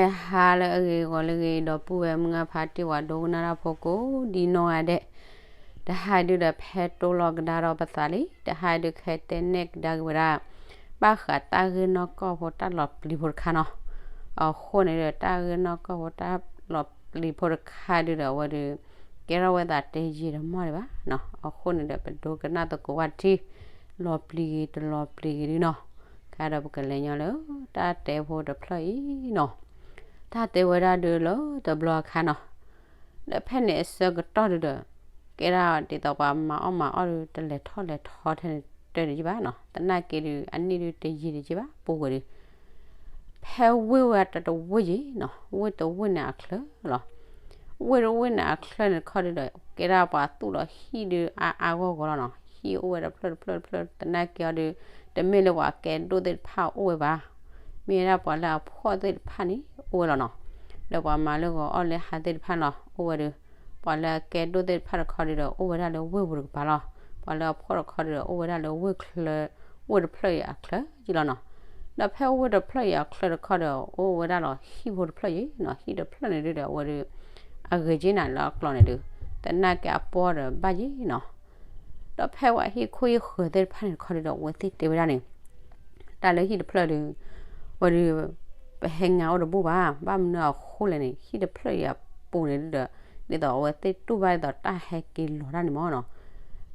တဟါလၢအဂ့ၤ ဂီၤလၢအဂ့ၤ ဒီပုၢ်ဝဲၢ်မုၢ်ဂၢ်ဖါတံၢ် ပှၤဒိကနၣ်တၢ်ဖိကိးဒ်နီၢ်ဂၤဒဲး, တဟါဒုဒီး ဖဲတိၢ်လီၤကဒါဒီးပသးလံ, တဟါဒုခဲတဲနဲၣ်ကဒါက့ၤဝဲဒၣ် ဘၣ်ဃးတၢ်ဂ့ၢ်နီၢ်ကီၢ်ဖိတၢ်လီၤပျံၤဖိတခါနီၤ. အဃိန့ၣ်ဒီး တၢ်ဂ့ၢ်နီၢ်ကီၢ်ဖိတၢ်လီၤပျံၤဖိတခါဒုဒီး အဝဲဒုး ကဲထီၣ်ဝဲသးတယံာ်တမီၢ်ဒံးဘၣ်နီၤ. အဃိန့ၣ်ဒီး ပဒိကနၣ်သကိးဝဲတထံၣ်, လီၤပျံၤဂ့ၤ တလီၤပျံၤဂ့ၤဒုနီၤ. ခဲဒီးပကလဲၤညီလၢ တၢ်တဲဖိတဖျၢၣ်အံၤနီၤ. တၢ်တဲဝဲဒၣ်ဒုလၢတဘျီအခါနီၤ. ဒီးဖဲန့ၣ်အဆၢကတီၢ်ဒုဒီး ကဲဒၣ်ဒ်သိးပှၤမၤအီၣ်မၤအီၣ်ဒု တလဲၤထီၣ်လဲၤထီထဲန့ၣ် တၢၢ်န့ၣ်ယံၤဘၣ်နီၤ. သနာ်က့ဒု အနံၣ်ဒုတယံာ်တယံာ်ဘၣ် ပူၤကွံာ်ဒု ဖဲဝ့ၢ်ဝဲတတဝ့ၢ်ယံၤနီၤ, ဝ့ၢ်တဝ့ၢ်န့ၣ်အချၢလီၤ. ဝ့ၢ်တဝ့ၢ်န့ၣ်အချၢန့ၣ်တခီဒုဒီး ကဲဒၣ်ပှၤသူၣ်လီၤဟံၣ်ဒုအါအါဂီၢ်ဂီၢ်လီၤနီၤ. ဟံၣ်အိၣ်ဝဲတဖျၢၣ်တဖျၢၣ်တဖျၢၣ် သနာ်က့အီၤဒု တမ့ၢ်လၢပှၤကဲဒိၣ်သ့ၣ်တဖၣ်အိၣ်ဝဲဘၣ်. မ့ၢ်ဝဲဒၣ်ပှၤလၢအဖှီၣ်သ့ၣ်တဖၣ်န့ၣ် အိၣ်ဝဲလီၤနီၤ. ဒီးပှၤမၤလၢဂီၤအီၣ်လၢဟါသ့ၣ်တဖၣ်လီၤ အိၣ်ဝဲဒု ပှၤလၢအကဲဒိၣ်သ့ၣ်တဖၣ်တခီဒုဒီး အိၣ်ဝဲဒၣ်လၢဝ့ၢ်ပူၤတကပၤလီၤ. ပှၤလၢအဖှီၣ်တခီဒုဒီး အိၣ်ဝဲဒၣ်လၢဝ့ၢ်ချၢ ဝ့ၢ်တဖျၢၣ်အံၤအချၢယံၤလီၤနီၤ. ဒီးဖဲဝ့ၢ်တဖျၢၣ်အံၤအချၢတခီဒီး အိၣ်ဝဲဒၣ်လီၤဟံၣ်ဖိတဖျၢၣ်ယံၤနီၤ. ဟံၣ်တဖျၢၣ်န့ၣ်ဒုဒီး အဝဲဒု အဂ့ၤက့နၤလၢအကျိၤန့ၣ်ဒု သနာ်က့အပီၢ်ဒီးဘၣ်ယံၤနီၤ. ဒီးဖဲပှၤဟံၣ်ခိၣ်ဟံၣ်ဃၢၤသ့ၣ်တဖၣ်န့ၣ်တခီဒုဒီး အဝဲသ့ၣ်တဲဝဲဒၣ်န့ၣ် တၢ်လၢဟံၣ်တဖျၢၣ်ဒု ဝဲဒု ပဟဲငါအိၣ်တဘူၣ်ဘၣ်. ဘၣ်မနုၤအဃိလဲၣ်န့ၣ် ဟံၣ်တဖျၢၣ်အံၤအပူၤန့ၣ်ဒုဒီး ဒ်သိးအဝဲသ့ၣ်တူၢ်ဘၣ်ဒ်သိးတၢ်ဟဲက့ၤလီၤတၢ်န့ၣ်မ့ၢ်နီၤ.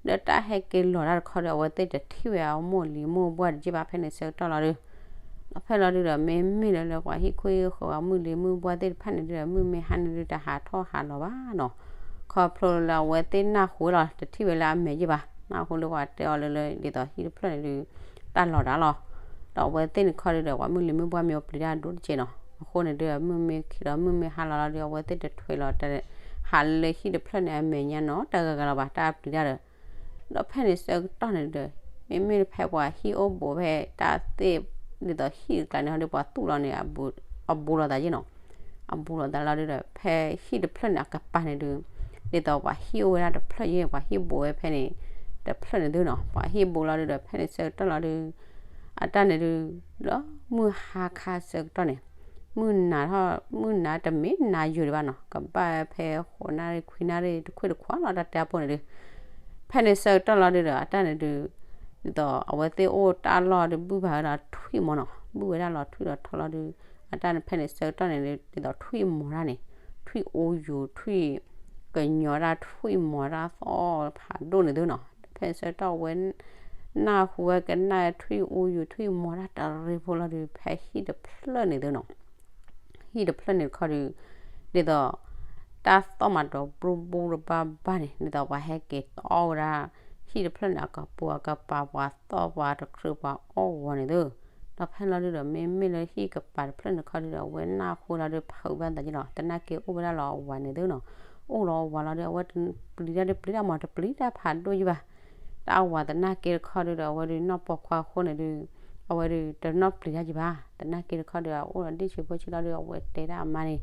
ဒီးတၢ်ဟဲက့ၤလီၤတၢ်တခီဒီး အဝဲသ့ၣ်တထံၣ်ဝဲအမိၢ်လံၤမိၢ်ဘှၢ်တက့ၢ်ဘၣ် ဖဲန့ၣ်ဆၢကတီၢ်လီၤဒု ဒီးဖဲလီၤဒုဒီး မ့မ့ၢ်လၢလၢပှၤဟံၣ်ခိၣ်ဟံၣ်ဃၢၤ ပှၤမုၢ်လံၤမုၢ်ဘှၢ်သ့ၣ်တဖၣ်န့ၣ်ဒုဒီး မုၢ်မ့ၢ်ဟါန့ၣ်ဒု တဟးထီၣ်ဟးလီၤဘၣ်နီၤ. ခီဖျိလၢအဝဲသ့ၣ်နၢ်ဟူလီၤ တထံၣ်ဝဲလၢအမဲာ်ယံၤဘၣ်, နၢ်ဟူလၢပှၤတဲအီၤလၢလၢ ဒ်သိးဟံၣ်တဖျၢၣ်န့ၣ်ဒု တၢ်လီၤတၢ်လီၤ. ဒီးအဝဲသ့ၣ်န့ၣ်ခီဒုဒီး ပှၤမုၢ်လံၤမုၢ်ဘှၢ်မ့ၢ်အပျံၤတၢ်ဒိၣ်တက့ၢ်နီၤ. အဃိန့ၣ်ဒု မုၢ်မ့ၢ်ခံးဒီး မုၢ်မ့ၢ်ဟါလီၤလီၤဒု အဝဲသ့ၣ်တထွဲလီၤ ဟးလၢဟံၣ်တဖျၢၣ်န့ၣ် အမဲာ်ညါနီၤ တဂၤဂၤလီၤဘၣ် တၢ်ပျံၤတၢ်ဒီး ဒီးဖဲန့ၣ်ဆၢကတီၢ်န့ၣ်ဒီး မ့မ့ၢ်ဖဲပှၤဟံၣ်အိၣ်ဘူးဖဲတၢ်သ့ၣ် ဒ်သိးဟံၣ်တကျါန့ၣ် ဟီဒုပှၤသူၣ်လီၤန့ၣ် အဘူးလိာ်သးယ့ၣ်နီၤ, အဘူးလိာ်သးလီၤဒုဒီး ဖဲဟံၣ်တဖျၢၣ်န့ၣ် အကပၤန့ၣ်ဒု ဒ်သိးပှၤဟံၣ်အိၣ်ဝဲဒၣ်တဖျၢၣ်ယ့ၣ် ပှၤဟံၣ်ဘူးဝဲဖဲန့ၣ် တဖျၢၣ်န့ၣ်သုနီၤ, ပှၤဟံၣ်ဘူးလီၤဒုဒီး ဖဲန့ၣ်ဆၢကတီၢ်လီၤဒု အတၢ်န့ၣ်ဒု လၢမုၢ်ဟါခါဆၢကတီၢ်န့ၣ် မုၢ်နၤထီၣ် မုၢ်နၤတမ့ၢ်နၤယိာ်ဒံးဘၣ်နီၤ, ကဘၣ်ဖဲဃိးနၣ်ရံၣ်ခွံနၣ်ရံၣ်တခွ့ၣ်တခွါလီၤ တၢ်တဲအပူၤန့ၣ်ဒု ဖဲန့ၣ်ဆၢကတီၢ်လီၤဒုဒီး အတၢ်န့ၣ်ဒု ဒ်သိးအဝဲသ့ၣ်အိၣ်တၢ်လီၢ်ဒု ဘုၣ်ဘၣ်ဝဲဒၣ်ထွံၣ်မီၤနီၤ, ဘုၣ်ဝဲဒၣ်လီၤထွံၣ်လီၤထီလီၤဒု အတၢ်န့ၣ်ဖဲန့ၣ်ဆၢကတီၢ်န့ၣ် ဒ်သိးထွံၣ်မီၤတၢ်န့ၣ် ထွံၣ်အိယိာ် ထွံၣ်ကညီၤတၢ် ထွံၣ်မီၤတၢ်သီဖးဒိၣ်န့ၣ်သုနီၤ, ဖဲဆၢကတီၢ်ဝဲ နၢ်ဟူဝဲကနၣ်ထွံၣ်အိယိာ် ထွံၣ်မီၤတၢ်တရံးဖိလီၤဒု ဖဲဟံၣ်တဖျၢၣ်န့ၣ်သုနီၤ ဟံၣ်တဖျၢၣ်န့ၣ်တခီဒု ဒ်သိး တၢ်သီၣ်မၤဒီးဘျိဘျိတဘၣ်ဘၣ်န့ၣ် ဒ်သိးပှၤဟဲက့ၤသီၣ်ဝဲဒၣ် ဟံၣ်တဖျၢၣ်န့ၣ် အကပူၤအကပၤ ပှၤသီၣ်ပှၤတခြူးပှၤအီၣ်ဝီၤန့ၣ်သု, ဒီးဖဲလီၤဒုဒီး မ့မ့ၢ်လၢဟံၣ်ကပၤတဖျၢၣ်န့ၣ်တခီဒုဒီး အဝဲနၢ်ဟူလီၤဒု ဖုးဘၣ်သးယ့ၣ်နီၤ, သနာ်က့အိၣ်ဝဲဒၣ်လီၤအဝၤန့ၣ်သုနီၤ, အိၣ်လီၤအဝၤလီၤဒု အဝဲတပျံၤတၢ်ဒု ပျံၤတၢ်မီၤ တပျံၤတၢ်ဖးဒိၣ်ယ့ၣ်ဘၣ် တၢ်အဝၤသနာ်က့တခီဒုဒီး အဝဲဒုးနီၢ်ပိာ်ခွါအဃိန့ၣ်ဒု အဝဲဒုးတနီၢ်ပျံၤတၢ်ယံၤဘၣ်, သနာ်က့တခီဒုး အအိၣ်ဒီးဒ့ၣ်ဆံးဖိဆံးလီၤဒုး အဝဲတဲဒၣ်အမါန့ၣ်,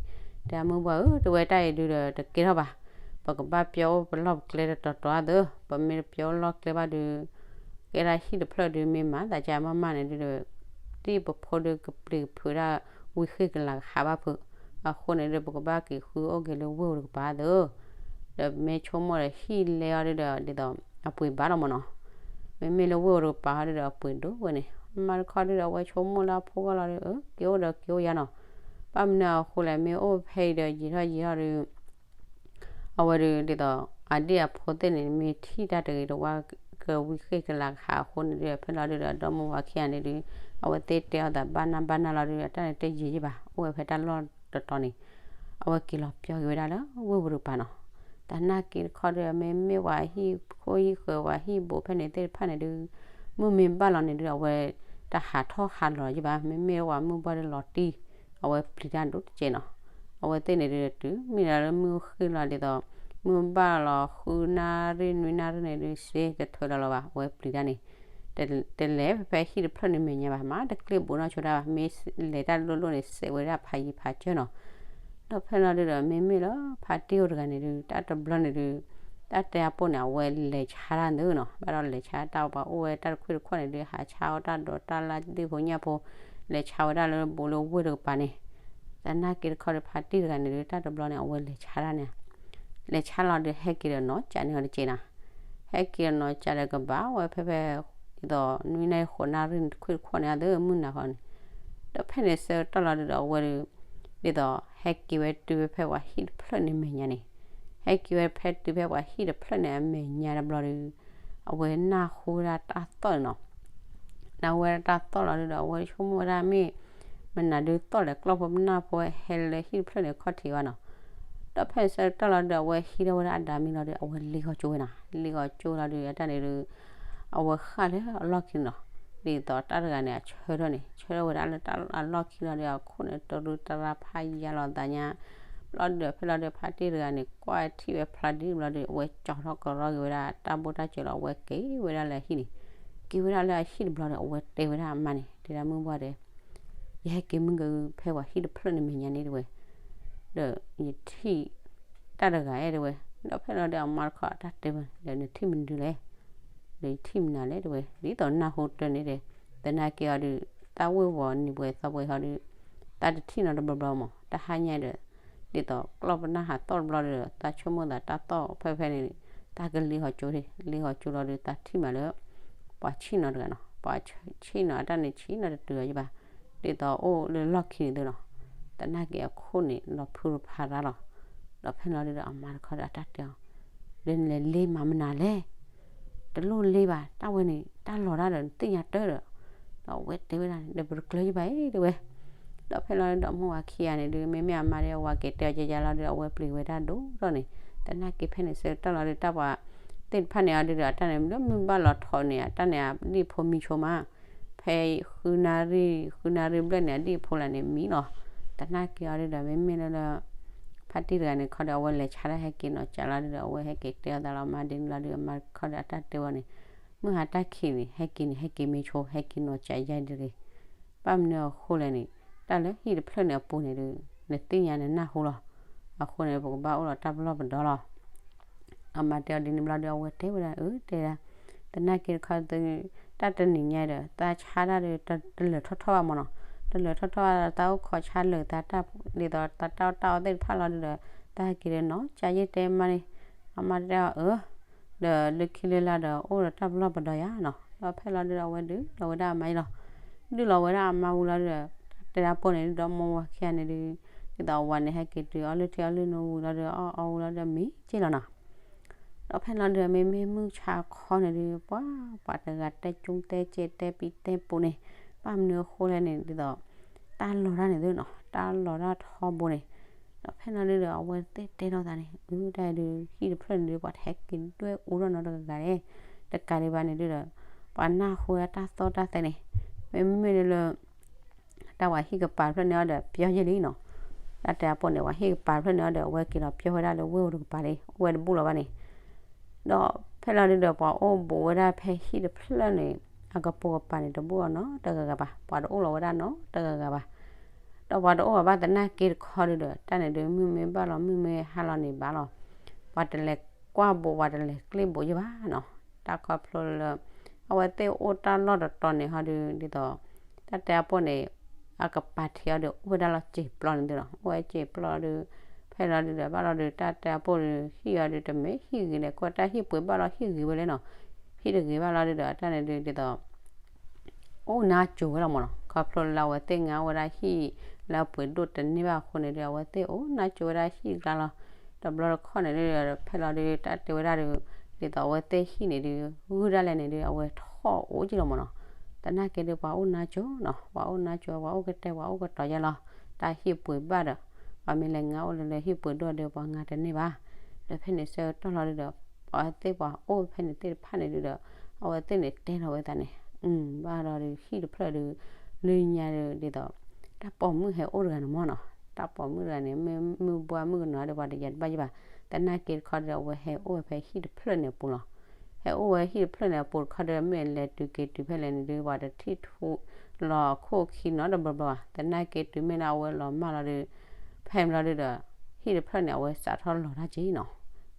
တဲမုၢ်ဘှၢ်ဧၢ တဝဲတၢ်အံၤဒုးဒီးတကဲထီၣ်ဘၣ်, ပကဘၣ်ပျီအိၣ်ပလီၢ်ပကျဲတတီၤတီၤအသိး, ပမ့ၢ်တပျီအိၣ်လီၢ်ကျဲဘၣ်ဒုး ကဲဒၣ်ဟံၣ်တဖျၢၣ်ဒုး မ့ၢ်မၤသးကမၤမၤန့ၣ်ဒုးဒီး ဒ်ပဖိဒုးကပျံၤကဖုးဒၣ် ဝံဃ့ၢ်ကလၤကဟးဘၣ်ဖုး, အဃိန့ၣ်ဒုး ပကဘၣ်က့ၤဃုအိၣ်က့ၤလၢဝ့ၢ်အိၣ်တကပၤအသိး ဒီးမ့ၢ်ဆိကမိၣ်ဒီးဟံၣ်လဲအီၤဒုဒီး ဒ်သိး အပှ့ၤဘၣ်လီၤမ့ၢ်နီၤ, မ့မ့ၢ်လၢဝ့ၢ်အိၣ်တကပၤဟီဒုဒီး အပှ့ၤဒိၣ်ဝဲန့ၣ်, မါတခီဒုဒီး အဝဲဆိကမိၣ်လၢအဖိဂီၢ်လီၤဒု အၢ က့ၤအိၣ်ဒီးက့ၤအိၣ်ယါနီၤ, ဘၣ်မနုၤအဃိလဲၣ် မ့ၢ်အိၣ်ဖဲအံၤဒီးယံာ်ထီၣ်ယံာ်ထီၣ်ဒု အဝဲဒုးဒ်သိး အဒ့ၣ်အဖိသ့ၣ်န့ၣ် မ့ၢ်ထံၣ်တၢ်တဂ့ၤတဝါ ကဝံဃ့ၢ်ကလၤကဟးအဃိန့ၣ်ဒုး ဖဲလီၤဒုဒီး ဒီမါဝၤခံဂၤန့ၣ်ဒုး အဝဲသ့ၣ်တဲအီၤသးဘၣ်နၢ်ဘၣ်နၢ်လီၤဒုး အတၢ်န့ၣ်တယံာ်ယံာ်ဘၣ် အိၣ်ဝဲဖဲတၢ်လီၢ်တတီၤန့ၣ် အဝဲက့ၤလီၤပျီက့ၤဝဲဒၣ်လၢဝ့ၢ်ပူၤတကပၤနီၤ, သနာ်က့တခီဒုး မ့မ့ၢ်ပှၤဟံၣ်ခိၣ်ဟံၣ်ဃၢၤ ပှၤဟံၣ်ဘူးဖဲန့ၣ်သ့ၣ်တဖၣ်န့ၣ်ဒုး မုၢ်မ့ၢ်ဘၣ်လီၤန့ၣ်ဒုး အဝဲတဟးထီၣ်ဟးလီၤယံၤဘၣ်, မ့မ့ၢ်ပှၤမုၢ်ဘၣ်ဒုးလီၤတံၢ် အဝဲပျံၤတၢ်ဒိၣ်တကဲးနီၤ, အဝဲသ့ၣ်န့ၣ်ဒုးတုၤမ့ၢ်လၢမုၢ်ဃ့ၢ်လီၤဒ်သိး မုၢ်ဘၣ်လီၤဃုနၣ်ရံၣ်နွံနၣ်ရံၣ်န့ၣ်ဒုး စ့တထွဲလီၤလီၤဘၣ် အဝဲပျံၤတၢ်န့ၣ် တလဲၤဖဲဟံၣ်တဖျၢၣ်န့ၣ်မဲာ်ညါဘၣ် မ့ၢ်တကျ့ၣ်ဘိးနီၢ်ဆိတၢ်ဘၣ် မ့ၢ်လဲၤတၢ်လိၣ်လိၣ်န့ၣ် စဲးဝဲဒၣ်ဖးယံၤဖးစၢ်နီၤ, ဒီးဖဲလီၤဒုးဒီး မ့မ့ၢ်လၢဖါတံၢ်အိၣ်တဂၤန့ၣ်ဒုး တၢ်တဘျီန့ၣ်ဒုး တၢ်တဲအပူၤန့ၣ် အဝဲလဲၤဆါတၢ်သုနီၤ, ဘၣ်ဒီးလဲၤဆါတၢ်ပှၤအိၣ်ဝဲတၢ်တခွံၣ်တခွါန့ၣ်ဒုး ဟးဆါအီၣ်တၢ်ဒီးတၢ်လၢဒ့ၣ်ဖိညၣ်ဖိ လဲၤဆါဝဲဒၣ်လၢဘူးလၢဝ့ၢ်တကပၤန့ၣ် သနာ်က့တခီဒီး ဖါတံၢ်တဂၤန့ၣ်ဒုး တၢ်တဘျီန့ၣ် အဝဲလဲၤဆါတၢ်န့ၣ်, လဲၤဆါလီၤဒီး ဟဲက့ၤဒီးနီၢ်ကၠးန့ၢ်အီၤတက့ၢ်နီၤ. ဟဲက့ၤဒီးနီၢ်ကၠးဒီးကဘၣ်ဝဲဖဲဖဲ ဒ်သိး နွံနၣ်ရံၣ်ဃိးနၣ်ရံၣ်န့ၣ် တခွံတခီန့ၣ် အသၢမုၢ်နၤဃီန့ၣ်, ဒီးဖဲန့ၣ်ဆၢကတီၢ်လီၤဒုးဒီး အဝဲဒုး ဒ်သိး ဟဲက့ၤဝဲတုၤဝဲဖဲပှၤဟံၣ်တဖျၢၣ်န့ၣ်မဲာ်ညါန့ၣ်, ဟဲက့ၤဝဲဖဲတုၤဖဲပှၤဟံၣ်တဖျၢၣ်န့ၣ်အမဲာ်ညါတဘျီဒီး အဝဲနၢ်ဟူဝဲဒၣ်တၢ်သီၣ်န့ၣ်နီၤ. နၢ်ဟူဝဲဒၣ်တၢ်သီၣ်လီၤဒုးဒီး အဝဲဆိကမိၣ်ဝဲဒၣ်မ့ၢ် မနုၤဒုးသီၣ်လဲၣ် ကျီၢ်ဖိပနၢ်ဖိဟဲလၢဟံၣ်တဖျၢၣ်န့ၣ်ခီၣ်ထံးဘၣ်နီၤ. ဒီးဖဲန့ၣ်ဆၢကတီၢ်လီၤဒုး အဝဲဟံးထီၣ်ဝဲဒၣ်အဒၣ်မ့ၢ်လီၤဒီး အဝဲလ့ၤဂီၤကၠိဝဲနီၤ. လ့ၤဂီၤကၠိလီၤဒုး အတၢ်န့ၣ်ဒုး အဝဲဃၣ်လၢအလီၢ်ခံန့ၣ်နီၤ. ဒ်သိးတၢ်တဂၤန့ၣ် အဆၢထၢၣ်န့ၣ် ဆၢထၢၣ်ဝဲဒၣ်လၢတၢ်အလီၢ်ခံလီၤဒီး အခိၣ်န့ၣ် တရူတရါဖးယါလီၤသးညါ ဘျီဒုးဒီး ဖဲလီၤဒုး ဖါတံၢ်တဂၤန့ၣ် ကွၢ်ထံၣ်ဝဲဖျါဒ်ဘျီဒီး အဝဲကၠီထီၣ်ကရီက့ၤဝဲဒၣ်တၢ်ဘိၣ်တၢ်စၢၤလီၤ. အဝဲက့ၤဝဲဒၣ်လၢအဟံၣ်န့ၣ်, က့ၤဝဲဒၣ်လၢအဟံၣ်တဘျီဒီး အဝဲတဲဝဲဒၣ်အမါန့ၣ် တဲဒၣ်မုၢ်ဘှီၣ်ဒီး ယဟဲက့ၤမုၢ်ကဖဲပှၤဟံၣ်တဖျၢၣ်န့ၣ်မဲာ်ညါန့ၣ်တဲဝဲ, ဒီးယထံၣ် တၢ်တဂၤအဲၣ်တဲဝဲ. ဒီးဖဲလီၤဒုး အမါတခီအတၢ်တဲဝဲ ဒီးနထံၣ်မနုၤလဲၣ်, ဒီးယထံၣ်မနုၤလဲၣ်တဲဝဲ ဒ်သိးနၢ်ဟူတၢ်န့ၣ်ဒီး, သနာ်က့အီၤဒုး တၢ်ဝ့ၢ်ဝီၤနံၤပှဲၤသီပှဲၤဟီဒုး တၢ်တထံၣ်နီတဘျီဘျီမး တၢ်ဟါညါဒီး ဒ်သိးကျီၢ်ပနၢ်ဟးသီၣ်တဘျီဒီး တၢ်ဆိကမိၣ်သးတၢ်သီၣ်ဖဲဖဲန့ၣ် တၢ်ကလ့ၤဟီၣ်ကၠိ, လ့ၤဟီၣ်ကၠိလီၤဒီး တၢ်ထံၣ်မးလၢ ပှၤဆံၣ်နီၤတဂၤနီၤ. ပှၤဆံၣ်နီၤအတၢ်န့ၣ်ဆံၣ်နီၤတတုၤအီၤယဘၣ်, ဒ်သိးအိၣ်လၢလီၢ်ခံန့ၣ်သ့နီၤ. သနာ်က့အခိၣ်န့ၣ် လီၤဖုရဖးရါလီၤ. ဒီးဖဲလီၤဒုးဒီး အမါတခီဒီးအတၢ်တဲအီၤ, ဒီးနလဲၤလ့မၤမနုၤလဲၣ် တလိၣ်လ့ဘၣ်, တၢ်ဝဲန့ၣ် တၢ်လီၤတၢ်ဒီးနသ့ၣ်ညါတၢ်ဒီး, ဒီးအဝဲတဲဝဲဒၣ်န့ၣ် ဒီးပတကျၢၤယဘၣ်အံၤတဲဝဲ. ဒီးဖဲလီၤဒုးဒီး မုၢ်ဝၤခံဂၤန့ၣ်ဒုး မ့မ့ၢ်အမါဒီးအဝၤက့ၤတဲအီၤကကလီၤဒုး အဝဲပျံၤဝဲဒၣ်ဒိၣ်ထီၣ်န့ၣ်, သနာ်က့ဖဲန့ၣ်ဆၢကတီၢ်လီၤဒုး တၢ်ပှၤသ့ၣ်တဖၣ်န့ၣ်အီၤဒုးဒီး အတၢ်န့ၣ် လၢမုၢ်ဘၣ်လီၤထီးန့ၣ် အတၢ်န့ၣ် အဒံၣ်ဖိမံဆိမး ဖဲဃုနၣ်ရံၣ် ဃုနၣ်ရံၣ်ဘျဲၣ်န့ၣ် အဒံၣ်ဖိလၢန့ၣ်မံလီၤ. သနာ်က့အီၤဒုးဒီး မ့မ့ၢ်လၢလၢ ဖါတံၢ်တဂၤန့ၣ်ခီဒီး အဝဲလဲၤဆါတၢ်ဟဲက့ၤနီၢ်ကၠးလီၤဒုးဒီး အဝဲဟဲက့ၤတဲအီၤသးလီၤ မါဒ်န့ၣ်လီၤဒုး အမါခီဒီးအတၢ်တဲဝဲန့ၣ်, မုၢ်ဟါတၢ်ခံးန့ၣ် ဟဲက့ၤန့ၣ် ဟဲက့ၤမ့ၢ်ဆိ ဟဲက့ၤနီၢ်ကၠးယါဒ်တဂ့ၤ. ဘၣ်မနုၤအဃိလဲၣ်န့ၣ်, တၢ်လၢဟံၣ်တဖျၢၣ်န့ၣ်အပူၤန့ၣ်ဒုး နသ့ၣ်ညါနနၢ်ဟူလီၤ. အဃိန့ၣ် ပကဘၣ်အိၣ်ဒီးတၢ်ပလီၢ်ပဒီလီၤ. အမါတဲအီၤဒ်န့ၣ်ဘျီဒီး အဝဲတဲဝဲဒၣ် အၢ တဲဒၣ်, သနာ်က့တခီ တၢ်တနံၤညါဒီး သးဆါတၢ်ဒီး တလၢာ်ထီၣ်ထီၣ်ဘၣ်မးနီၤ, တလၢာ်ထီၣ်ထီၣ်ဘၣ် သးအိၣ်ခိးဆါလၢာ်သးတၢ် ဒ်သိးတၢ်တၢ်အီၣ်တၢ်အီသ့ၣ်တဖၣ်လီၤဒုးဒီး တၢ်ဟဲက့ၤဒီးနီၢ်ကၠးယဲၢ်တဲမါန့ၣ်, အမါတဲအီၤ အၢ ဒီးလၢခံလၢလာ်ဒီး အိၣ်ဒီးတၢ်ပလီၢ်ပဒီယါနီၤ. ဒီးဖဲလီၤဒုးဒီး အဝဲဒုးလီၤဝဲဒၣ်အမါအံၤလီၤ. ဒုးလီၤဝဲဒၣ်အမါဝံၤလီၤဒုးဒီး တၢ်တဲဒၣ်ပိၢ်န့ၣ်ဒုးဒီး မုၢ်ဝၤခံဂၤန့ၣ်ဒုး ဒ်သိးအဝၤန့ၣ် ဟဲက့ၤတုၤအီၣ်လုၢ်ထံအီၣ်လုၢ်နိဝံၤလီၤဒီး အီၣ်အီဝံၤလီၤဒီးမံက့ၢ်လီၤနီၤ. ဒီးဖဲလီၤဒုးဒီး မ့မ့ၢ်မုၢ်ဆါခီန့ၣ်ဒုး ပှၤ ပှၤတဂၤတဲကၠူတဲကဲတဲပံတဲပူၤန့ၣ်, ဘၣ်မနုၤအဃိလဲၣ်န့ၣ် ဒ်သိး တၢ်လီၤတၢ်န့ၣ်သ့နီၤ, တၢ်လီၤတၢ်ထီဘိန့ၣ်. ဒီးဖဲလီၤဒုးဒီး အဝဲသ့ၣ်တဲထီၣ်သးန့ၣ် အုတၢ်ဒုး ဟံၣ်တဖျၢၣ်န့ၣ်ဒုး ပှၤတဟဲက့ၤဒွဲၣ်အူထီၣ်နီတဂၤဂၤန့ၣ်, တကးဒံးဘၣ်န့ၣ်ဒုးဒီး ပှၤနၢ်ဟူဝဲတၢ်သီၣ်တၢ်သဲန့ၣ်, မ့မ့ၢ်လၢ တၢ်ပှၤဟံၣ်ကပၤတဖျၢၣ်န့ၣ်အီၤဒီး ပျီယဲၢ်လံနီၤ. တၢ်တဲအပိၢ်န့ၣ် ပှၤဟံၣ်ကပၤတဖျၢၣ်န့ၣ်အီၤဒီး အဝဲက့ၤလီၤပျီဝဲဒၣ်လၢဝ့ၢ်အိၣ်တကပၤလံ, အိၣ်ဝဲတဘူၣ်လီၤဘၣ်န့ၣ်. ဒီးဖဲလီၤဒုးဒီး ပှၤအိၣ်ဘူးဝဲဒၣ်ဖဲဟံၣ်တဖျၢၣ်န့ၣ် အကပိာ်ကပၤန့ၣ် တဘူၣ်အီၤနီတဂၤဂၤဘၣ်, ပှၤတအိၣ်လီၤဝဲဒၣ်နီတဂၤဂၤဘၣ်. ဒီးပှၤတအိၣ်ဘၣ်ဘၣ်သနာ်က့တခီဒုးဒီး တၢ်န့ၣ်ဒုး မုၢ်မ့ၢ်ဘၣ်လီၤ မုၢ်မ့ၢ်ဟါလီၤန့ၣ်ဘၣ်လီၤ. ပှၤတလဲၤကွၢ်ဘူး ပှၤတလဲၤကျ့ဘူးယဲၢ်ဘၣ်နီၤ. တၢ်ခီဖျိလၢ အဝဲသ့ၣ်အိၣ်တၢ်လီၢ်တတီၤန့ၣ်ဟီဒုး ဒ်သိး တၢ်တဲအပိၢ်န့ၣ် အကပၤထံးအီၤဒီး အိၣ်ဝဲဒၣ်လီၤစ့ၢ်ပျီန့ၣ်သ့ၣ်နီၤ, အိၣ်ဝဲစ့ၢ်ပျီဒုး ဖဲလီၤဒုးဒီး ဘၣ်လီၤဒုး တၢ်တဲအပိၢ်ဒုး ဟံၣ်အီၤဒုး တမ့ၢ်ဟံၣ်ဂ့ၤလဲၣ် ကွၢ်တၢ်ဟံၣ်ပှ့ၤဘၣ်လီၤ ဟံၣ်ဂ့ၤဝဲလဲၣ်နီၤ. ဟံၣ်တဂ့ၤဘၣ်လီၤဒုးဒီး တၢ်န့ၣ်ဒုး ဒ်သိး အိၣ်နါစိၤဝဲလီၤမးနီၤ. ခီဖျိလၢအဝဲသ့ၣ်ငါအိၣ်ဝဲဒၣ်ဟံၣ် လၢအပှ့ၤဒိၣ်တန့ၢ်ဘၣ်အဃိန့ၣ်ဒုး အဝဲသ့ၣ်အိၣ်နါစိၤဝဲဒၣ်ဟံၣ်ကျါလီၤ. တဘျီတခီၣ်န့ၣ်ဒုး ဖဲလီၤဒုး တၢ်တဲဝဲဒၣ်ဒုး ဒ်သိးအဝဲသ့ၣ်ဟံၣ်န့ၣ်ဒုး ဂုၢ်ဒၣ်လဲာ်န့ၣ်ဒုး အဝဲထီၣ်အိၣ်က့ၤလီၤမးနီၤ. သနာ်က့ဒုး ပှၤအိၣ်နါစိၤနီၤ, ပှၤအိၣ်နါစိၤ ပှၤအိၣ်ကတဲာ် ပှၤအိၣ်ကတီၤယဲၢ်လီၤ. တၢ်ဟံၣ်ပှ့ၤဘၣ်ဒီး ပှၤမ့ၢ်လဲၤငါအိၣ်လၢလၢဟံၣ်ပှ့ၤဒိၣ်ဒီး ပှၤငါတန့ၢ်ဘၣ်. ဒီးဖဲန့ၣ်ဆၢကတီၢ်လီၤဒုးဒီး ပှၤသ့ၣ်ပှၤအိၣ်ဖဲန့ၣ်သ့ၣ်တဖၣ်န့ၣ်ဒုးဒီး အဝဲသ့ၣ်န့ၣ်တဲလီၤဝဲသးန့ၣ်, ဘၣ်ဒီးဒုး ဟံၣ်တဖျၢၣ်ဒုး လၢညါဒုး ဒ်သိး တၢ်ပိာ်မုၣ်ဟဲအိၣ်တဂၤန့ၣ်မးနီၤ. တၢ်ပိာ်မုၣ်တဂၤန့ၣ် မ့ၢ်မုၢ်ဘှါမုၢ်ကနီၤဒီး ပှၤတယၤတဘၣ်ယံၤဘၣ်. သနာ်က့တခီဒီး အဝဲဟဲအိၣ်ဝဲဖဲဟံၣ်တဖျၢၣ်န့ၣ်အပူၤလီၤ. ဟဲအိၣ်ဝဲဟံၣ်တဖျၢၣ်န့ၣ်အပူၤတခီဒီး မ့ၢ်လဲၤတုၤက့ၤတုၤဖဲလဲၣ်န့ၣ်ဒုး ပှၤတထံၣ်ထူလီၤအခိၣ်ခံနီတဘျီဘျီဘၣ်. သနာ်က့တုၤမ့ၢ်လၢအဝဲလီၤမၢ်လီၤဒုး ဖဲန့ၣ်ဘျီဒုးဒီး ဟံၣ်တဖျၢၣ်န့ၣ် အဝဲစးထီၣ်လီၤတၢ်က့ၤနီၤ.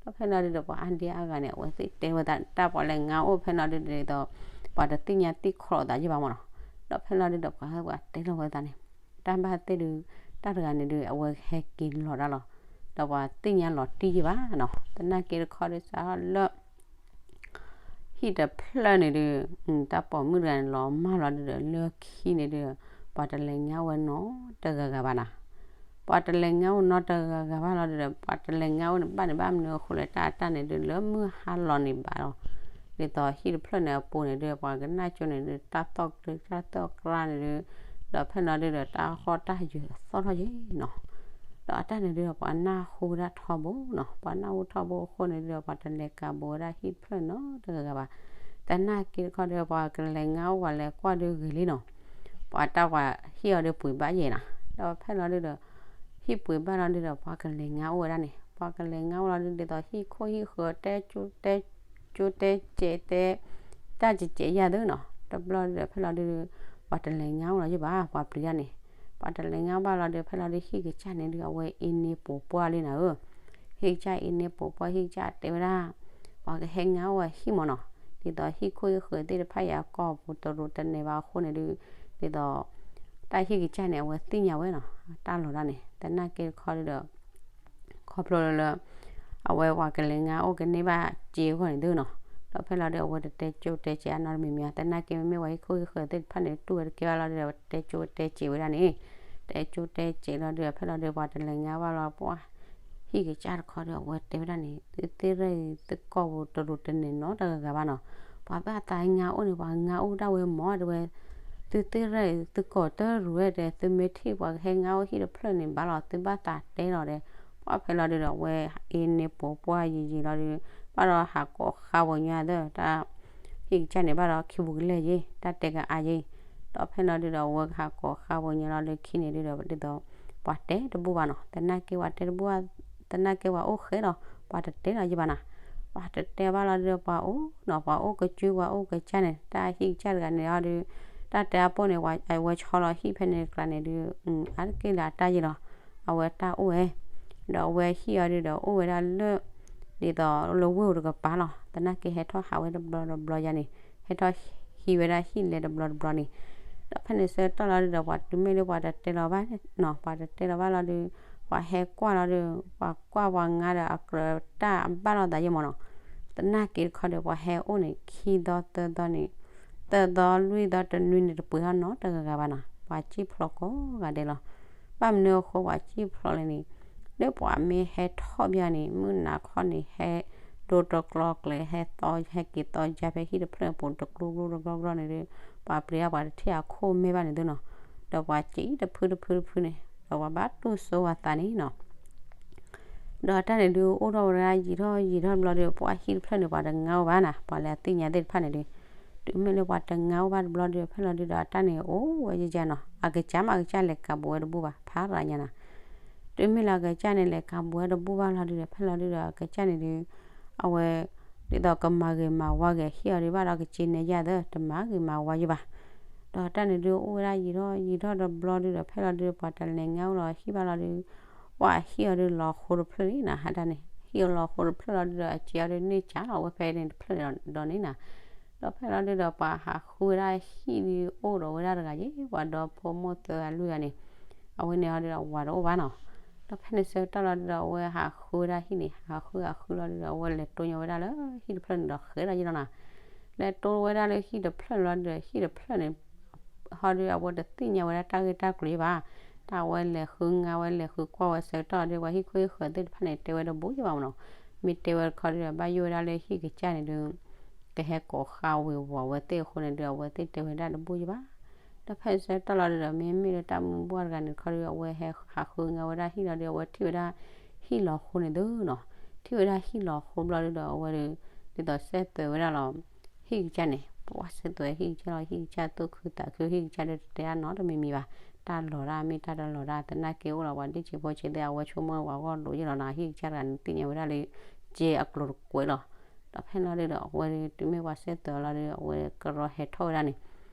ဒီးဖဲန့ၣ်ဘျီဒုးဒီး ပှၤအါဒံအါဂၤန့ၣ် အဝဲသ့ၣ်တဲဝဲသး တၢ်ပှၤလဲၤငါအိၣ်ဖဲန့ၣ်ဘျီဒုးဒီး ပှၤတသ့ၣ်ညါသံၣ်ခီလိာ်သးယံၤဘၣ်မးနီၤ. ဒီးဖဲန့ၣ်ဘျီဒုးဒီး ပှၤဟဲပှၤတဲလီၤဝဲသးန့ၣ် တၢ်ဘၣ်သ့ၣ်ဒုး တၢ်တဂၤန့ၣ်ဒုး အဝဲဟဲက့ၤလီၤတၢ်လီၤ. ဒီးပှၤသ့ၣ်ညါလီၤတံၢ်ယံၢ်ဘၣ်နီၤ. သနာ်က့တခီဒုး စးထီၣ်လၢ ဟံၣ်တဖျၢၣ်န့ၣ်ဒုး တၢ်ပိာ်မုၣ်တဂၤန့ၣ် လီၤမၢ်လီၤဒုးဒီး လၢခံန့ၣ်ဒုး ပှၤတလဲၤငါအိၣ်ဝဲနီတဂၤဂၤဘၣ်နီၤ. ပှၤတလဲၤငါအိၣ်နီတဂၤဂၤဘၣ်လီၤဒုးဒီး ပှၤတလဲၤငါအိၣ်န့ၣ် ဘၣ်န့ၣ်ဘၣ်မနုၤအဃိလဲၣ် တၢ်အတၢ်န့ၣ်ဒုး လၢမုၢ်ဟါလီၤန့ၣ်ဘၣ်လီၤ. ဒ်သိးဟံၣ်တဖျၢၣ်န့ၣ်အပူၤန့ၣ်ဒုး ပှၤကနၣ်ကၠိန့ၣ်ဒုး တၢ်သီၣ်ကျၢတၢ်သီၣ်ကျါန့ၣ်ဒုး ဒီးဖဲလီၤဒုးဒီး တၢ်ဃီၣ်တၢ်ယၢၤသီၣ်ထီၣ်ယံၤနီၤ. ဒီးအတၢ်န့ၣ်ဒုး ပှၤနၢ်ဟူဝဲဒၣ်ထီဘိနီၤ. ပှၤနၢ်ဟူထီဘိအဃိန့ၣ်ဒုး ပှၤတလဲၤကးဘူးဝဲဒၣ်ဟံၣ်တဖျၢၣ်နီတဂၤဂၤဘၣ်. သနာ်က့တခီဒီး ပှၤကလဲၤငါအိၣ် ပှၤလဲၤကွၢ်ဒုးဂ့ၤလံနီၤ. ပှၤတၢ်ပှၤဟံၣ်အီၤဒုးပှ့ၤဘၣ်ယဲနီၤ. ဒီးဖဲလီၤဒုးဒီး ဟံၣ်ပှ့ၤဘၣ်လီၤဒုးဒီး ပှၤကလဲၤငါအိၣ်ဝဲဒၣ်န့ၣ် ပှၤကလဲၤငါအိၣ်လီၤဒုး ဒ်သိးဟံၣ်ခိၣ်ဟံၣ်ဃၢၤ တဲကၠိတဲကၠိတဲကဲးတဲ တၢ်ကဲးကဲးယၤသ့နီၤ. တဘျီဒုးဒီး ဖဲလီၤဒုး ပှၤတလဲၤငါအိၣ်လီၤယံၢ်ဘၣ် ပှၤပျံၤတၢ်န့ၣ်. ပှၤတလဲၤငါဘၣ်လီၤဒုး ဖဲလီၤဒုး ဟံၣ်ကစၢ်န့ၣ်ဒုး အဝဲအ့န့ပိာ်ပှၢ်လံနၤဧၢ. ဟံၣ်ကစၢ်အ့န့ပိာ်ပှၢ် ဟံၣ်ကစၢ်တဲဝဲဒၣ် ပှၤကဟဲငါအိၣ်အဟံၣ်မၢ်နီၤ. ဒ်သိးဟံၣ်ခိၣ်ဟံၣ်ဃၢၤသ့ၣ်တဖၣ်အံၤ အကီၢ်ပူၤတရူးတန့ၢ်ဘၣ်အဃိန့ၣ်ဒုး ဒ်သိး တၢ်ဟံၣ်ကစၢ်န့ၣ် အဝဲသ့ၣ်ညါဝဲနီၤ တၢ်လီၤတၢ်န့ၣ်. သနာ်က့တခီဒုးဒီး ခီဖျိလၢ အဝဲပှၤကလဲၤငါအိၣ်ကန့ၢ်ဘၣ်စ့အဂီၢ်န့ၣ်သ့နီၤ. ဒီးဖဲလီၤဒုး အဝဲတတဲကၠိတဲကဲးအနီတမံၤမံၤ သနာ်က့မ့မ့ၢ်ပှၤဟံၣ်ခိၣ်ဟံၣ်ဃၢၤသ့ၣ်တဖၣ်န့ၣ် တူၢ်ဝဲတကဲဘၣ်လီၤဒုးဒီး တဲကၠိတဲကဲးဝဲဒၣ်န့ၣ်. တဲကၠိတဲကဲးလီၤဒုးဒီး ဖဲလီၤဒုး ပှၤတလဲၤငါဘၣ်လီၤ ပှၤဟံၣ်ကစၢ်တခီဒီး အဝဲတဲဝဲဒၣ်န့ၣ် သုသ့ၣ်ရဲၣ်အံၤ သုကီၢ်ပူၤတရူးတန့ၢ်နီတဂၤဂၤဘၣ်နီၤ. ပှၤဘၣ်သးငါအိၣ်န့ၣ် ပှၤငါအိၣ်ဒၣ်ဝဲမၢ်တဲဝဲ သုသ့ၣ်ရဲၣ်အံၤ သုကီၢ်တရူးဝဲတဲ သုမ့ၢ်ထံၣ်ပှၤကဟဲငါအိၣ်ဟံၣ်တဖျၢၣ်န့ၣ်ဘၣ်လီၤ သုဘၣ်သးတဲလီၤဒီး ပှၤဖဲလီၤဒုးဒီး အဝဲအ့န့ပိာ်ပှၢ်ယံာ်ယံာ်လီၤဒုး ဘၣ်ဒီးဟးကိးဃါဝဲညီသၢ တၢ် ဟံၣ်ကစၢ်န့ၣ်ဘၣ်ဒီးခံပူၤကလဲာ်ယံၤ တၢ်တဲကအါယံၤ. ဒီးဖဲလီၤဒုးဒီး အဝဲကဟးကိးဃါဝဲညီလီၤဒုး ခံန့ၣ်ဒုးဒီး ဒ်သိး ပှၤတဲတဘူၣ်ဘၣ်နီၤ. သနာ်က့ပှၤတဲတဘူၣ်ဘၣ် သနာ်က့ပှၤအိၣ်ဃဲလီၤ ပှၤတတဲလီၤယံၤဘၣ်နီၤ. ပှၤတတဲဘၣ်လီၤဒုးဒီး ပှၤအိၣ်နီၤ ပှၤအိၣ်ကစု ပှၤအိၣ်ကစၢ်န့ၣ် တၢ်ဟံၣ်ကစၢ်တဂၤန့ၣ်အီၤဒုး တၢ်တဲအပိၢ်န့ၣ် အဝဲဆီလီၤဟံၣ်ဖဲန့ၣ်တကျါန့ၣ်ဒုး အါတက့ၢ်လၢအတၢ်ယံၤလီၤ. အဝဲတၢ်အိၣ်ဝဲ ဒီးအဝဲဟံၣ်အီၤဒုးဒီး အိၣ်ဝဲဒၣ်လၢ ဒ်သိးလၢဝ့ၢ်ဧိၤတကပၤလီၤ. သနာ်က့ဟဲထီၣ်ဟးဝဲတဘျီတဘျီယါန့ၣ် ဟဲထီၣ်ဟံးဝဲဒၣ်ဟံၣ်လဲၤတဘျီတဘျီန့ၣ်. ဒီးဖဲန့ၣ်ဆၢကတီၢ်လီၤဒုးဒီး ပှၤတုၤမ့ၢ်လၢပှၤတတဲလီၤဘၣ်နီၤ ပှၤတတဲလီၤဘၣ်လီၤဒုး ပှၤဟဲကွၢ်လီၤဒုး ပှၤကွၢ်ပှၤငါဒီးအကြၢးတၢ်ဘၣ်လီၤသးယဲၢ်မၢ်နီၤ. သနာ်က့တခီဒီး ပှၤဟဲအိၣ်န့ၣ် ခံသီသၢသီန့ၣ် သၢသီလွံၢ်သီတနွံန့ၣ် တပှ့ၤထီၣ်နီတဂၤဂၤဘၣ်နီၤ ပှၤစံၣ်ဖျိးကိးဂၤဒဲးလီၤ. ဘၣ်မနုၤအဃိပှၤစံၣ်ဖျိးလဲၣ်န့ၣ် လၢပှၤမ့ၢ်ဟဲထီၣ်ဘၣ်န့ၣ် မုၢ်နၤခီန့ၣ် ဟဲဒိတကျီကျဲ ဟဲသီ ဟဲက့ၤသီယါဖဲဟံၣ်တဖျၢၣ်ပူၤတကျိကျိတကျီကျီန့ၣ်ဒီး ပှၤပျံၤတၢ်ပှၤတထံၣ်အခိၣ်မဲဘၣ်န့ၣ်သ့နီၤ. ဒီးပှၤစံၣ်တဖုတဖုတဖုန့ၣ် ဒီးပှၤဘၣ်တူၢ်စိဝဲသးန့ၣ်နီၤ. ဒီးတၢ်န့ၣ်ဒုးအိၣ်ထီၣ်ဝဲဒၣ်ယံာ်ထီၣ်ယံာ်ထီၣ်တဘျီဒီး ပှၤဟံၣ်တဖျၢၣ်န့ၣ် ပှၤတငါအိၣ်ဘၣ်နီၤ ပှၤလၢအသ့ၣ်ညါသ့ၣ်တဖၣ်န့ၣ်ဒီး တုၤမ့ၢ်လၢပှၤတငါအိၣ်ဘၣ်တဘျီဒီး ဖဲလီၤဒုးဒီးအတၢ်န့ၣ်အိၣ်ဝဲယဲၢ်ယဲၢ်နီၤ အကစၢ်မ့ၢ်အကစၢ်လဲၤကးဘူးဝဲတဘူၣ်ဘၣ် ဖးရၤညါနီၤ. တုၤမ့ၢ်လၢအကစၢ်န့ၣ် လဲၤကးဘူးဝဲတဘူၣ်ဘၣ်လီၤဒုးဒီး ဖဲလီၤဒုးဒီးအကစၢ်န့ၣ်ဒုး အဝဲ ဒ်သိးကမၤဂ့ၤမၤဝါဂ့ၤဟံၣ်အီၤဒုးဘၣ်ဒီး အကစၢ်န့ၣ်ယဲၢ်သၢ တမၤဂ့ၤမၤဝါယံၤဘၣ်. ဒီးတၢ်န့ၣ်ဒုးအိၣ်ဝဲဒၣ်ယံာ်ထီၣ်ယံာ်ထီၣ်တဘျီဒုးဒီး ဖဲလီၤဒုးပှၤတလဲၤငါအိၣ်လီၤဟံၣ်ဘၣ်လီၤဒုး ပှၤဟံၣ်အီၤဒုးလီၤဃိတဖျၢၣ်လံနီၤ ဟးတၢ်န့ၣ် ဟံၣ်အီၤလီၤဃိတဖျၢၣ်လီၤဒုးဒီး အစ့အီၤဒုးန့ၢ်စၢ်လီၤ အဝဲဖဲန့ၣ်တဖျၢၣ်န့ၣ်ဒီးန့ၣ်နီၤ. ဒီးဖဲလီၤဒုးဒီး ပှၤဟးဃုဝဲဒၣ်ဟံၣ်ဒုးအိၣ်ဒီးဝဲဒၣ်တဂၤယဲၢ် ပှၤဒီဖိမိၢ်သၢဂၤလွံၢ်ဂၤန့ၣ် အဝဲန့ၣ်အီၤဒုးဒီးဝၤတအိၣ်ဘၣ်နီၤ. ဒီးဖဲန့ၣ်ဆၢကတီၢ်လီၤဒုးဒီး အဝဲဟးဃုဝဲဒၣ်ဟံၣ်န့ၣ် ဟးဃုဟးဃုလီၤဒုးဒီး အဝဲလဲၤတိၢ်ညီဝဲဒၣ်လၢဟံၣ်တဖျၢၣ်န့ၣ်ဒီးဃဲလီၤယဲၢ်လီၤနီၤ. လဲၤတိၢ်ဝဲဒၣ်လၢဟံၣ်တဖျၢၣ်လီၤဒုးဒီး ဟံၣ်တဖျၢၣ်န့ၣ် ဟီဒုးအဝဲတသ့ၣ်ညါဝဲဒၣ်တၢ်ဂ့ၢ်တၢ်ကျိၤဘၣ်. တၢ်အဝဲလဲၤဃုငါဝဲလဲၤဃုကွၢ်ဝဲဆၢကတီၢ်ဒီး ပှၤဟံၣ်ခိၣ်ဟံၣ်ဃၢၤသ့ၣ်တဖၣ်န့ၣ် တဲဝဲတဘူးယံၤဘၣ်မၢ်နီၤ. မ့ၢ်တဲဝဲတခီဒုးဒီး ဘၣ်ယိၣ်ဝဲဒၣ်လၢဟံၣ်ကစၢ်န့ၣ်ဒုး ကဟဲကိးဃါဝ့ၤဝီၤဝဲသ့ၣ်အဃိန့ၣ်ဒုး အဝဲသ့ၣ်တဲဝဲဒၣ်တဘူးယံၤဘၣ်. ဒီးဖဲဆၢကတီၢ်လီၤဒုးဒီး မ့မ့ၢ်လၢတၢ်မုၢ်ဘှၢ်တဂၤန့ၣ်တခီဒုး အဝဲဟဲဟးဃုငါဝဲဒၣ်ဟံၣ်လီၤဒုး အဝဲထံၣ်ဝဲဒၣ်ဟံၣ်လီၤဃိန့ၣ်သ့နီၤ. ထံၣ်ဝဲဒၣ်ဟံၣ်လီၤဃိဘျီဒုးဒီး အဝဲဒုး ဒ်သိးစဲသွဲးဝဲဒၣ်လီၤ ဟံၣ်ကစၢ်န့ၣ် ပှၤစဲသွဲးဟံၣ်ကစၢ်လီၤ ဟံၣ်ကစၢ်သူၣ်ခုသးခု ဟံၣ်ကစၢ်ဒုးတတဲအါနီတမံၤမံၤဘၣ်. တၢ်လီၤတၢ်မ့ၢ်တၢ်တလီၤတၢ် သနာ်က့အိၣ်ဒီးပှၤဒ့ၣ်ဆံးဖိဆံးသ့ၣ် အဝဲဆိကမိၣ်ပှၤဂီၢ်ဒိၣ်ယဲၢ်လီၤနီၤ ဟံၣ်ကစၢ်တဂၤန့ၣ် သ့ၣ်ညါဝဲဒၣ်လၢ ကဲအကျိၤတကွဲးလီၤ. ဒီးဖဲလီၤဒုးဒီး အဝဲဒုး တုၤမ့ၢ်ပှၤစဲသွဲးလီၤဒုး အဝဲကရီဟဲထီၣ်ဝဲဒၣ်န့ၣ်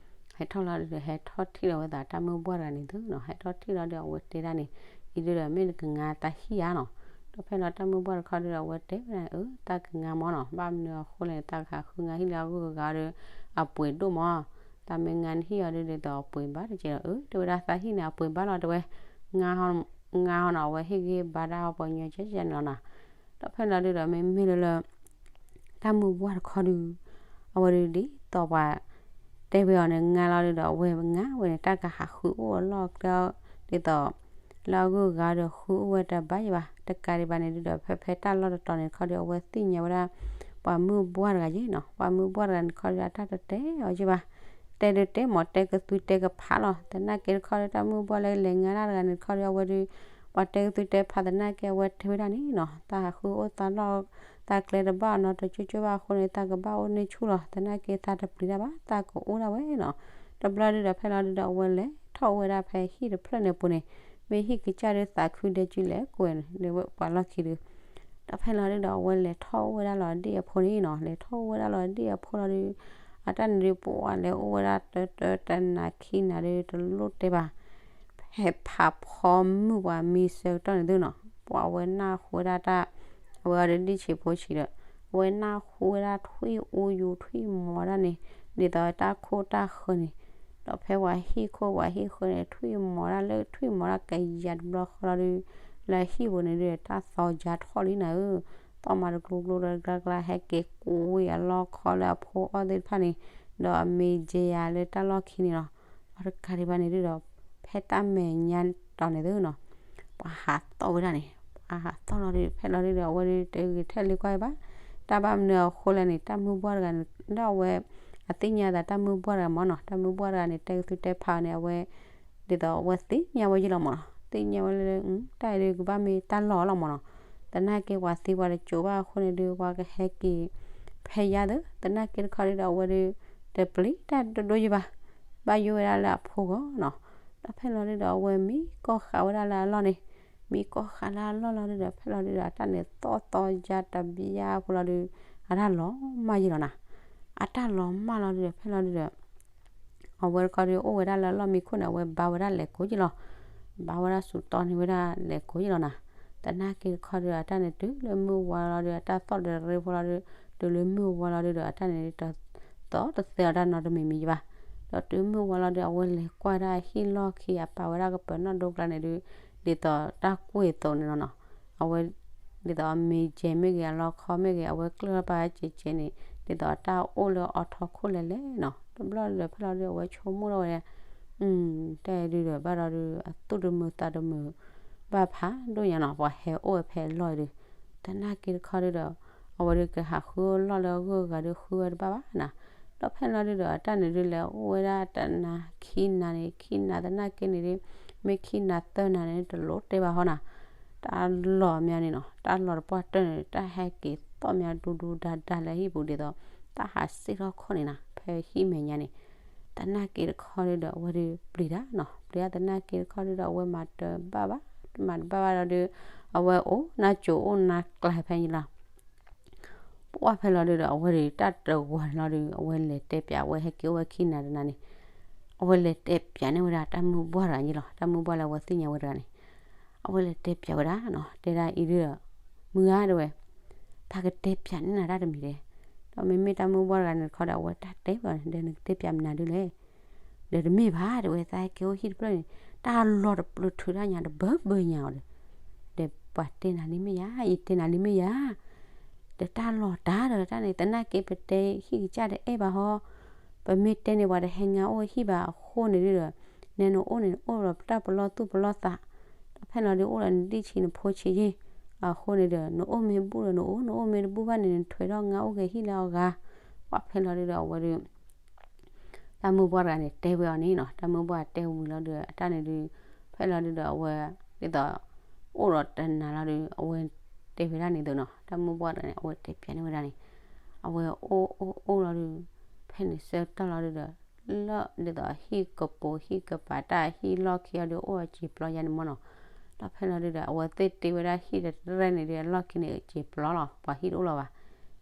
ဟဲထီၣ်လီၤဒုးဒီး ဟဲထီၣ်ထံၣ်လီၤဝဲသးတၢ်မုၢ်ဘှၢ်တဂၤန့ၣ်သ့နီၤ ဟဲထီၣ်ထံၣ်လီၤဒုး အဝဲတဲဒၣ်န့ၣ် အံၤဒုးဒီး မ့ၢ်နကငါတၢ်ဟံၣ်ဧါနီၤ. ဒီးဖဲလီၤတၢ်မုၢ်ဘှၢ်တခီဒုးဒီး အဝဲတဲဝဲဒၣ်န့ၣ် အၢ တၢ်ကငါမၢ်နီၤ ဘၣ်မနုၤအဃိလဲၣ် တၢ်ကဟးဃုငါဟံၣ်လၢအဂုၤအဂၤအီၤဒီး အပှ့ၤဒိၣ်မၢ် တၢ်မ့ၢ်ငါနဟံၣ်အီၤဒုးဒ်သိးအပှ့ၤဘၣ်တက့ၢ်ဒီး အၢ တဲဝဲဒၣ်သးဟံၣ်န့ၣ် အပှ့ၤဘၣ်လီၤတဲဝဲ, ပ ငါဟီနီၤ အဝဲဟ့ၣ်ဂံၢ်ဘါဒၣ်ပှၤကညီကဲကဲန့ၣ်လီၤနီၤ. ဒီးဖဲလီၤဒုဒီး မ့မ့ၢ်လၢလၢ တၢ်မုၢ်ပှၢ်တခီဒု အဝဲဒုဒ်သိးပှၤ တဲဝဲအီၤန့ၣ် ငါလီၤဒုဒီး အဝဲငါဝဲန့ၣ် တၢ်ကဟးဃုအိၣ်အလီၢ်ကျဲ ဒ်သိး လၢအဂုၤအဂၤဒီးဃုအိၣ်ဝဲတဘၣ်ယဘၣ် တကးဒံးဘၣ်န့ၣ်ဒုဒီး ဖဲဖဲတၢ်လီၢ်တတီၤန့ၣ်တခီဒီး အဝဲသ့ၣ်ညါဝဲဒၣ် ပှၤမုၢ်ပှၢ်တဂၤယ့နီၤ. ပှၤမုၢ်ပှၢ်တဂၤန့ၣ်တခီဒီး အတၢ်တတဲအီၤယဘၣ် တဲဒုတဲမ့ၢ်တဲကသုတဲကဖးလီၤ. သနာ်က့တခီဒီး တၢ်မုၢ်ပှၢ်လၢလဲၤငါတၢ်တဂၤန့ၣ်တခီဒီး အဝဲဒု ပှၤတဲကသုတဲဖးသနာ်က့ အဝဲတဲဝဲဒၣ်န့ၣ်နီၤ သးဟးဃုအိၣ်သးလီၢ် သးကျဲတဘၣ်အနီတကၠိကၠိဘၣ်အဃိန့ၣ် သးကဘၣ်အိၣ်န့ၢ်ဆူၣ်လီၤ. သနာ်က့သးတပျံၤတၢ်ဘၣ် သးကအိၣ်ဒၣ်ဝဲနီၤ. တဘျီဒုဒီး ဖဲလီၤဒုဒီး အဝဲလဲၤထီၣ်အိၣ်ဝဲဒၣ်ဖဲဟံၣ်တဖျၢၣ်န့ၣ်အပူၤန့ၣ် မ့ၢ်ဟံၣ်ကစၢ်ဒု သးခုဒဲကုလဲၤကွဲၤန့ၣ် လၢပှၤလီၢ်ခံဒု ဒီးဖဲလီၤဒုဒီး အဝဲလဲၤထီၣ်အိၣ်ဝဲဒၣ်လီၤဒ့ၣ်အဖိန့ၣ်နီၤ. လဲၤထီၣ်အိၣ်ဝဲဒၣ်လီၤဒ့ၣ်အဖိလီၤဒု အတၢ်န့ၣ်ဒု ပှၤလဲၤအိၣ်ဝဲဒၣ်တၢတၢတနၤခံနၤဒု တလိၣ်တဲဘၣ် ဖဲဖးဖီမုၢ်ပှၤမံဆၢကတီၢ်န့ၣ်သုနီၤ ပှၤအဝဲနၢ်ဟူဝဲဒၣ်တၢ် အဝဲအီၤဒုဒံၣ်ဆံးဖိဆံးဒီး အဝဲနၢ်ဟူဝဲဒၣ်ထွံၣ်အိယိၤထွံၣ်မီၤဒၣ်န့ၣ် ဒ်သိးတၢ်ခိၣ်တၢ်ဃၢၤန့ၣ် ဒီးဖဲပှၤဟံၣ်ခိၣ်ပှၤဟံၣ်ဃၢၤန့ၣ် ထွံၣ်မီၤဒၣ်လၢထွံၣ်မီၤဒၣ်ကယၤတဘျီဃီလီၤဒု လၢဟံၣ်ပူၤန့ၣ်ဒု တၢ်သီယါထီၣ်လံနၤဧၢ သီၣ်မၤတကျိကျိဒီးကျါကျါ ဟဲက့ၤကွံာ်အလီၢ်ခီလၢအဖိအီၣ်သ့ၣ်တဖၣ်န့ၣ် ဒီးအမ့ၤယဲယၤလၢတၢ်လီၢ်ခံန့ၣ်လီၤ. အတကးဒံးဘၣ်န့ၣ်ဒုဒီး ဖဲတၢ်မဲာ်ညါတီၤန့ၣ်သုနီၤ ပှၤဟးသီၣ်ဝဲဒၣ်န့ၣ် ပှၤဟးသီၣ်လီၤဒု ဖဲလီၤဒုဒီး အဝဲဒုတဂ့ၤထဲလံကွၢ်ဘၣ် တၢ်ဘၣ်မနုၤအဃိလဲၣ်န့ၣ် တၢ်မုၢ်ပှၢ်တဂၤန့ၣ် ဒီးအဝဲ အသ့ၣ်ညါသးတၢ်မုၢ်ပှၢ်တဂၤမ့ၢ်နီၤ တၢ်မုၢ်ပှၢ်တဂၤန့ၣ် တဲကသုတဲဖးန့ၣ် အဝဲ ဒ်သိးအဝဲသ့ၣ်ညါဝဲယ့ၣ်လီၤမ့ၢ်နီၤ သ့ၣ်ညါဝဲလၢ တၢ်အံၤဒုကဘၣ်မ့ၢ်တၢ်လီၢ်လီၤမ့ၢ်နီၤ သနာ်က့ပှၤသံပှၤတစိၤဘၣ်အဃိန့ၣ်ဒု ပှၤကဟဲက့ၤ ဖဲယါသၢ သနာ်က့တခီဒုဒီး အဝဲဒု တပျံၤတၢ်ဒိဒိယဘၣ် ဘၣ်ယိၣ်ဝဲဒၣ်လၢအဖိဂီၢ်နီၤ ဒီးဖဲလီၤဒုဒီး အဝဲမံကီၢ်ဃာ်ဝဲဒၣ်လၢအလီၢ်န့ၣ် မံကီၢ်ဃာ်လၢအလီၢ်လီၤဒုဒီး ဖဲလီၤဒုဒီး အတၢ်န့ၣ်သီၣ်သီယါတဘျါဖိလီၤဒု အတၢ်လီၤမၢ်ယ့ၣ်လီၤနၤ အတၢ်လီၤမၢ်လီၤဒုဒီး ဖဲလီၤဒုဒီး အဝဲတခီဒု အိၣ်ဝဲဒၣ်လၢအလီၢ်မံခိၣ်န့ၣ် အဝဲဘါဝဲဒၣ်လဲၤကိးယ့ၣ်လီၤ. ဘါဝဲဒၣ်စူးတီန့ၢ်ဝဲဒၣ်လဲၤကိးယ့ၣ်လီၤနၤ. သနာ်က့တခီဒု အတၢ်န့ၣ်တုၤလၢမုၢ်ဝါလီၤဒု အတၢ်သီၣ်တရ့ဖိလီၤဒု တုၤလၢမုၢ်ဝါလီၤဒုဒီး အတၢ်န့ၣ်ဒု တသီၣ်တသဲအီၤတၢ်နီတမံၤမံၤယဘၣ်. ဒီးတုၤမုၢ်ဝါလီၤဒု အဝဲလဲၤကွၢ်ဒၣ်ဟံၣ်လီၢ်ခံ အပာ်ဝဲဒၣ်ကပၢၤနီၣ်ဒိကျါန့ၣ်ဒု ဒ်သိးတၢ်ကွ့ၢ်အသိးန့ၣ်လီၤနီၤ. အဝဲ ဒ်သိးအမ့ၤယဲမ့ၢ်ဂ့ၤ အလီခီမ့ၢ်ဂ့ၤ အဝဲကျၢၢ်ထီၣ်ပာ်စဲးစဲးန့ၣ် ဒ်သိးတၢ်အိၣ်လၢအီထီခိၣ်လဲၤလဲၤနီၤ. တဘျီဒုဒီးဖဲလီၤဒု အဝဲဆိကမိၣ်ထီၣ်ဝဲ တၢ်အံၤဒုဒီး ဘၣ်ဒီးဒု အသူၣ်တမုာ်သးတမုာ် ဘၣ်ဖးဒိၣ်ညါနီၤ ပှၤဟဲအိၣ်ဝဲဖဲအလီၢ်အံၤဒု. သနာ်က့တခီဒုဒီး အဝဲဒုကဟးဃုအလီၢ်လၢအဂုၤအဂၤဒု ဃုဝဲတဘၣ်ဘၣ်နီၤ. ဒီးဖဲလီၤဒုဒီး အတၢ်န့ၣ်ဒုလဲၤအိၣ်ဝဲဒၣ်တနၤခံနၤန့ၣ် ခံနၤသနာ်က့န့ၣ်ဒု မ့ၢ်ခံနၤသၢနၤန့ၣ် တလိၣ်တဲဘၣ်ဟီနီၤ. တၢ်လီၢ်မးန့ၣ်နီၤ တၢ်လီၢ်တပှၢ်တၢၢ်န့ၣ် တၢ်ဟဲက့ၤသီၣ်မးဒူဒူဒါဒါလၢဟံၣ်ပူၤဒ်သိး တၢ်ဟးစ့ၣ်ထီၣ်ခိၣ်န့ၣ်နီၤ ဖဲဟံၣ်မဲာ်ညါန့ၣ်. သနာ်က့တခီဒုဒီး အဝဲဒုပျံၤတၢ်နီၤ ပျံၤတၢ်သနာ်က့တခီဒုဒီး အဝဲမၤတဘၣ်ဘၣ် မၤတဘၣ်ဘၣ်ဒီးဒု အဝဲအိၣ်နါစိၤအိၣ်နါကျါဖဲန့ၣ်လီၤ. ပှၢ်ဖဲလီၤဒုဒီး အဝဲဒုတၢ်တဂီၤန့ၣ်လီၤဒု အဝဲလဲၤတဲပၠး အဝဲဟဲက့ၤအိၣ်ဝဲခံနၤတနၤန့ၣ် အဝဲလဲၤတဲပၠးန့ၢ်ဝဲဒၣ်တၢ်မုၢ်ပှၢ်တဂၤန့ၣ်လီၤ. တၢ်မုၢ်ပှၢ်လၢအဝဲသ့ၣ်ညါဝဲတဂၤန့ၣ် အဝဲလဲၤတဲပၠးဝဲဒၣ်နီၤ တဲဒၣ်အံၤဒုဒီး မုၢ်ဂၤတဲဝဲ တၢ်ကတဲပၠးန့ၢ်နၤတၢ်တမံၤဒဲး ဒီးမ့မ့ၢ်တၢ်မုၢ်ပှၢ်တဂၤန့ၣ်တခီဒီး အဝဲတၢ်တဲဝဲန့ၣ် ဒီးနကတဲပၠးမနုၤဒုလဲၣ်. ဒီးတမ့ၢ်ဘၣ်တဲဝဲ သးဟဲက့ၤအိၣ်ဟံၣ်တဖျၢၣ်န့ၣ် တၢ်လီၢ်တပျုၤထုးတၢ်ညါတဘၢဘၢညါအီၤဒီး ဒီးပှၤတဲနၤလံမ့ၢ်ယၤ ယတဲနၤလံမ့ၢ်ယၤ ဒီးတၢ်လီၤတၢ်ဒီးတၢ်န့ၣ် သနာ်က့ပတဲဟံၣ်ကစၢ်တအဲၣ်ဘၣ်ဟီ, ပမ့ၢ်တဲန့ၣ် ပှၤတဟဲငါအိၣ်ဟံၣ်ဘၣ်အဃိန့ၣ်ဒုဒီး နဲနအိၣ်န့ၣ် အိၣ်ဒီးပတၢ်ပလီၢ်သူၣ်ပလီၢ်သး, ဒီးဖဲလီၤဒုးအိၣ်ဒီးနဒံၣ်ဆံးနဖိဆံးယ့ၢ်, အဃိန့ၣ်ဒီး နအိၣ်မ့ၢ်ဘူၣ်ဒီးနအိၣ်, နအိၣ်မ့ၢ်တဘူၣ်ဘၣ်န့ၣ် နထွဲထီၣ်ငါအိၣ်က့ၤဟံၣ်လၢအဂၤ, ပှၢ်ဖဲလီၤဒုဒီးအဝဲဒုး တၢ်မုၢ်ပှၢ်တဂၤန့ၣ် တဲဝဲအီၤန့ၣ်နီၤ, တၢ်မုၢ်ပှၢ်တဲဝံၤလီၤဒုး အတၢ်န့ၣ်ဒုး ဖဲလီၤဒုးဒီးအဝဲ ဒ်သိး အိၣ်ဒီးတနၤလီၤဒုး အဝဲတဲဝဲဒၣ်န့ၣ်သိးနီၤ, တၢ်မုၢ်ပှၢ်တဂၤန့ၣ် အဝဲတဲပၠးန့ၢ်ဝဲဒၣ်န့ၣ်, အဝဲအိၣ်အိၣ်အိၣ်လီၤဒုး ဖဲန့ၣ်ဆၢကတီၢ်လီၤဒုးဒီး လၢဒ်သိးဟံၣ်ကပိာ်ဟံၣ်ကပၤတၢ်ဟံၣ်လီၢ်ခံအီၤဒုး အိၣ်အစံာ်ပျီယါန့ၣ်မ့ၢ်နီၤ, ဒီးဖဲလီၤဒုးဒီး အဝဲသ့ၣ်တ့ဝဲဒၣ်ဟံၣ်တရဲၣ်န့ၣ်ဒုး အလီၢ်ခံန့ၣ် အစံာ်ပျီလီၤ, ပှၤဟံၣ်တအိၣ်လီၤဘၣ်.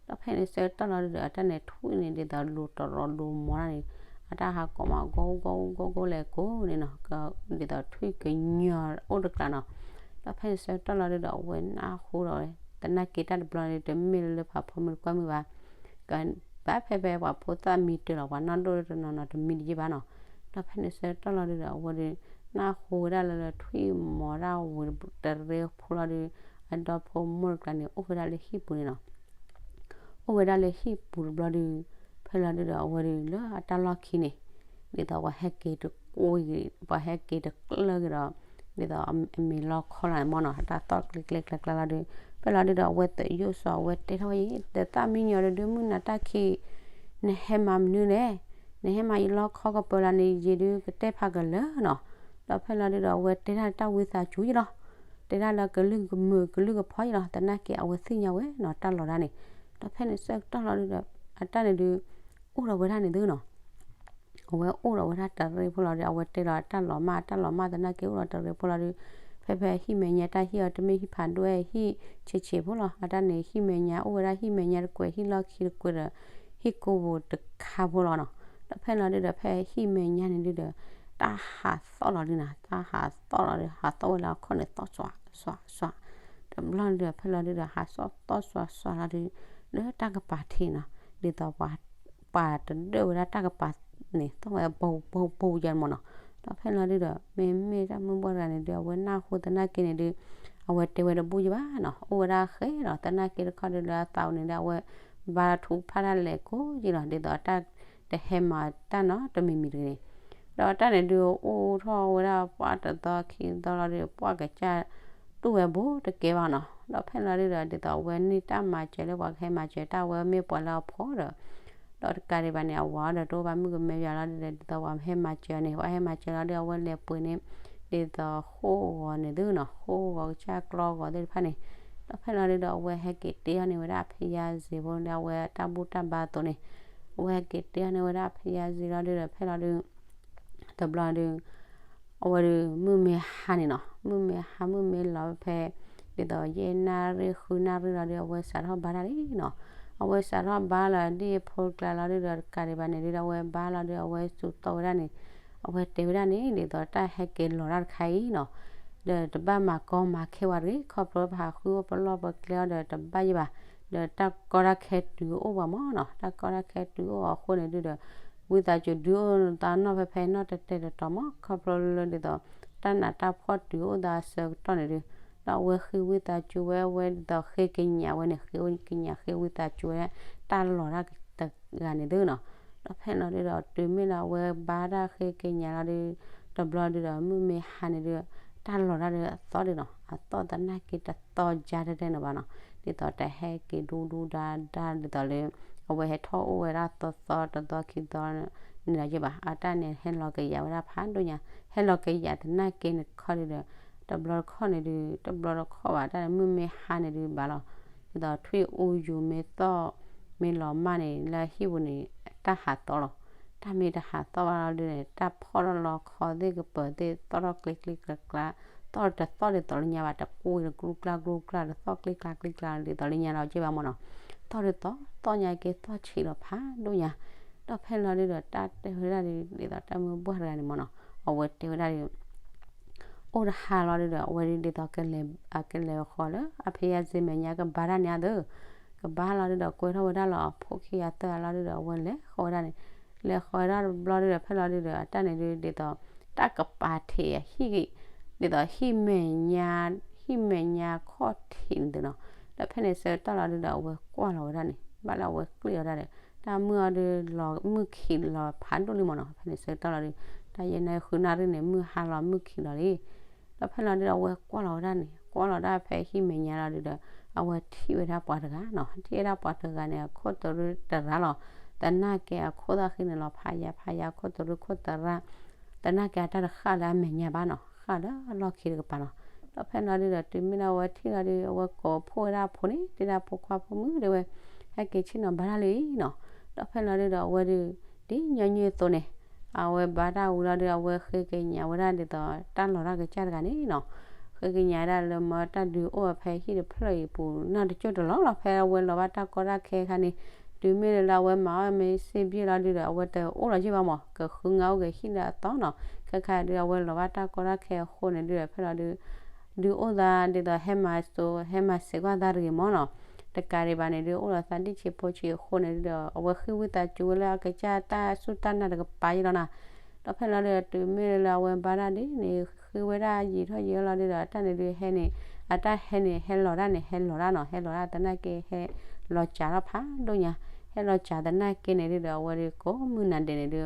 ဒီးဖဲန့ၣ်ဆၢကတီၢ်လီၤဒုးဒီး အတၢ်န့ၣ်ထွံၣ်န့ၣ် ဒ်သိးလိၤတရီၤလိၤမီၤဒၣ်န့ၣ်, အတၢ်ဟးကိးမး ဂီၤဂီၤဂီၤဂီၤလဲၤကိးန့ၣ်နီၤ, ဒ်သိးထွံၣ်ကညီအိၣ်တကျါနီၤ. ဒီးဖဲန့ၣ်ဆၢကတီၢ်လီၤဒုးဒီး အဝဲနၢ်ဟူဒီး သနာ်က့တၢ်တဘျီန့ၣ် တမ့ၢ်လၢလၢပှၤဖိမုၣ်တကွၢ်မုၣ်ဘၣ်, ကဘၣ်ဖဲဖဲပှၤဖိသၣ်မံတၢၢ်လီၤ, ပှၤနီၢ်ဒိၣ်တနီၤနီၤတမံတယ့ၢ်ဘၣ်နီၤ. ဒီးဖဲန့ၣ်ဆၢကတီၢ်လီၤဒုးဒီး အဝဲဒုး နၢ်ဟူဝဲဒၣ်လၢလၢထွံၣ်မီၤတၢ်ဝံၤတရ့ဖိလီၤဒုး, အဒီဖိမိၢ်တကျါန့ၣ် အိၣ်ဝဲဒၣ်လၢဟံၣ်ပူၤန့ၣ်နီၤ. အိၣ်ဝဲဒၣ်လၢဟံၣ်ပူၤတဘျီဒုး, ဖဲလီၤဒုးဒီး အဝဲဒုးလၢအတၢ်လီၢ်ခံန့ၣ်, ဒ်သိးပှၤဟဲက့ၤတကွံ, ပှၤဟဲက့ၤတကျၢၢ်က့ၤဒီး, ဒ်သိးအမ့ၤလီခီလီၤန့ၣ်မ့ၢ်နီၤ, အတၢ်သီၣ်ကျ့ကျ့ကျါကျါလီၤဒုး, ဖဲလီၤဒုးဒီး အဝဲသယိၣ်စီၤ အဝဲတဲထီၣ်ဝဲအံၤ, တသၣ်မံညီၤဒီးဒုး မုၢ်နၤတၢ်ခံး နဟဲမၤမနုၤလဲၣ်, နဟဲမၤယလီခီကပၢၤလၢန့ၣ် ယံာ်ဒုးကတဲဖးကလၢာ်နီၤ. ဒီးဖဲလီၤဒုးဒီး အဝဲတဲဒၣ်တၢ်ဝံသးစူၤယလီၤ, တဲဒၣ်လၢကလုၢ်ကမုာ်ကလုၢ်ကဖီယလီၤ, သနာ်က့အဝဲသ့ၣ်ညါဝဲနီၤ တၢ်လီၤဒၣ်န့ၣ်. ဒီးဖဲန့ၣ်ဆၢကတီၢ်လီၤဒုးဒီး အတၢ်န့ၣ်ဒုး အိၣ်ဒီးဝဲဒၣ်န့ၣ်သုနီၤ. အဝဲအိၣ်ဒီးဝဲဒၣ်တရ့ဖိလီၤဒုး, အဝဲတဲလီၤတၢ်လီၤမၢ်, တၢ်လီၤမၢ်သနာ်က့အိၣ်ဒီးတရ့ဖိလီၤဒုး, ဖဲဖဲဟံၣ်မဲာ်ညါတၢ်ဟံၣ်အီၤ တမ့ၢ်ဟံၣ်ဖးဒိၣ်ဝဲဟံၣ်ဆံးဆံးဖိလီၤ, အတၢ်န့ၣ် ဟံၣ်မဲာ်ညါအိၣ်ဝဲဒၣ်ဟံၣ်မဲာ်ညါတကွဲး ဟံၣ်လီၢ်ခံတကွဲးဒီး ဟံၣ်ကိးပူၤတခါဖိလီၤနီၤ. ဒီးဖဲလီၤဒုးဒီး ဖဲဟံၣ်မဲာ်ညါန့ၣ်ဒုးဒီး တၢ်ဟးသီၣ်လီၤဒုးနီၤ, တၢ်ဟးသီၣ်လီၤဒုး ဟးသီၣ်ဝဲလၢအခီၣ်န့ၣ် သီၣ်စွးစွးစွး, တဘျီဒုးဒီး ဖဲလီၤဒုးဒီး ဟးသီၣ်သီၣ်စွးစွးလီၤဒုး, လၢတၢ်ကပၤထံးနီၤ, ဒ်သိးပှၤ ပှၤတဒၢၣ်ဝဲဒၣ်တၢ်ကပၤန့ၣ် သီၣ်ဝဲဘိဘိဘိယါမ့ၢ်နီၤ. ဒီးဖဲလီၤဒုးဒီး မ့မ့ၢ်တၢ်မုၢ်ဘှီၣ်တဂၤန့ၣ်ဒုး အဝဲနၢ်ဟူသနာ်က့န့ၣ်ဒုး အဝဲတဲဝဲတဘူၣ်ယဘၣ်နီၤ, အိၣ်ဝဲဒၣ်ဃဲလီၤ, သနာ်က့တခီဒုးလၢအသးအိၣ်န့ၣ်ဒုး အဝဲဘါထူဖးတၢ်လဲၤကိးယံာ်လီၤ, ဒ်သိးတၢ်တဟဲမၤတၢ်နီတမံၤမံၤတဂ့ၤန့ၣ်. ဒီးတၢ်န့ၣ်ဒုးအိၣ်ထီၣ်ဝဲဒၣ်ပှၤတသီခံသီလီၤဒုး ပှၤကစၢ်တူၢ်ဝဲဘူးတကဲဘၣ်နီၤ. ဒီးဖဲလီၤဒုးဒီး ဒ်သိးအဝဲန့ၢ်တၢ်မၤစၢၤလၢပှၤကဟဲမၤစၢၤတၢ်ဝဲမ့ၢ်ပှၤလၢအဖှီၣ်ဒီး ဒီးတကးဒံးဘၣ်န့ၣ် အဝၤဒီးတအိၣ်ဘၣ်မုၣ်ကမဲယွၤလီၤဒုးဒီး ဒ်သိးပှၤဟဲမၤစၢၤန့ၣ် ပှၤဟဲမၤစၢၤလီၤဒုး အဝဲလဲၤပှ့ၤန့ၣ် ဒ်သိးဃိၣ်ဂီၤန့ၣ်သုနီၤ, ဃိၣ်ဂီၤကစၢ်ကျီဂီၤသ့ၣ်တဖၣ်န့ၣ်. ဒီးဖဲလီၤဒုးဒီး အဝဲဟဲက့ၤတ့ထီၣ်န့ၢ်ဝဲဒၣ်ဖယါစ့ၤဖိလၢအဝဲတၢ်ဘူၣ်တၢ်ဘါအသိးန့ၣ်, အဝဲဟဲက့ၤတ့ထီၣ်န့ၢ်ဝဲဒၣ်ဖယါစ့ၤလီၤဒုးဒီး ဖဲလီၤဒုး တဘျီဒုး အဝဲဒုး မုၢ်မ့ၢ်ဟါန့ၣ်နီၤ, မုၢ်မ့ၢ်ဟါ မုၢ်မ့ၢ်လီၤဖဲ ဒ်သိးယဲၢ်နၣ်ရံၣ်ဃုနၣ်ရံၣ်လီၤဒုး အဝဲစးထီၣ်ဘါတၢ်လံနီၤ. အဝဲစးထီၣ်ဘါလီၤဒ်အဖိတကျါလီၤဒုးဒီး တကးဒံးဘၣ်န့ၣ်ဒုးဒီး အဝဲဘါလီၤဒုး အဝဲစူးသီၣ်ဝဲဒၣ်န့ၣ်, အဝဲတဲဝဲဒၣ်န့ၣ် ဒ်သိးတၢ်ဟဲက့ၤလီၤတၢ်တခါအံၤနီၤ, ဒီးတဘၣ်မၤကီမၤခဲဝဲတဂ့ၤ, ခီဖျိပဟးဃုအိၣ်ပလီၢ်ပကျဲအီၤဒီးတဘၣ်ယံၤဘၣ်, ဒီးတၢ်ကီတၢ်ခဲတုၤအိၣ်ပှၤမ့ၢ်နီၤ, တၢ်ကီတၢ်ခဲတုၤအိၣ်အဃိန့ၣ်ဒုးဒီး ဝံသးစူၤဒုးအိၣ်သးနီၢ်ဖဲဖဲနီၢ်တဲာ်တဲာ်တီၤတီၤမး, ခီဖျိလၢဒ်သိး တၢ်နးတၢ်ဖှီၣ်တုၤအိၣ်သးအဆၢကတီၢ်န့ၣ်ဒုး, ဒီးအဝဲဃ့ဝံသးစူၤဝဲ အဝဲဒ်သိးဃ့ကညးဝဲန့ၣ် ဃ့ကညးဃ့ဝံသးစူၤဝဲ တၢ်လီၤတၢ်တဂၤန့ၣ်သုနီၤ. ဒီးဖဲလီၤဒုးဒီး တုၤမ့ၢ်လၢအဝဲဘါတၢ်ဃ့ကညးလီၤဒုး တဘျီဒုးဒီး မုၢ်မ့ၢ်ဟါန့ၣ်ဒုး တၢ်လီၤတၢ်ဒုးအသီၣ်ဒုးနီၤ, အသီၣ်သနာ်က့တသီယါတဲတဲန့ၣ်ဘၣ်နီၤ, ဒ်သိးတဟဲက့ၤဒူဒူဒါဒါဒ်သိးလၢ အဝဲဟဲထီၣ်အိၣ်ဝဲဒၣ်သီသီတသီခံသီန့ၣ်လီၤက့ဘၣ်, အတၢ်န့ၣ်ဟဲလီၤကယၤဝဲဒၣ်ဖးဒိၣ်ညါ, ဟဲလီၤကယၤသနာ်က့န့ၣ်တခီဒုးဒီး တဘျီတခီၣ်န့ၣ်ဒုး တဘျီတခီၣ်ဘၣ် တၢ်န့ၣ်မုၢ်မ့ၢ်ဟါန့ၣ်ဒုးဘၣ်လီၤ, ဒ်သိးထွံၣ်အူယူၤမ့ၢ်သီၣ် မ့ၢ်လီၤမၢ်န့ၣ် လၢဟံၣ်ပူၤန့ၣ် တၢ်ဟးသီၣ်လီၤ, တၢ်မ့ၢ်တဟးသီၣ်ဘၣ်လီၤဒုးန့ၣ် တၢ်ဖီၣ်ထီၣ်လီခီသ့ၣ်ကပၢၤသ့ၣ် သီၣ်ထီၣ်ကျ့ကျ့ကျါကျါ, သီၣ်တသီၣ်ဒ်သိးလၢညါဘၣ် တကွံတကျူကျါကျူကျါ တသီၣ်ကျ့ကျါကျ့ကျါဒ်သိးလၢညါလီၤက့ဘၣ်မ့ၢ်နီၤ, သီၣ်တသီၣ် သီၣ်ညါက့သီၣ်ဆံးလီၤဖးဒိၣ်ညါ, ဒီးဖဲလီၤဒုးဒီးတၢ်တဲဝဲဒၣ်ဒ် ဒ်သိးတၢ်မုၢ်ဘှီၣ်တဂၤန့ၣ်မ့ၢ်နီၤ, အဝဲတဲဝဲဒၣ်ဒ် အိၣ်တဟါလီၤဒုးဒီး အဝဲဒုးဒ်သိးကလဲၤ ကလဲၤဃီၤလၢအဖယါစ့မဲာ်ညါကဘါတၢ်န့ၣ်အသိး, ကဘါလီၤဒုးဒီးကွဲထီၣ်ဝဲဒၣ်လီၤအဖိခံဂၤသၢဂၤလီၤဒုးဒီး အဝဲလဲၤဃီၤဝဲဒၣ်န့ၣ်, လဲၤဃီၤဝဲဒၣ်တဘျီဒုးဒီး ဖဲလီၤဒုးဒီး အတၢ်န့ၣ်ဒုးဒ်သိး တၢ်ကပၤထံးအဟံၣ် ဒ်သိးဟံၣ်မဲာ်ညါ ဟံၣ်မဲာ်ညါခီၣ်ထံးန့ၣ်သုနီၤ, ဒီးဖဲန့ၣ်ဆၢကတီၢ်လီၤဒုးဒီး အဝဲကွၢ်လီၤဝဲဒၣ်န့ၣ် ဘၣ်လၢအဝဲကျ့ၣ်ဝဲဒၣ်ဒီး တၢ်မုၢ်အီၤဒုးလီၤမုၢ်ခံးလီၤဖးဒိၣ်လံမ့ၢ်နီၤ, ဖဲန့ၣ်ဆၢကတီၢ်လီၤဒုး တၢ်ယဲၢ်နၣ်ရံၣ်ဃုနၣ်ရံၣ်န့ၣ် မုၢ်ဟါလီၤမုၢ်ခံးလီၤလံ, ဒီးဖဲလီၤဒုးဒီး အဝဲကွၢ်လီၤဝဲဒၣ်န့ၣ် ကွၢ်လီၤဒၣ်ဖဲဟံၣ်မဲာ်ညါလီၤဒုးဒီး အဝဲထံၣ်ဝဲဒၣ်ပှၤတဂၤနီၤ, ထံၣ်ဝဲဒၣ်ပှၤတဂၤန့ၣ် အခိၣ်သရူတရါလီၤ, သနာ်က့အခိၣ်သၣ်ဃံန့ၣ်လီၤဖးယါဖးယါ အခိၣ်သရူခိၣ်သရါ, သနာ်က့အတၢ်တဃၣ်လၢအမဲာ်ညါဘၣ်နီၤ, ဃၣ်လၢအလီၢ်ခံတကပၤလီၤ, ဒီးဖဲလီၤဒုးဒီး တုၤမ့ၢ်လၢအဝဲထံၣ်လီၤဒုး အဝဲကိးဖှိၣ်ဝဲဒၣ်အဖိန့ၣ် တဲဒၣ်ဖိခွါဖိမုၣ်တဲဝဲ, ဟဲက့ၤဆ့ၣ်နီၤဘါတၢ်လံနီၤ, ဒီးဖဲလီၤဒုးဒီး အဝဲဒုး ဒ်ညီနုၢ်အသိးန့ၣ် အဝဲဘါတၢ်ဝံၤလီၤဒုး အဝဲဃ့ကညးဝဲဒၣ်ဒ်သိး တၢ်လီၤတၢ်ကစၢ်တဂၤန့ၣ်နီၤ, ဃ့ကညးဝဲဒၣ်လၢမၢတၢ်ဒုးအိၣ်ဖဲဟံၣ်တဖျၢၣ်အံၤပူၤ နီၢ်တကၠိၢ်တလီၢ်လီၤ, ဖဲအဝဲလီၤဘၣ်တၢ်ကီတၢ်ခဲအခါန့ၣ် တုၤမ့ၢ်လၢအဝဲမၤအီၣ်မ့ၢ်စ့ၢ်ဘျ့လီၤဒုးဒီး အဝဲတအိၣ်လီၤက့ဘၣ်မး ကဃုငါအိၣ်က့ၤဟံၣ်လၢအသီနီၤ, ခဲခါဒုးအဝဲလီၤဘၣ်တၢ်ကီတၢ်ခဲအဃိန့ၣ်ဒုးဒီး ဖဲလီၤဒုး ဒုးအိၣ်သးဒ်သိးဟဲမၤစိ ဟဲမၤစဲးကွၢ်သးတဂ့ၤမးနီၤ, တကးဒံးဘၣ်န့ၣ်ဒုး အိၣ်ဒီးသးဒ့ၣ်ဆံးဖိဆံးအဃိန့ၣ်ဒုးဒီး အဝဲဃ့ဝံသးစူၤဝဲလၢအကစၢ်တၢ်စူၢ်တၢ်နာ်တကပၤယလီၤနီၤ, ဒီးဖဲလီၤဒုဒီး တုၤမ့ၢ်လၢအဝဲဘါတၢ်ဒ်န့ၣ် ဃ့ဝဲဒၣ်ယံာ်ထီၣ်ယံာ်လီၤဒုဒီး အတၢ်န့ၣ်ဒုးဟဲန့ၣ် အတၢ်ဟဲန့ၣ် ဟဲလီၤတၢ်န့ၣ် ဟဲလီၤတၢ်နီၤ ဟဲလီၤတၢ် သနာ်က့ဟဲလီၤစးထီၣ်ဖးဒိၣ်ညါ, ဟဲလီၤစးသနာ်က့န့ၣ်ဒုဒီး အဝဲဒုးကိးမုၢ်နၤဒဲးန့ၣ်ဒု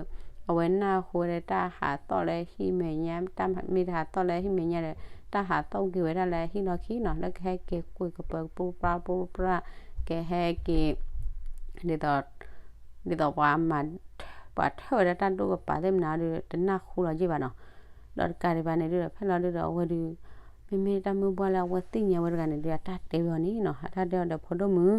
အဝဲနၢ်ဟူဝဲဒၣ်တၢ်ဟးသီၣ်လၢဟံၣ်မဲာ်ညါ, တၢ်မ့ၢ်တဟးသီၣ်လၢဟံၣ်မဲာ်ညါဒီး တၢ်ဟးသီၣ်က့ၤဝဲဒၣ်လၢဟံၣ်လီၢ်ခံနီၤ လၢကဟဲက့ၤကွံာ်ကပၢၤကပူပြၢ်ပူပြၢ် ကဟဲက့ၤ ဒ်သိး ဒ်သိးပှၤမၤ ပှၤထၢၣ်ဝဲဒၣ်တၢ်ဒိၣ်ကပၤသ့ၣ်မနုၤဒု တနၢ်ဟူလီၤက့ၢ်ဘၣ်နီၤ. ဒီးတကးဒံးဘၣ်န့ၣ်ဒုဒီး ဖဲလီၤဒုဒီး အဝဲဒု မ့မ့ၢ်တၢ်မုၢ်ပှၢ်လၢအဝဲသ့ၣ်ညါဝဲတဂၤန့ၣ်ဒု အတၢ်တဲဝဲအီၤန့ၣ်နီၤ အတၢ်တဲအီၤဒီး ဖိဒိၣ်မုၣ်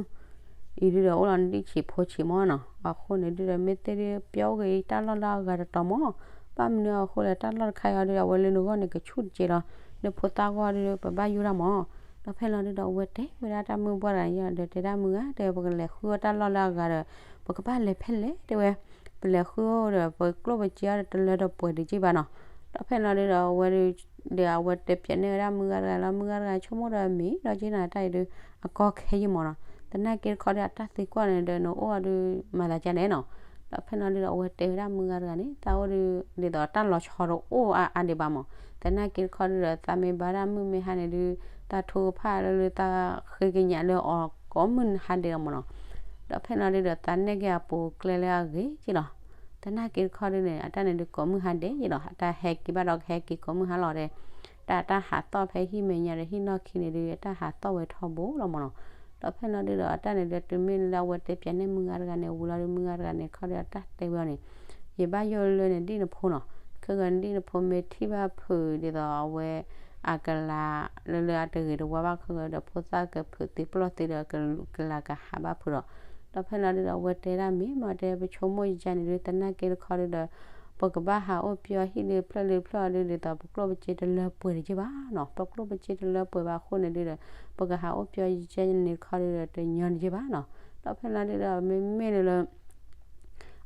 အံၤဒုဒီးအိၣ်လီၤနဒံၣ်ဆံးဖိဆံးမီၢ်နီၤ အဃိန့ၣ်ဒုဒီး မ့ၢ်သ့ၣ်ဒု ပျီဂ့ၤတၢ်လီၢ်လၢအဂၤတတီၤမီၢ်, ဘၣ်မနုၤအဃိလဲၣ် တၢ်လီၢ်တခါအံၤဒုဒီး အဝဲလၢနဂီၢ်န့ၣ် ကဆူၣ်တကဲလီၤ, လၢဖိသၣ်ဂီၢ်ဒုဒီး ပဘၣ်ယိၣ်တၢ်မီၢ်. ဒီးဖဲလီၤဒုဒီး အဝဲတဲဝဲဒၣ်တၢ်မုၢ်ပှၢ်တဂၤန့ၣ်ဒီး တဲဒၣ်မုၢ်ဂၤ တဲ ပကလဲၤဃုအီၣ်တၢ်လီၢ်လၢအဂၤဒီး ပကဘၣ်လဲၤဖဲလဲၣ်တဲဝဲ, ပလဲၤဃုအီၣ်ဒီး ပကျိၣ်ပစ့အီၤဒီး တလၢတပှဲၤဒံးက့ၢ်ဘၣ်နီၤ. ဒီးဖဲလီၤဒုဒီး အဝဲဒု ဒီးအဝဲတဲပၠးန့ၢ်ဝဲဒၣ်မုၢ်ဂၤတဂၤလီၤ မုၢ်ဂၤတဂၤဆိကမိၣ်ဒီးမ့ၢ်ဒီးက့ၢ်နီၤ တၢ်အံၤဒု အကီခဲယံၢ်မီၢ်နီၤ. သနာ်က့တခီဒီး အတၢ်သံကွၢ်န့ၣ်ဒီး နအိၣ်အီၤဒု မၤသးဒ်လဲၣ်နီၤ. ဒီးဖဲလီၤဒုဒီး အဝဲတဲဝဲဒၣ်မုၢ်ဂၤတဂၤန့ၣ် သးအိၣ်ဒု ဒ်သိးတၢ်လီၤဆီတအိၣ်အါအါဒံးဘၣ်မီၢ်. သနာ်က့တခီဒုဒီး သးမ့ၢ်ဘါတၢ်မုၢ်မ့ၢ်ဟါန့ၣ်ဒု သးထိကဖၣ်လၢလၢသးဃ့ကညးလၢအီၤကိးမုၢ်ဟါဒဲးလီၤမီၢ်နီၤ. ဒီးဖဲလီၤဒုဒီး သးနဲၣ်က့ၤအပူၤကျဲလၢအဂ့ၤက့ၢ်လီၤ. သနာ်က့တခီဒုန့ၣ် အတၢ်န့ၣ်ဒုကိးမုၢ်ဟါဒဲးယ့ၢ်လီၤ. အတၢ်ဟဲက့ၤဘၣ်ဒီးကဟဲက့ၤကိးမုၢ်ဟါလီၤဒီး တၢ်တၢ်ဟးသီၣ်ဖဲဟံၣ်မဲာ်ညါဒီးဟံၣ်နီၢ်ခံန့ၣ်ဒု တၢ်ဟးသီၣ်ဝဲထီဘိလီၤမီၢ်နီၤ. ဒီးဖဲလီၤဒုဒီး အတၢ်န့ၣ်ဒု တုၤမ့ၢ်လၢအဝဲတဲပၠးန့ၢ်မုၢ်ဂၤတဂၤန့ၣ် ဝံၤလီၤဒု မုၢ်ဂၤတဂၤန့ၣ်တခီဒီး အတၢ်တဲဝဲအီၤန့ၣ် ယဘၣ်ယိၣ်လၢနဒံၣ်နဖိနီၤ. ခဲဂၤနဒံၣ်နဖိမ့ၢ်ထံၣ်ဘၣ်ဖုးဒ်သိးအဝဲ အကလၤ လၢလၢအတဂ့ၤတဝါဘၣ်ခဲဂၤဒီး ဖိသၣ်ကဖုးသ့ပျီၢ်သ့ဒီး ကလၤကဟးဘၣ်ဖုးဒီး ဒီးဖဲလီၤဒုဒီး အဝဲတဲဒၣ်မ့ၢ်မ့ၢ်တဲ ပဆိကမိၣ်ယါန့ၣ်ဒု သနာ်က့တခီဒုဒီး ပကဘၣ်ဟးအိၣ်ပျီဟံၣ်လၢဖျၢၣ်လၢဖျၢၣ်အီၤဒု ဒ်သိးပကျိၣ်ပစ့တလၢပှဲၤတက့ၢ်ဘၣ်နီၤ. ပကျိၣ်ပစ့တလၢပှဲၤဘၣ်အဃိန့ၣ်ဒုဒီး ပကဟးအိၣ်ပျီယါန့ၣ်တခီဒုဒီး တညီတက့ၢ်ဘၣ်နီၤ. ဒီးဖဲလီၤဒုဒီး မ့မ့ၢ်လၢ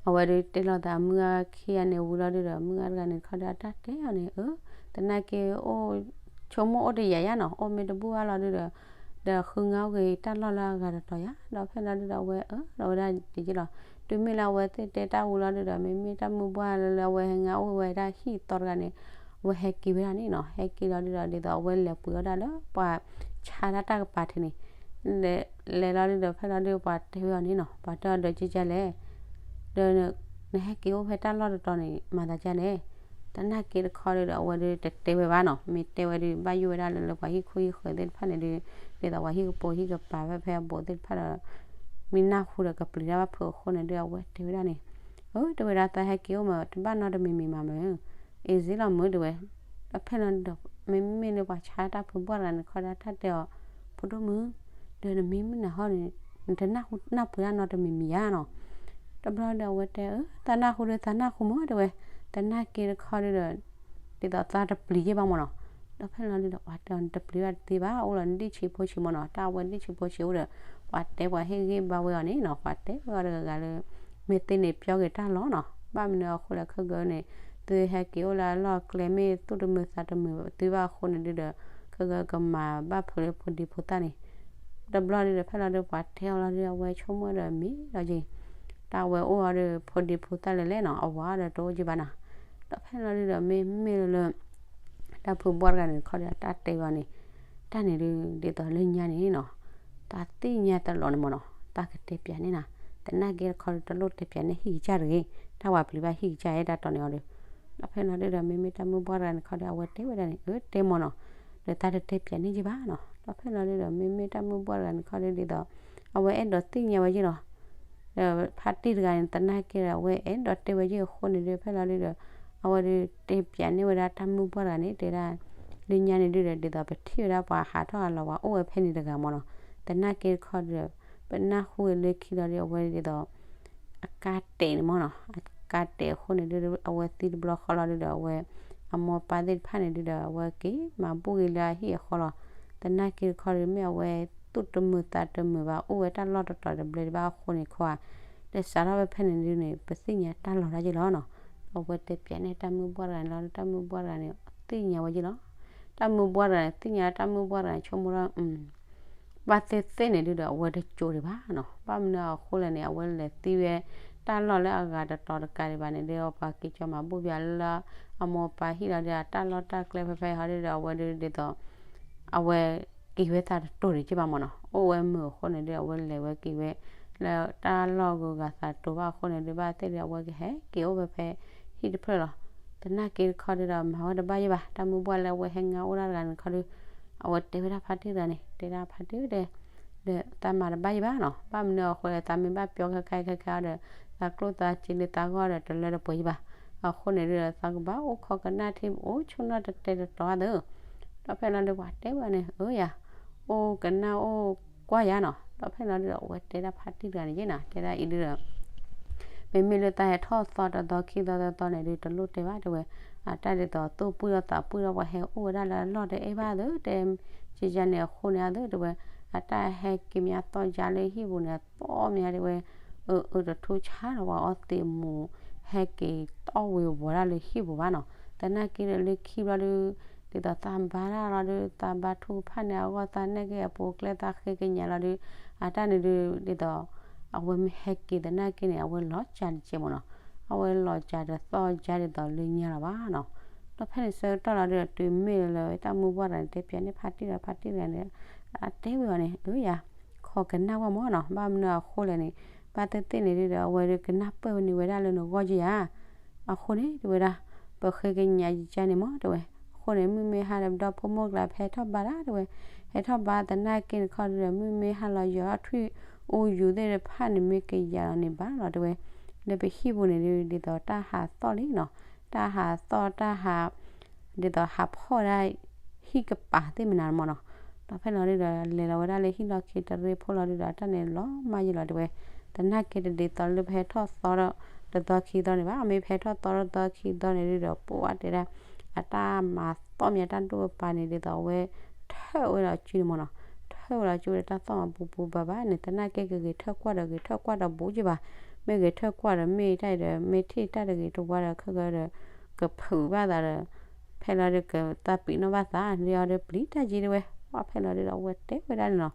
အဝဲဒုတဲလိာ်သးမုၢ်ဂၤခံဂၤန့ၣ် ဝံၤလီၤဒုဒီး မုၢ်ဂၤတဂၤန့ၣ်တခီဒီး အတၢ်တဲအီၤန့ၣ် အၢ သနာ်က့အိၣ် ဆိကမိၣ်အိၣ်တယာ်ယါနီၤ အိၣ်မ့ၢ်တဘူၣ်ဘၣ်လီၤဒုဒီး ဒီးဃုငါအိၣ်က့ၤတၢ်လီၢ်လၢအဂၤတတီၤယါ. ဒီးဖဲလီၤဒုဒီး အဝဲအၢ ဒီးဝဲဒၣ်တက့ၢ်လီၤ. တုၤမ့ၢ်လၢအဝဲသ့ၣ်တဲတၢ်ဝံၤလီၤဒုဒီး မ့မ့ၢ်တၢ်မုၢ်ပှၢ်လၢလၢအဝဲဟဲငါအိၣ်ဝဲဒၣ်ဟံၣ်သီတဂၤန့ၣ် အဝဲဟဲက့ၤဝဲဒၣ်န့ၣ်နီၤ. ဟဲက့ၤလီၤဒုဒီး ဒ်သိးအဝဲလဲၤပှ့ၤအီၣ်ဒၣ်လၢပှၤဆါတၢ်တၢ်ကပၤထံးန့ၣ် လဲၤလီၤဒုဒီး ဖဲလီၤဒု ပှၤတဲဝဲအီၤန့ၣ်နီၤ ပှၤတဲအီၤဒီး ကကလဲၣ် ဒီး နဟဲက့ၤအိၣ်ဖဲတၢ်လီၢ်တတီၤန့ၣ် မၤသးဒ်လဲၣ်. သနာ်က့တခီဒုဒီး အဝဲဒုတတဲဝဲဘၣ်နီၤ မ့ၢ်တဲဝဲဒုးဘၣ်ယိၣ်ဝဲဒၣ်လၢလၢပှၤဟံၣ်ခိၣ်ဟံၣ်ဃၢၤသ့ၣ်တဖၣ်န့ၣ်ဒု ဒ်သိးပှၤဟံၣ်ကပိာ်ဟံၣ်ကပၤဖဲဖဲအဘူးသ့ၣ်တဖၣ်ဒီး မ့ၢ်နၢ်ဟူဒီးကပျံၤတၢ်ဘၣ်ဖုးအဃိန့ၣ်ဒု အဝဲတဲဝဲဒၣ်န့ၣ် အၢ တဲဝဲဒၣ်သးဟဲက့ၤအိၣ်မး တဘၣ်နီတမံၤမံၤမးမ့ၢ် အ့ၣ် စ့လီၤမုၢ်တဲဝဲ. ဒီးဖဲလီၤဒုဒီး မ့မ့ၢ်လၢပှၤဆါတၢ်ဖုးဘှီၣ်တဂၤန့ၣ်တခီဒီး တၢ်တဲအီၤ ဖိဒိၣ်မုၣ် ဒီးနမ့ၢ်မုၢ်နၤဟီန့ၣ် နတနၢ်ဟူနၢ်ပှ့ၤတၢ်နီတမံၤမံၤဧါနီၤ. တဘျီဒီးအဝဲတဲ အၢ သးနၢ်ဟူဒု သးနၢ်ဟူမုၢ်တဲဝဲ. သနာ်က့တခီဒုဒီး ဒ်သိးသးတပျံၤယ့ၢ်ဘၣ်မးနီၤ. ဒီးဖဲလီၤဒုဒီး ပှၤတဲအီၤ နတပျံၤဘၣ်တသ့ဘၣ် အိၣ်လီၤနဒံၣ်ဆံးဖိဆံးမးနီၤ. တၢ်အဝဲဒံၣ်ဆံးဖိဆံးအိၣ်ဒီး ပှၤတဲပှၤဟ့ၣ်ဂံၢ်ဘါဝဲအီၤန့ၣ်နီၤ ပှၤတဲဝဲအီၤတဂၤဂၤလၢ မ့ၢ်သ့န့ၣ်ပျီက့ၤတၢ်လီၤနီၤ. ဘၣ်မနုၤအဃိလဲၣ်ခဲဂၤန့ၣ် သုဟဲက့ၤအိၣ်လၢအလီၢ်ကျဲမ့ၢ်သူၣ်တမုာ်သးတမုာ်သုဘၣ်အဃိန့ၣ်ဒုဒီး ခဲဂၤကမၤဘၣ်ဖုးလၢဖိဒံဖိသၣ်န့ၣ် တဘျီဒုဒီး ဖဲလီၤဒုပှၤတဲအီၤလီၤဒု အဝဲဆိကမိၣ်ဒီးမ့ၢ်လီၤက့ၤ တၢ်ဝဲအိၣ်အီၤဒီး ဖိဒံဖိသၣ်လၢလဲၣ်နီၤ အဝၤဒီးတအိၣ်က့ၤဘၣ်နီၤ. ဒီးဖဲလီၤဒုဒီး မ့မ့ၢ်လၢ တၢ်ဖုးဘှီၣ်တဂၤန့ၣ်တခီဒီး တၢ်တဲဝဲအီၤန့ၣ် တၢ်န့ၣ်ဒု ဒ်သိးလၢညါန့ၣ်နီၤ တၢ်သ့ၣ်ညါတလီၤန့ၣ်မးနီၤ တၢ်ကတဲပၠးန့ၢ်နၤ သနာ်က့တခီဒု တလိၣ်တဲပၠးန့ၢ်ဟံၣ်ကစၢ်တဂ့ၤ တၢ်ဝၤပျံၤဘၣ်ဟံၣ်ကစၢ်အဲၣ်တၢ်တီန့ၣ်အီၤဒု. ဒီးဖဲလီၤဒုဒီး မ့မ့ၢ်တၢ်မုၢ်ဘှီၣ်တဂၤန့ၣ်တခီဒီး အဝဲတဲဝဲဒၣ်န့ၣ် အၢ တဲမးနီၤ ဒီးတၢ်တတဲပၠးန့ၢ်က့ၤဘၣ်နီၤ. ဒီးဖဲလီၤဒုဒီး မ့မ့ၢ်တၢ်မုၢ်ဘှီၣ်တဂၤန့ၣ်တခီဒု ဒ်သိး အဝဲအဲၣ်ဒိးသ့ၣ်ညါဝဲက့ၢ်လီၤ ဒီးဖါတံၢ်တဂၤန့ၣ် သနာ်က့ဒီး အဝဲအဲၣ်ဒိးတဲဝဲက့ၢ်အဃိန့ၣ်ဒု ဖဲလီၤဒုဒီး အဝဲဒုးတဲပၠးန့ၢ်ဝဲဒၣ်တၢ်မုၢ်ဘှီၣ်တဂၤန့ၣ် တဲဒၣ် လၢညါန့ၣ်ဒုဒီး ဒ်သိးပထံၣ်ဝဲဒၣ်ပှၤဟးထီၣ်ဟးလီၤပှၤအိၣ်ဝဲဖဲန့ၣ်တဂၤမးနီၤ. သနာ်က့တခီဒုဒီး ပနၢ်ဟူဝဲလၢခံလီၤဒု အဝဲဒ်သိး အကါတဲာ်န့ၣ်မးနီၤ အကါတဲာ်အဃိန့ၣ်ဒု အဝဲသံတဘျီဃီလီၤဒုဒီး အဝဲ အမိၢ်ပၢ်သ့ၣ်တဖၣ်န့ၣ်ဒုဒီး အဝဲက့ၤမၤဘူၣ်က့ၤလၢအဟံၣ်အဃီလီၤ. သနာ်က့တခီဒု မ့ၢ်အဝဲသူၣ်တမုာ်သးတမုာ်ဘၣ် အိၣ်ဝဲတၢ်လီၢ်တတီၤတဘျဲးတဘၣ်အဃိန့ၣ်ခီဧါ ဒီးစးထီၣ်ဝဲဖဲန့ၣ်ဒုန့ၣ် ပသ့ၣ်ညါတၢ်လီၤတၢ်က့ၢ်လီၤနီၤ. အဝဲတဲပၠးန့ၢ်တၢ်မုၢ်ဘှီၣ်တဂၤန့ၣ်လီၤ တၢ်မုၢ်ဘှီၣ်တဂၤန့ၣ် သ့ၣ်ညါဝဲက့ၢ်လီၤ. တၢ်မုၢ်ဘှီၣ်တဂၤန့ၣ် သ့ၣ်ညါတၢ်မုၢ်ဘှီၣ်တဂၤန့ၣ် ဆိကမိၣ်ဒီး ဘၣ်သ့ၣ်သ့ၣ်န့ၣ်ဒုဒီး အဝဲတကၠိဒံးဘၣ်နီၤ. ဘၣ်မနုၤအဃိလဲၣ်န့ၣ် အဝဲလဲၤသံဝဲ တၢ်လီၢ်လၢအဂၤတတီၤတကးဒံးဘၣ်န့ၣ်ဒီး ပှၤက့ၤကၠီမၤဘူၣ်ဘၣ်လၢ အမိၢ်ပၢ်ဟံၣ်လီၤဒီး အတၢ်လီၢ်တၢ်ကျဲဖဲဖဲဟီဒီး အဝဲဒၣ်ဒ်သိး အဝဲက့ၤဝဲသးတတိၤဒံးက့ဘၣ်မၢ်နီၤ, အိၣ်ဝဲမုာ်အဃိန့ၣ်ဒီး အဝဲလဲၤဝဲက့ၤဝဲ လၢတၢ်လီၢ်ဂုၤဂၤသးတိၤဘၣ်အဃိန့ၣ်ဒီး ဘၣ်သ့ၣ်ဒီး အဝဲကဟဲက့ၤအိၣ်ဝဲဖဲဟံၣ်တဖျၢၣ်လီၤ. သနာ်က့တခီဒီး မၤဝဲတဘၣ်ယဲၢ်ဘၣ်, တၢ်မုၢ်ဘှၢ်လၢအဝဲဟဲငါအိၣ်ဒၣ်တဂၤန့ၣ်တခီဒီး အဝဲတဲဝဲဒၣ်ဖါတံၢ်တဂၤန့ၣ်, တဲဒၣ်ဖါတံၢ်ဒီး ဒီးသးမၤတဘၣ်ယဲၢ်ဘၣ်နီၤ, ဘၣ်မနုၤအဃိလဲၣ် သးမ့ၢ်ဘၣ်ပျီခဲခါခဲခါဒီး သးကျိၣ်သးစ့လၢသးဂီၢ်ဒီး တလၢတပှဲၤယဲၢ်ဘၣ်, အဃိန့ၣ်ဒီး သးကဘၣ်အိၣ်ခိးကနၣ်ထံ အိၣ်ဆိနီၣ်တတဲတတီၤအသၢ, ဒီးဖဲလီၤဒီးပှၤတဲဝဲန့ၣ် အၢယၤ အိၣ်ကနၣ်အိၣ်ကွၢ်ယၤနီၤ, ဒီးဖဲလီၤဒီး အဝဲတဲဒၣ်ဖါတံၢ်တဂၤန့ၣ်ယဲၢ်နီၤ, တဲဒၣ်အံၤဒီး မ့မ့ၢ်လၢသးဟဲထီၣ်သီတသီခံသီသီသီန့ၣ်ဒီး တလိၣ်တဲဘၣ်တဲဝဲ, အတၢ်ဒ်သိးသိၣ်ပှံၢ်ထီၣ်သးပှံၢ်ထီၣ် ပှၤဟဲအိၣ်ဝဲဒၣ်လၢအလီၢ်တအဲၣ်ဘၣ်သ့ၣ် တဲ ကယၤန့ၣ်အဃိန့ၣ်အသ့ၣ်တဲဝဲ, အတၢ်ဟဲက့ၤမးသီယါလၢဟံၣ်ပူၤန့ၣ် အသီမးတဲဝဲ, အၢ အၢတထူဆါလီၤ ပှၤအီသံးမူး ဟဲက့ၤတီၢ်ဝ့ၤဝီၤဒၣ်လၢဟံၣ်ပူၤဘၣ်နီၤ, သနာ်က့ဒီးလၢခံဘျီဒီး ဒ်သိးသးဘါတၢ်လီၤဒီး သးဘါထုကဖၣ်န့ၣ်အဂီၢ် သးနဲၣ်က့ၤအပူၤကျဲ သးဃ့ကညးလီၤဒီး အတၢ်န့ၣ်ဒီး ဒ်သိး အဝဲမ့ၢ်ဟဲက့ၤသနာ်က့န့ၣ် အဝဲလီၤစှၤတကဲးမၢ်နီၤ, အဝဲလီၤစှၤတသီယါဒ်သိးလၢညါလီၤဘၣ်နီၤ, ဒီးဖဲန့ၣ်ဆၢကတီၢ်လီၤဒီး တုၤမ့ၢ်လၢတၢ်မုၢ်ဘှၢ်တဂၤန့ၣ် တဲပျးန့ၢ်ဖါတံၢ်ဒီး ဖါတံၢ်တဂၤန့ၣ် အတဲဝဲအီၤန့ၣ် အၢယၤ ခိးကနၣ်ဝဲမၢ်နီၤ, ဘၣ်မနုၤအဃိလဲၣ်န့ၣ် ဘၣ်သ့ၣ်သ့ၣ်န့ၣ်ဒီး အဝဲဒီးကနၢ်ပၢၢ်ဝဲန့ၣ်ဝဲဒၣ်လၢနဂီၢ်ကယၤ အဃိန့ၣ် တဲဝဲဒၣ် ပဃ့ကညးယကါန့ၣ်မၢ် တဲဝဲ, အဃိန့ၣ် မုၢ်မ့ၢ်ဟါဒီး ပဒီဖိမိၢ်ကျါ ဖဲထီၣ်ဘါဒၣ် တဲဝဲ, ဟဲထီၣ်ဘါသနာ်က့တခီဒီး မုၢ်မ့ၢ်ဟါလီၤယီၤထီၣ်ထွံၣ်အူယူၤသ့ၣ်တဖၣ်န့ၣ် မ့ၢ်ကယၤလီၤန့ၣ်ဘၣ်လီၤ တဲဝဲ, လၢပဟံၣ်ပူၤန့ၣ်ဒီး ဒ်သိးတၢ်ဟးသီၣ်လံနီၤ, တၢ်ဟးသီၣ်တၢ်ဟး ဒ်သိးဟးဖီၣ်ဝဲဒၣ် ဟံၣ်ကပၤသ့ၣ်မနုၤမၢ်နီၤ, ဒီးဖဲလီၤဒုဒီး လဲၤလီၤဝဲဒၣ်လၢဟံၣ်လီၢ်ခံတရ့ဖိလီၤဒုဒီး အတၢ်န့ၣ်လီၤမၢ်ယံာ်လီၤ တဲဝဲ, သနာ်က့တဒ်သိးလၢပဟဲထီၣ်သီဒီး တသီခံသီန့ၣ်ဘၣ်, မ့ၢ်ပဟဲထီၣ်သီဒီးသီခံသီန့ၣ်ဒုဒီး ပှၤတဲဒၣ် အတၢ်မၤသီၣ်မးတၢ်ဒိၣ်ကပၤန့ၣ် ဒ်သိးအဝဲ ထၢၣ်ဝဲလီၤစုန့ၣ်မၢ်နီၤ, ထၢၣ်ဝဲလီၤစုဒီးတၢ်သီၣ်မးပူၤပူၤဘၣ်ဘၣ်န့ၣ် သနာ်က့ကဂဲၤထၢၣ်ကွၢ်ဒီး ဂဲၤထၢၣ်ကွၢ်ဒီးဘူးက့ဘၣ်, မ့ၢ်ဂဲၤထၢၣ်ကွၢ်ဒီးမ့ၢ်တၢ်အံၤဒီး မ့ၢ်ထံၣ်တၢ်တဂ့ၤတဝါဒီး ခဲကဒီး ကဖုးဘၣ်သးဒီး ဖဲလီၤဒုကသးပံးနီၣ်ဘၣ်သး ဒ်အီၤဒီးပျံၤတၢ်က့တဲဝဲ, ပှၤဖဲလီၤဒုဒီးအဝဲတဲဝဲဒၣ်န့ၣ်နီၤ,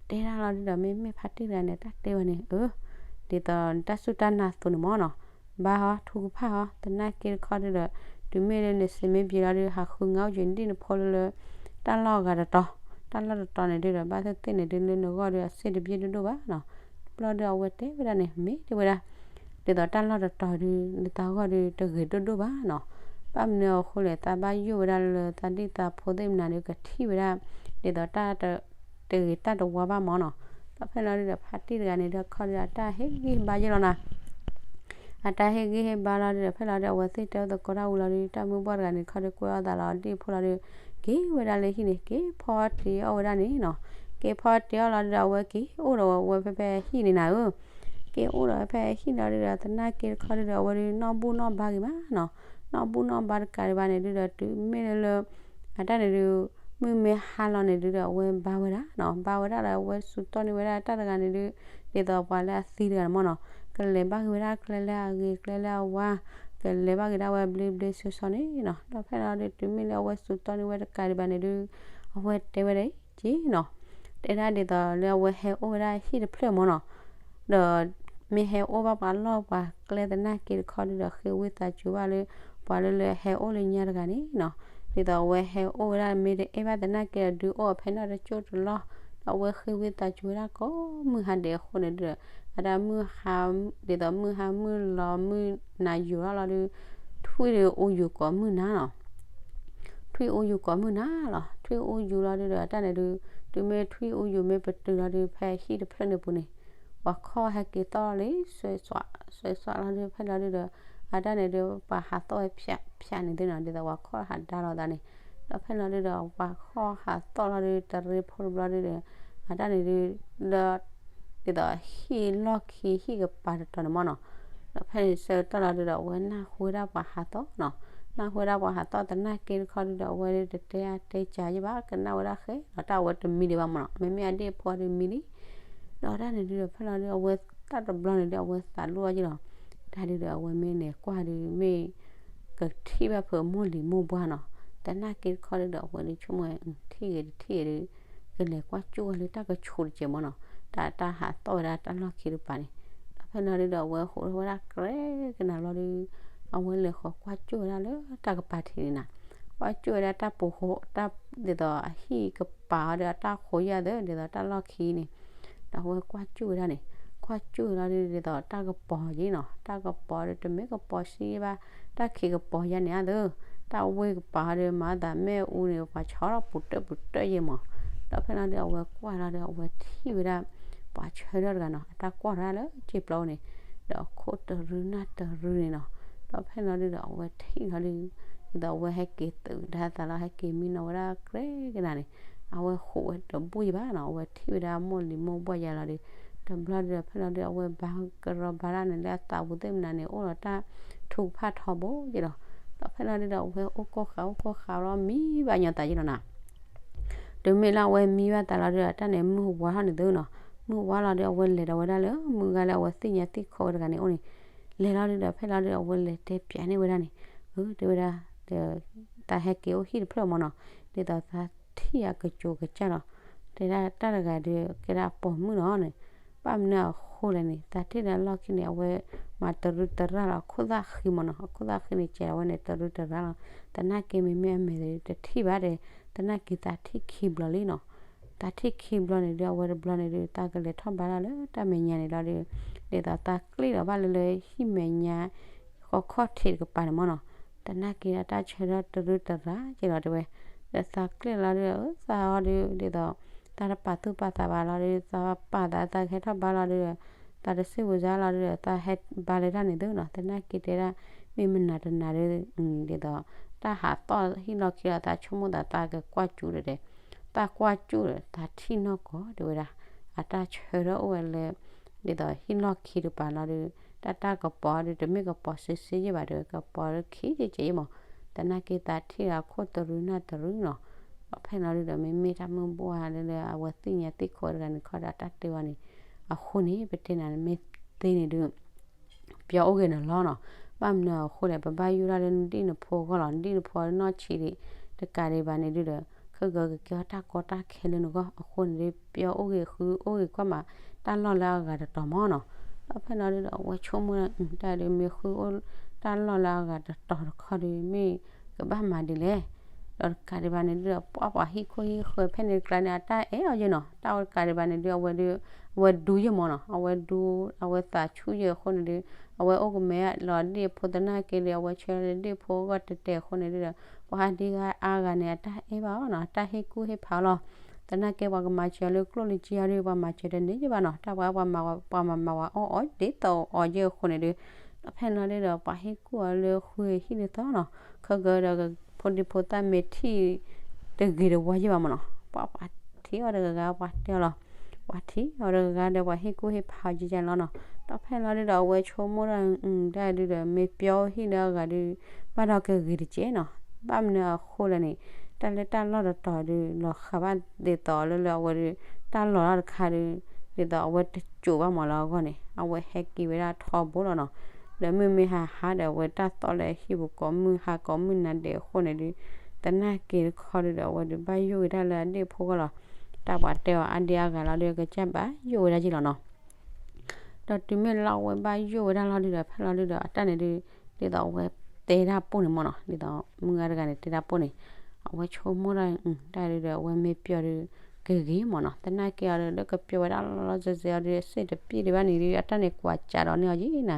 တဲဒၣ်လီၤဒုဒီး မ့မ့ၢ်ဖါတံၢ်တဂၤန့ၣ် တၢ်တဲဝဲန့ၣ် အၢ ဒ်သိးတၢ်စူၢ်တၢ်နာ်အသိးန့ၣ်မၢ်နီၤ, ဘါဟီ ထုကဖၣ်ဟီ သနာ်က့တခီဒုဒီး တုၤမ့ၢ်လၢနစံးမ့ၢ်ဘျဲးလီၤဒု ဟးဃုငါအိၣ်က့ၤနဒံၣ်နဖိလၢလၢ တၢ်လီၢ်အဂၤတတီၤ, တၢ်လီၢ်တတီၤန့ၣ်ဒုဒီး ဘၣ်သ့ၣ်သ့ၣ်န့ၣ်ဒု လၢနဂီၢ်ဒု အစ့တဘျ့ဒိၣ်ဒိၣ်ဘၣ်နီၤ, ဘျီဒုအဝဲတဲဝဲဒၣ်န့ၣ် မ့ၢ်တဲဝဲဒၣ် ဒ်သိးတၢ်လီၢ်တတီၤဒု လၢသးဂီၢ်ဒု တဂ့ၤဒိၣ်ဒိၣ်ဘၣ်နီၤ, ဘၣ်မနုၤအဃိလဲၣ် သးဘၣ်ယိၣ်ဝဲဒၣ်လၢသးဒံၣ်သးဖိသ့ၣ်မနုၤဒု ကထံၣ်ဝဲဒၣ် ဒ်သိးတၢ်တ တဂ့ၤတၢ်တဝါဘၣ်မၢ်နီၤ, ဒီးဖဲလီၤဒုဒီး ဖါတံၢ်တဂၤန့ၣ်ဒီး ခီဒုဒီး အတၢ်ဟ့ၣ်ဂံၢ်ဟ့ၣ်ဘါယဲၢ်လီၤနၤ, အတၢ်ဟ့ၣ်ဂံၢ်ဟ့ၣ်ဘါလီၤဒုဒီး ဖဲလီၤဒု အဝဲသ့ၣ်တဲအိၣ်သကိးတၢ်ဝံၤလီၤဒု တၢ်မုၢ်ဘှၢ်တဂၤန့ၣ် ခီဒုကွဲအီၣ်သးလီၤဒံၣ်ဖိလီၤဒု က့ၤဝဲဒၣ်လၢဟံၣ်န့ၣ် က့ၤဖီတ့ၢ်အီၣ်ဝဲဒၣ်န့ၣ်နီၤ, က့ၤဖီတ့ၢ်အီၣ်လီၤဒုဒီး အဝဲက့ၤအိၣ်ဒီးဝဲဖဲဖဲဟံၣ်န့ၣ်နၤဧၢ, က့ၤအိၣ်ဒီးဝဲဖဲဟံၣ်လီၤဒုဒီး သနာ်က့တခီဒုဒီး အဝဲဒုနီၢ်ဘူၣ်နီၢ်ဘါဂ့ၤမးနီၤ, နီၢ်ဘူၣ်နီၢ်ဘါတကးဒံးဘၣ်န့ၣ်ဒုဒီး တုၤမ့ၢ်လၢလၢ အတၢ်န့ၣ်ဒု မုၢ်မ့ၢ်ဟါလီၤန့ၣ်ဒုဒီး အဝဲဘါဝဲဒၣ်နီၤ, ဘါဝဲဒၣ်ဒီး အဝဲစူးတီၢ်န့ၢ်ဝဲဒၣ်တၢ်တဂၤန့ၣ်ဒု ဒ်သိးပှၤလၢအသံတဂၤန့ၣ်မၢ်နီၤ, ကလဲၤဘၣ်က့ၤဝဲဒၣ်ကျဲလၢအဂ့ၤ ကျဲလၢအဝါ, ကလဲၤဘၣ်က့ၤဒၣ်ဝဲဘျ့ဘျ့ဆှီဆှီန့ၣ်နီၤ, ဒီးဖဲလီၤဒု တုၤမ့ၢ်လၢအဝဲစူးတီၢ်န့ၢ်ဝဲတကးဒံးဘၣ်န့ၣ်ဒု အဝဲတဲဝဲဒၣ်အံၤက့နီၤ, တဲဒၣ်ဒ်သိးလၢအဝဲဟဲအိၣ်ဝဲဒၣ်ဟံၣ်တဖျၢၣ်မၢ်နီၤ, ဒီးမ့ၢ်ဟဲအိၣ်ဘၣ်ပှၤလီၢ်ပှၤကျဲသနာ်က့တခီဒုဒီး ဃ့ဝံသးစူၤဘၣ်လၢ ပှၤလၢလၢဟဲအိၣ်လၢညါတဂၤန့ၣ်နီၤ, ဒ်သိးအဝဲဟဲအိၣ်ဝဲဒၣ်မ့ၢ်တအဲၣ်ဘၣ်သနာ်က့ဒီး ဒုးအိၣ်အီၤဖဲန့ၣ်တကၠိၢ်တလီၢ်, ဒီးအဝဲဃ့ဝံသးစူၤဝဲဒၣ်ကိးမုၢ်ဟါဒဲးအဃိန့ၣ်ဒုဒီး အတၢ်မုၢ်ဟါ ဒ်သိးမုၢ်ဟါမုၢ်လီၤမုၢ်နၤယူၤထီၣ်လီၤဒု ထွံၣ်ဒုးအူယူၤကိးမုၢ်နၤနီၤ ထွံၣ်အူယူၤကိးမုၢ်နၤလီၤ, ထွံၣ်အူယူၤလီၤဒုဒီး တၢ်န့ၣ်ဒု တုၤမ့ၢ်ထွံၣ်အူယူၤမ့ၢ်ပတုာ်လီၤဒု ဖဲဟံၣ်တဖျၢၣ်န့ၣ်ပူၤန့ၣ် ပှၤခီၣ်ဟဲက့ၤသီၣ်လီၤလံ စွဲးစွး စွဲးစွးလီၤဒု ဖဲလီၤဒုဒီး အတၢ်န့ၣ်ဒု ပှၤဟးသီၣ်ဝဲဖၠးဖၠးန့ၣ်သ့ၣ်နီၤ ဒ်သိးပှၤခီၣ်ဟးဒါလီၤသးန့ၣ်, ဒီးဖဲလီၤဒုဒီး ပှၤခီၣ်ဟးသီၣ်လီၤဒု တရ့ဖိတဘျီဒုဒီး အတၢ်န့ၣ်ဒု လၢ ဒ်သိးဟံၣ်လီၢ်ခံဟံၣ်ကပၤတတီၤန့ၣ်မၢ်နီၤ, ဒီးဖဲန့ၣ်ဆၢကတီၢ်လီၤဒုဒီး အဝဲနၢ်ဟူဝဲဒၣ်ပှၤဟးသီၣ်နီၤ, နၢ်ဟူဝဲဒၣ်ပှၤဟးသီၣ်သနာ်က့တခီဒုဒီး အဝဲဒုတတဲအါတဲကၢယဲၢ်ဘၣ် ကနၣ်ဝဲဒၣ်ဃဲလီၤ တၢ်အဝဲတမံဒံးဘၣ်မၢ်နီၤ, မ့မ့ၢ်အဒ့ၣ်ဖိဒုမံလံ, ဒီးတၢ်န့ၣ်ဒုဒီး ဖဲလီၤဒု အဝဲတၢ်တဘျီန့ၣ်ဒု အဝဲသးလိၣ်အီၤယဲၢ်လီၤ, တၢ်ဒုဒီး အဝဲမ့ၢ်လဲၤကွၢ်ဒု မ့ၢ် ကထံၣ်ဘၣ်ဖုးမိၢ်လံၤမိၢ်ပှၢ်နီၤ, သနာ်က့တခီဒုဒီး အဝဲဒုဆိကမိၣ်ဝဲ ထံၣ်ဂ့ၤတထံၣ်ဂ့ၤဒု ကလဲၤကွၢ်ကၠိၣ်ဝဲလၢတၢ်ကဆူးတစဲးမၢ်နီၤ, တၢ်တၢ်ဟးသီၣ်ဝဲဒၣ်တၢ်လီၢ်ခံတပၤန့ၣ်, ဒီး ဖဲန့ၣ်ဒုးဒီးအဝဲဃိးထီၣ်ဝဲဒၣ်ကြဲကနၤလီၤဒီး အဝဲလဲၤဃီၤကွၢ်ကၠိၣ်ဝဲဒၣ်လၢတၢ်ကပၤထံးန့ၣ်နၤ, ကွၢ်ကၠိၣ်ဝဲဒၣ်တၢ်ပိာ်ဃိ တၢ် ဒ်သိးအဟံၣ်ကပၤအီၤဒီးအတၢ်ဃိးယၤသၢ ဒ်သိးတၢ်လီၢ်ခံန့ၣ်, ဒီးအဝဲကွၢ်ကၠိၣ်ဝဲဒၣ်န့ၣ်, ကွၢ်ကၠိၣ်ဝဲလီၤဒုး ဒ်သိးတၢ်ကပီၤယ့ၣ်နီၤ, တၢ်ကပီၤဒီးတမ့ၢ်ကပီၤစ့ဘၣ်, တၢ်ခံးကပီၤယၤန့ၣ်အသၢ, တၢ်ဝ့ၢ်ကပၤဒီးမၤသးမ့ၣ်အူန့ၣ် ပှၤဆီထီၣ်ပူၤတၢၢ်ပူၤတၢၢ်ယ့ၣ်မး, ဒီးဖဲန့ၣ်ဒုးအဝဲကွၢ်လီၤဒီး အဝဲထံၣ်ဝဲဒၣ် ပှၤဆၢထၢၣ်တဂၤနီၤ အတၢ်ကွၢ်တၢ်လၢစ့ပျီန့ၣ်, ဒီးခိၣ်တရူနၢ်တရူန့ၣ်နီၤ, ဒီးဖဲန့ၣ်ဒုးဒီးအဝဲထံၣ်လီၤဒုး, ဒ်သိးအဝဲဟဲက့ၤသုးဒါသးလီၤ ဟဲက့ၤမံနီၤဝဲဒၣ်ကြဲကနၤန့ၣ်, အဝဲဃိးဝဲတဘူၣ်ယံၤဘၣ်နီၤ, အဝဲထံၣ်ဝဲဒၣ်မိၢ်လံၤမိၢ်ဘှီၣ်ယၤလီၤဒီး, တဘျီဒုးဒီးဖဲန့ၣ်ဒုးအဝဲဘါကရီဘါဒၣ်န့ၣ်လၢအသးပူၤသ့ၣ်မနၤန့ၣ် အိၣ်ဒီးတၢ်ထုကဖၣ်ထီဘိယ့ၣ်လီၤ, ဒီးဖဲန့ၣ်ဒုးဒီးအဝဲအိၣ်ကီၢ်ဃာ်အိၣ်ကီၢ်ဃာ်လီၤမံဘၣ်ညီသးယ့ၣ်လီၤနၤ တုၤမ့ၢ်လၢအဝဲမံဘၣ်သးလီၤဒုး အတၢ်န့ၣ်မုၢ်ဝါထီၣ်န့ၣ်သုနီၤ, မုၢ်ဝါလီၤဒီး အဝဲလဲၤဒီးဝဲဒၣ်လၢမုၢ်ဂၤလၢအဝဲသ့ၣ်ညါသ့ၣ်ခိးဝဲတဂၤန့ၣ်အိၣ်န့ၣ်, လဲၤလီၤဒုးဒီး ဖဲလီၤဒုး အဝဲလဲၤတဲပၠးန့ၢ်ဝဲဒၣ်န့ၣ်, အၢ တဲဝဲဒၣ်, ဒီး သးဟဲက့ၤအိၣ်ဟံၣ်တဖျၢၣ်မးနီၤ, ဒ်သိးသးထံၣ်အကစူၤကစၢ်လီၤ, တဲဒၣ်တၢ်တဂၤဒုး ကဲဒၣ်အပိာ်မုၣ်လီၤန့ၣ်, ဘၣ်မနုၤအဃိလဲၣ်န့ၣ် သးထံၣ်ဒီးလီၢ်ခံန့ၣ် အဝဲမၤတရူးတရၣ်လီၤ အခိၣ်သၣ်ဃံမးနီၤ, အခိၣ်သၣ်ဃံန့ၣ် ကဲဒီးအဝဲန့ၣ် တရူးတရၣ်လီၤ, သနာ်က့မ့မ့ၢ်အမဲာ်တထံၣ်ဘၣ်ဒီး, သနာ်က့သးထံၣ်ခံဘျီလံနီၤ, သးထံၣ်ခံဘျီန့ၣ်ဒုး အဝဲတဘျီန့ၣ်ဒုး သးကလဲၤထီၣ်ဘါလီၤလၢတၢ်မဲာ်ညါန့ၣ်လီၤဒီး, ဒ်သိးသးကျ့ၣ်လီၤဘၣ်လၢလၢဟံၣ်မဲာ်ညါ ဃီခီၣ်ထံးတကပၤန့ၣ်မးနီၤ, သနာ်က့ဒီးတၢ်ဆၢထၢၣ်တရူးတရၣ်က့ၤလီၤတဲဝဲ, ဒီးသးကျ့ၣ်လီၤဒုး အၢ သးအီၤဒုး ဒ်သိး သးတပာ်သူၣ်ပာ်သးဘၣ်လီၤဒုး သးပာ်သးသးကဟဲထီၣ်ဘါလီၤဒုးဒီး, သးတစံၣ်ဝဲစါလီၤဒုးဒီး သးဟဲဘါလၢတၢ်န့ၣ်သုနီၤ, သနာ်က့တဲဒၣ် မ့ၢ်မနၤတနၤဒုး, ဒ်သိး တၢ်ဟးသီၣ်ဟံၣ်လီၢ်ခံလီၤ သးဆိကမိၣ်သးသးကကွၢ်ကၠူဒီး, သးကွၢ်ကၠူဒီး သးထံၣ်နီၢ်ကီၢ်တဲဝဲဒၣ်, အတၢ်ဆၢထၢၣ်အိၣ်ဝဲလၢ ဒ်သိးဟံၣ်လီၢ်ခံတကပၤလီၤဒုး, တၢ်တၢ်ကပီၤဒုး တမ့ၢ်ကပီၤစ့စ့ယ့ၣ်ဘၣ်ဒီး ကပီၤလၢခံကဲကဲယ့ၣ်မး, သနာ်က့သးထံၣ်ဒီးခိၣ်တရူးနၢ်တရူးနီၤ, ဒီးဖဲန့ၣ်လီၤဒုးဒီး မ့မ့ၢ်တၢ်မုၢ်ဘှၣ်လၢလၢအဝဲသ့ၣ်ညါသ့ၣ်ခိးတဂၤန့ၣ်ခီဒီး တၢ်တဲဝဲန့ၣ်, အဃိန့ၣ် ပတဲနၤန့ၣ်မ့ၢ်သ့န့ၣ်ဒုး ပျီအိၣ်ဂ့ၤနၤလီၤနီၤ, ဘၣ်မနုၤအဃိလဲၣ် ပဘၣ်ယိၣ်ဒၣ်လၢနဒံၣ်နဖိအဂီၢ်လီၤ, နဒံၣ်နဖိနီၢ်ဆံးဒံး တကးဒံးဘၣ်န့ၣ်ဒုးဒီး ခဲကကကဲထီၣ်တၢ်ကီတၢ်ခဲလၢနဂီၢ်, အဃိန့ၣ်ဒုး ပျီအိၣ်ဂ့ၤဃုအိၣ်ဂ့ၤကွၢ်မး တၢ်လီၢ်လၢအဂၤတတီၤမးနီၤ, ဒီးဖဲန့ၣ်လီၤဒုးဒီး အဝဲဆိကမိၣ်ဒၣ် တၢ်ဒုးမ့ၢ်ဃုအိၣ်တၢ်လီၢ်လၢအဂၤတတီၤတခီဒုး မ့ၢ်ကဘၣ်မၤဒ်လဲၣ်, ဒီးတကးဒံးဘၣ်န့ၣ်ဒုးဒီး ပှၤပှၤဟံၣ်ခိၣ်ဟံၣ်ဃၢၤဖဲန့ၣ်တကျါန့ၣ် အတၢ်အဲၣ်အီၤယဲနီၤ, တၢ်ဝဲတကးဒံးဘၣ်န့ၣ်ဒုး အဝဲဒုး အဝဲဒူယဲမးနီၤ, အဝဲဒူ အဝဲသးဆူၣ်ယဲအဃိန့ၣ်ဒုး အဝဲအိၣ်ကမဲလီၤဒ့ၣ်ဖိသနာ်က့ဒီး အဝဲဆၢလၢဒ့ၣ်ဖိအဂီၢ်တဲတဲအဃိန့ၣ်ဒုးဒီး ပှၤဟးဒ့ဂၤအါဂၤန့ၣ် အတၢ်အဲၣ်ဘၣ်အီၤနီၤ, တၢ်ဟ့ၣ်ကူၣ်ဟ့ၣ်ဖးအီၤလီၤ, သနာ်က့ပှၤကမၤစၢၤလၢကျိၣ်လၢစ့အီၤဒုး ပှၤမၤစၢၤတန့ၢ်ယဲဘၣ်နီၤ, တၢ်ပှၤ ပှၤမၤမၤဝဲအီၣ်အီၣ်ဒ်သိးအီၤယဲအဃိန့ၣ်ဒုး, ဒီးဖဲန့ၣ်လီၤဒုးဒီး ပှၤဟ့ၣ်ကူၣ်အီၤလၢဃုဟံၣ်ဒ်သိးနီၤ, ခဲကဒီး ဖိဒံဖိသၣ်မ့ၢ်ထံၣ် တဂ့ၤတဝါယဲဘၣ်မးနီၤ, ပှၤပှၤထံၣ်အီၤတဂၤဂၤ ပှၤတဲအီၤလီၤ, ပှၤထံၣ်အီၤတဂၤဂၤဒီး ပှၤဟ့ၣ်ကူၣ်ဟ့ၣ်ဖးအီၤကကလီၤနီၤ, ဒီးဖဲန့ၣ်လီၤဒုးဒီး အဝဲဆိကမိၣ်ဒၣ် တၢ်ဒုးဒီး မ့ၢ်ပျီအိၣ်ဟံၣ်လၢအဂၤဒုး ဘၣ်ဒီးကဂ့ၤတကဲးနီၤ, ဘၣ်မနုၤအဃိလဲၣ်န့ၣ် တၢ်လၢတၢ်လီၢ်တတီၤဒုး လီၤဃာ်ဘၣ်ဒ်သိးလၢလၢအဝဲဒုး တၢ်လီၢ်လီၤတခါဒုး ဒ်သိးအဝဲတစိာ်ဘၣ်မးလၢအဂီၢ်န့ၣ် အဝဲဟဲက့ၤဝဲဒၣ်ထီဘိလီၤနီၤ, ဒီးမုၢ်မ့ၢ်ဟါဟါဒီး အဝဲတၢ်သီၣ်လၢဟံၣ်ပူၤကိးမုၢ်ဟါကိးမုၢ်နၤဒဲးအဃိန့ၣ်ဒုး သနာ်က့တခီဒုးဒီး အဝဲဒုးဘၣ်ယိၣ်ဝဲဒၣ်လၢအဒ့ၣ်ဖိဂီၢ်လီၤ, တၢ်ပှၤတဲအီၤအါဒံအါဂၤလီၤဒုး ကစၢ်ဘၣ်ယိၣ်ဝဲဒၣ်က့ၤလီၤနီၤ ဒီးတုၤမ့ၢ်လၢအဝဲဘၣ်ယိၣ်ဝဲဒၣ်လီၤဒုးဒီး ဖဲလီၤဒုးဒီး အတၢ်န့ၣ်ဒုး ဒ်သိးအဝဲတဲဒၣ်ပိၢ်န့ၣ်မးနီၤ ဒ်သိးမုၢ်ဂၤတဂၤန့ၣ်တဲဒၣ်ပိၢ်န့ၣ် အဝဲဆိကမိၣ်ဒၣ် တၢ်ဒုးဒီး အဝဲမ့ၢ်ပျီဒုး ကဂ့ၤမးနီၤ သနာ်က့အီၤဒုး လၢကပျီဝဲဒၣ်လီၤလီၤစဲစဲအီၤဒုး အစ့ၣ်တပျ့ၣ်ဒံးဘၣ်န့ၣ်ဒုး အတၢ်န့ၣ်ကွၢ်စးဒီးန့ၢ်အီၤယံၤနၤ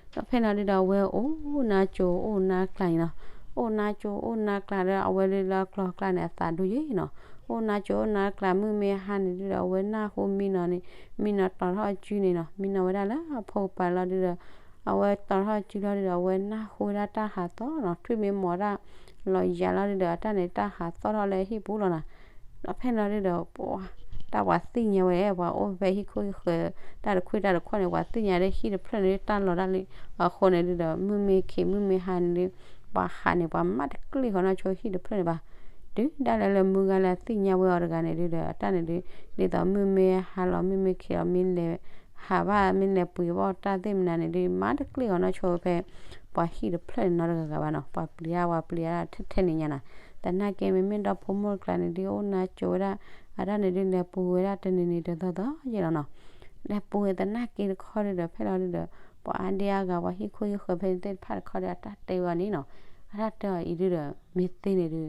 ဒီးဖဲလီၤဒုးဒီး အဝဲအိၣ်နါကၠိအိၣ်နါကျါန့ၣ်နီၤ အိၣ်နါကၠိအိၣ်နါကျါဒီး အဝဲဒုးလၢအကျီၢ်ကျါန့ၣ် အသးဒိၣ်ယံၤနီၤ အိၣ်နါကၠိအိၣ်နါကျါ မုၢ်မ့ၢ်ဟါန့ၣ်ဒုးဒီး အဝဲနၢ်ဟူမံနီၤန့ၣ် မံနီၤတီၤထီၣ်အစုန့ၣ်နီၤ မံနီၤဝဲဒၣ်လၢအဖိကပၤလီၤဒုးဒီး အဝဲတီၤထီၣ်အစုလီၤဒုးဒီး အဝဲနၢ်ဟူဝဲဒၣ်တၢ်ဟးသီၣ်နီၤ ထွံၣ်မ့ၢ်မီၤဒၣ် လီၤယၤလီၤဒုးဒီး အတၢ်န့ၣ်တၢ်ဟးသီၣ်ထီၣ်လၢဟံၣ်ပူၤလီၤနီၤ ဒီးဖဲလီၤဒုးဒီး ပှၤ တၢ်ပှၤသ့ၣ်ညါဝဲ ပှၤအိၣ်ဖဲဟံၣ်ခိၣ်ဟံၣ်ဃၢၤ တၢ်တခွံတၢ်တခီန့ၣ် ပှၤသ့ၣ်ညါလၢဟံၣ်တဖျၢၣ်န့ၣ် တၢ်လီၤဒၣ်လံ အဃိန့ၣ်ဒုးဒီး မုၢ်မ့ၢ်ခံးမုၢ်မ့ၢ်ဟါန့ၣ်ဒုး ပှၤဟးန့ၣ် ပှၤမၤတကျ့ၣ်ဃီနီၢ်ဆိဟံၣ်တဖျၢၣ်န့ၣ်ဘၣ် တုၤဒၣ်လဲာ်လၢမုၢ်ဂၤလၢသ့ၣ်ညါဝဲအီၤတဂၤန့ၣ်ဒုးဒီး အတၢ်န့ၣ်ဒုး ဒ်သိးမုၢ်မ့ၢ်ဟါလီၤ မုၢ်မ့ၢ်ခံးလီၤ မ့ၢ်လဲၤဟးဘၣ် မ့ၢ်လဲၤပှ့ၤဘၣ်တၢ်သ့ၣ်မနၤန့ၣ်ဒုး မၤတကျ့ၣ်ဃီနီၢ်ဆိဖဲ ပှၤဟံၣ်တဖျၢၣ်န့ၣ်နီတဂၤဂၤဘၣ်နီၤ ပှၤပျံၤတၢ် ပှၤပျံၤတၢ်ထဲထဲန့ၣ်ညါနီၤ သနာ်က့မ့မ့ၢ်ဒီဖိမိၢ်တကျါန့ၣ်ဒုး အိၣ်နါကၠိဝဲဒၣ် အတၢ်န့ၣ်ဒုး လဲၤပူၤဝဲဒၣ်တနံၤနံၤတသီသီယဲၢ်လီၤနီၤ လဲၤပူၤဝဲသနာ်က့တခီဒုဒီး ဖဲလီၤဒုဒီး ပှၤအါဒံအါဂၤ ပှၤဟံၣ်ခိၣ်ဟံၣ်ဃၢၤဖဲန့ၣ်သ့ၣ်တဖၣ်တခီဒီး အတၢ်တဲဝဲအီၤန့ၣ်နီၤ, အတၢ်တဲအီၤအံၤဒုဒီး မ့ၢ်သ့န့ၣ်ဒု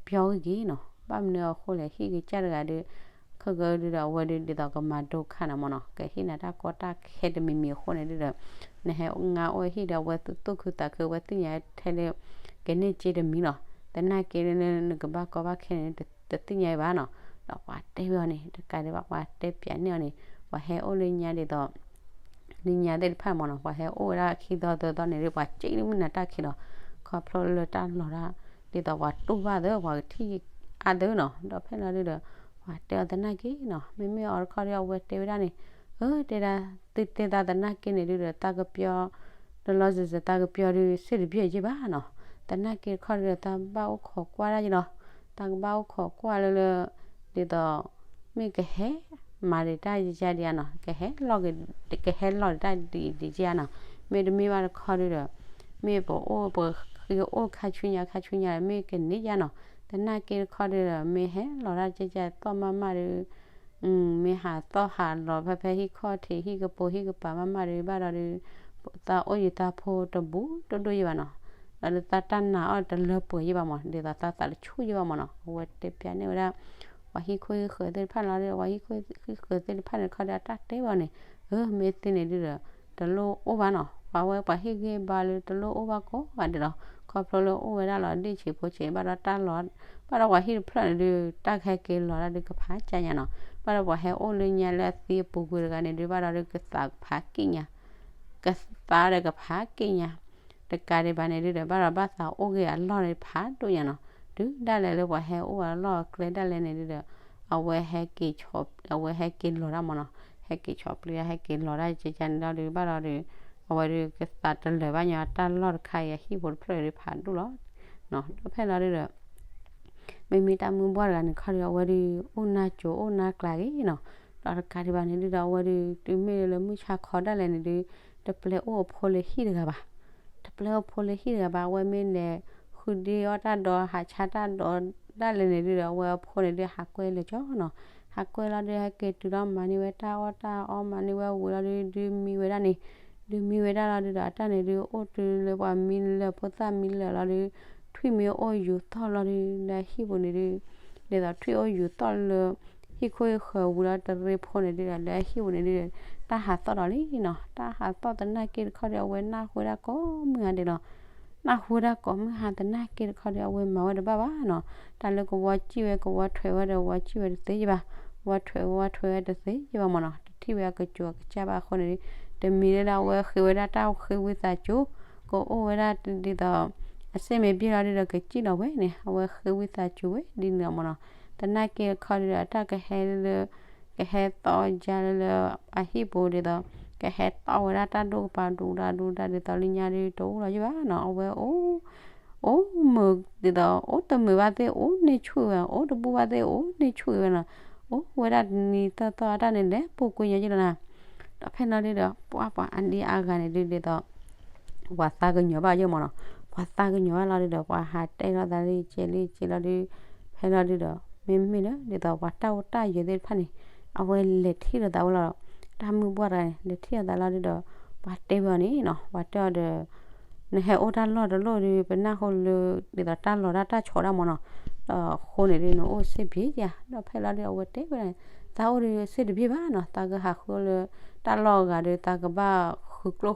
ပျီဂ့ၤဂ့ၤနီၤ, ဘၣ်မနုၤအဃိလဲၣ် ဟံၣ်ကစၢ်တဂၤဒု ခဲကဒုဒီး အဝဲဒု ဒ်သိးကမၤဒိခါနၤမ့ၢ်နီၤ, ကဟ့ၣ်နၤတၢ်ကီတၢ်ခဲတမံၤမံၤအဃိန့ၣ်ဒုဒီး နဟဲငါအိၣ်ဟံၣ်ဒီး အဝဲသူၣ်သူၣ်ခုသးခု အဝဲသ့ၣ်ညါထဲလၢ ကန့ၢ်စ့တမံၤနီၤ, သနာ်က့လၢနကဘၣ်ကီဘၣ်ခဲန့ၣ် တသ့ၣ်ညါဘၣ်နီၤ, ဒီးပှၤတဲဝဲအီၤန့ၣ် တကးဒံးဘၣ် ပှၤတဲပၠးန့ၢ်အီၤန့ၣ် ပှၤဟဲအိၣ်လၢညါဒ်သိး လၢညါသ့ၣ်တဖၣ်မ့ၢ်နီၤ, ပှၤဟဲအိၣ်ဝဲဒၣ်ခံသီသၢသီန့ၣ်ဒု ပှၤက့ၤမုၢ်နၤတၢ်ခံးလီၤ, ခီဖျိလၢတၢ်လီၤတၢ် ဒ်သိးပှၤတူၢ်ဘၣ်သ့ ပှၤကထံၣ်အါသ့နီၤ, ဒီးဖဲလီၤဒုဒီး ပှၤတဲအီၤသနာ်က့နီၤ, မ့မ့ၢ်အီၤတခီဒီး အဝဲတဲဝဲဒၣ်န့ၣ်, အၢ တဲဒၣ် သုတဲသးသနာ်က့န့ၣ်ဒုဒီး တၢ်ကပျီ တလီၢ်စံးစဲးတၢ်ကပျီဒု စ့ၣ်တဘျီယ့ၢ်ဘၣ်နီၤ, သနာ်က့တခီဒီး တၢ်ဘၣ်အိၣ်ခိးကွၢ်ဒၣ်ယ့ၢ်လီၤ, တၢ်ကဘၣ်အိၣ်ခိးကွၢ်လၢလၢ ဒ်သိး မ့ၢ်ကဟဲမၤဒံးတၢ်ယါဒံးဧါနီၤ, ကဟဲလီၤ ကဟဲလီၤဒံးတၢ်ဒံးဒံးယါနီၤ, မ့တမ့ၢ်ဘၣ်တခီဒုဒီး မ့ၢ်ပအိၣ်ပဃ့အိၣ်ခါဆူညါခါဆူညါဒီး မ့ၢ်ကန့ၢ်ယါနီၤ, သနာ်က့တခီဒုဒီး မ့ၢ်ဟဲလီၤတၢ်ကဲကဲသီၣ်မးမးဒု မ့ၢ်ဟးသီၣ်ဟးလီၤဖဲဖဲဟံၣ်ခီၣ်ထံးဟံၣ်ကပိာ်ဟံၣ်ကပၤမးမးဒု ဘၣ်ဒီးဒု သးအိၣ်ယံၤသးဖိတဘူးတဒိၣ်ယ့ၢ်ဘၣ်နီၤ, ဒီးသးတၢ်နာ်အီၤတလၢပှဲၤယ့ၢ်ဘၣ်မး ဒ်သိးသးသးတဆူၣ်ယ့ၢ်ဘၣ်မးနီၤ, အဝဲတဲပၠးန့ၢ်ဝဲဒၣ် ပှၤဟံၣ်ခိၣ်ဟံၣ်ဃၢၤသ့ၣ်တဖၣ်လီၤဒီး ပှၤဟံၣ်ခိၣ်ဟံၣ်ဃၢၤသ့ၣ်တဖၣ်န့ၣ်တခီဒီး အတၢ်တဲဝဲအီၤန့ၣ်, အၢ မ့ၢ်သ့န့ၣ်ဒုဒီး တလိၣ်အိၣ်ဘၣ်နီၤ, ပှၤဝဲပှၤဟ့ၣ်ဂံၢ်ဘါလၢတလိၣ်အိၣ်ဘၣ်ကိးဂၤဒဲးလီၤ, ခီဖျိလၢအိၣ်ဝဲဒၣ်လီၤဒ့ၣ်ဆံးဖိဆံး ဘၣ်ဒီးတၢ်လီၤ ဘၣ်ဒီးပှၤဟံၣ်တဖျၢၣ်န့ၣ်ဒု တၢ်ကဟဲက့ၤလီၤဒၣ်ဒုကဖးကၢ်ညါနီၤ, ဘၣ်ဒီးပှၤဟဲအိၣ်လၢညါလၢအသံအပူၤကွံာ်တဂၤန့ၣ်ဒု ဘၣ်ဒီးဒုကသးကဖးက့ၣ်ညါ ကသးဒီးကဖးက့ၣ်ညါ, တကးဒံးဘၣ်န့ၣ်ဒုဒီး ဘၣ်ဒီးဘၣ်သးအိၣ်ဂ့ၤအလီၢ်န့ၣ်ဖးဒိၣ်ညါနီၤ, တုၤဒၣ်လဲာ်လၢပှၤဟဲအိၣ်အလီၢ်အကျဲဒၣ်လဲာ်န့ၣ်ဒုဒီး အဝဲဟဲက့ၤဆီ အဝဲဟဲက့ၤလီၤတၢ်မးနီၤ, ဟဲက့ၤဆီပျံၤ ဟဲက့ၤလီၤတၢ်ကဲကဲန့ၣ်လီၤဒု ဘၣ်ဒီးဒု အဝဲဒုကသးတလၢာ်ဘၣ်ညီတၢ်လီၢ်တခါအံၤအဟံၣ်ဖိတဖျၢၣ်ဒုဖးဒိၣ်လီၤ, ဒီးဖဲလီၤဒုဒီး မ့မ့ၢ်တၢ်မုၢ်ဘှီၣ်တဂၤန့ၣ်ခီဒီး အဝဲဒု အိၣ်နါစိၤအိၣ်နါကျးဂ့ၤနီၤ, ဒီးတကးဒံးဘၣ်န့ၣ်ဒုဒီး အဝဲဒု တုၤမ့ၢ်လၢမုၢ်ဆါခီဒၣ်လဲာ်န့ၣ်ဒု တပျဲအိၣ်အဖိလၢဟံၣ်တဂၤဘၣ်, တပျဲအိၣ်ဖိလၢဟံၣ်တဂၤဘၣ်, အဝဲမ့ၢ်လဲၤဃုဒ့အီၣ်တၢ်ဒီး ဟးဆါတၢ်ဒီးဒၣ်လဲာ်န့ၣ်ဒုဒီး အဝဲအဖိန့ၣ်ဒု ဟးကွဲလၢာ်ကၠီနီၤ, ဟးကွဲလီၤဒု ဟဲက့ၤတုၤလီၤမၤန့ၢ်ဝဲတၢ်အီၣ်တၢ်အီ မၤန့ၢ်ဝဲဝံၤလီၤဒု ဒုမံဝဲဒၣ်န့ၣ် ဒုမံဝဲဒၣ်လီၤဒုဒီး အတၢ်န့ၣ်ဒု အိၣ်တုၤလၢပှၤမံလၢာ်ဖိသၣ်မံလၢာ်လီၤဒု ထွံၣ်မ့ၢ်အိၣ်ယူၤသီၣ်လီၤဒု လၢအဟံၣ်ပူၤန့ၣ်ဒု ဒ်သိးထွံၣ်အိၣ်ယူၤသီၣ်လၢ ဟံၣ်ခိၣ်ဟံၣ်ဃၢၤဝံၤလီၤတရ့ဖိန့ၣ်ဒုဒီး လၢအဟံၣ်ပူၤန့ၣ်ဒုဒီး တၢ်ဟးသီၣ်ဒီးလံနီၤ, တၢ်ဟးသီၣ်သနာ်က့တခီဒီး အဝဲနၢ်ဟူဝဲဒၣ်ကိးမုၢ်ဟါဒဲးလီၤ, နၢ်ဟူဝဲဒၣ်ကိးမုၢ်ဟါသနာ်က့တခီဒီး အဝဲမၤဝဲတဘၣ်ဘၣ်နီၤ, တၢ်လၢကဝီၤစံၣ်ဝဲကဝီၤထွဲးဝဲဒီး ဝီၤစံၣ်ဝဲတသ့ယဘၣ်, ဝီၤထွဲးဝဲဝီၤထွဲးဝဲတသ့ယဘၣ်မးနီၤ, တထံၣ်ဝဲအကစူၤအကစၢ်ဘၣ်အဃိန့ၣ်ဒု တမံၤလၢဒၣ်အဝဲဃ့ဝဲဒၣ်တၢ်ဃ့ဝံသးစူၤ ကအိၣ်ဝဲဒၣ်ဒ်သိး အစ့ၣ်မ့ၢ်ဘျ့ၣ်လီၤဒုဒီးကစံၣ်လီၤဝဲန့ၣ် အဝဲဃ့ဝံသးစူၤဝဲဒ်န့ၣ်လီၤမးနီၤ, သနာ်က့တခီဒုဒီး တၢ်ကဟဲလၢ ကဟဲသီၣ်ယါလၢလၢ အဟံၣ်ပူၤဒ်သိး ကဟဲသီၣ်ဝဲဒၣ်တၢ်ဒိၣ်ကပၤဒူဒၣ်ဒူဒၣ်ဒ်သိးလၢညါဒု တအိၣ်လီၤယဘၣ်နီၤ, အဝဲအိၣ် အိၣ်မုာ်ဒ်သိး အိၣ်တမုာ်ဘၣ်သ့ၣ်အိၣ်န့ၢ်ဆူၣ်ဝဲ, အိၣ်တဘူးဘၣ်သ့ၣ်အိၣ်န့ၢ်ဆူၣ်ဝဲနီၤ, အိၣ်ဝဲဒၣ်တနံၤသီၣ်သီၣ်အတၢ်န့ၣ် လဲၤပူၤကွံာ်ညါယလီၤနီၤ, ဒီးဖဲလီၤဒုဒီး ပှၤပှၤအါဒံအါဂၤန့ၣ်ဒုဒ်သိး ပှၤသးကညီၤဘၣ်ယဲၢ်မးနီၤ, ပှၤသးကညီၤဘၣ်လီၤဒုဒီး ပှၤဟးတဲလီၤသးလံကဲလံကဲလီၤဒု, ဖဲလီၤဒုဒီး မ့မ့ၢ်လၢဒ်သိးပှၤတၢ်အိၣ်တၢ်ယၢၤသ့ၣ်တဖၣ်န့ၣ် အဝဲလဲၤထံၣ်လိာ်သးဝဲလီၤ, တၢ်မုၢ်ဘှီၣ်တဂၤန့ၣ် လဲၤထံၣ်လိာ်သးလီၤဒုဒီး ပှၤတဲဝဲအီၤန့ၣ်နီၤ, ပှၤတဲအီၤဒီး နဟဲအိၣ်တၢ်လီၢ်တလီၢ်ဒု ပနၢ်ဟူလၢ ဒ်သိးတၢ်လီၤတၢ်တၢ်ဆီးဒၣ်မးနီၤ, ဒီးအဃိန့ၣ်ဒု နအိၣ်စ့ၢ်ဘျ့ယါ, ဒီးဖဲလီၤဒု အဝဲတဲဝဲဒၣ်န့ၣ် သးအိၣ်ဒုစ့ၢ်တဘျ့ဘၣ်နီၤ, သးကဟးဃုလၢတၢ်လီၢ်အဂၤဒု သးကဘၣ်ဃု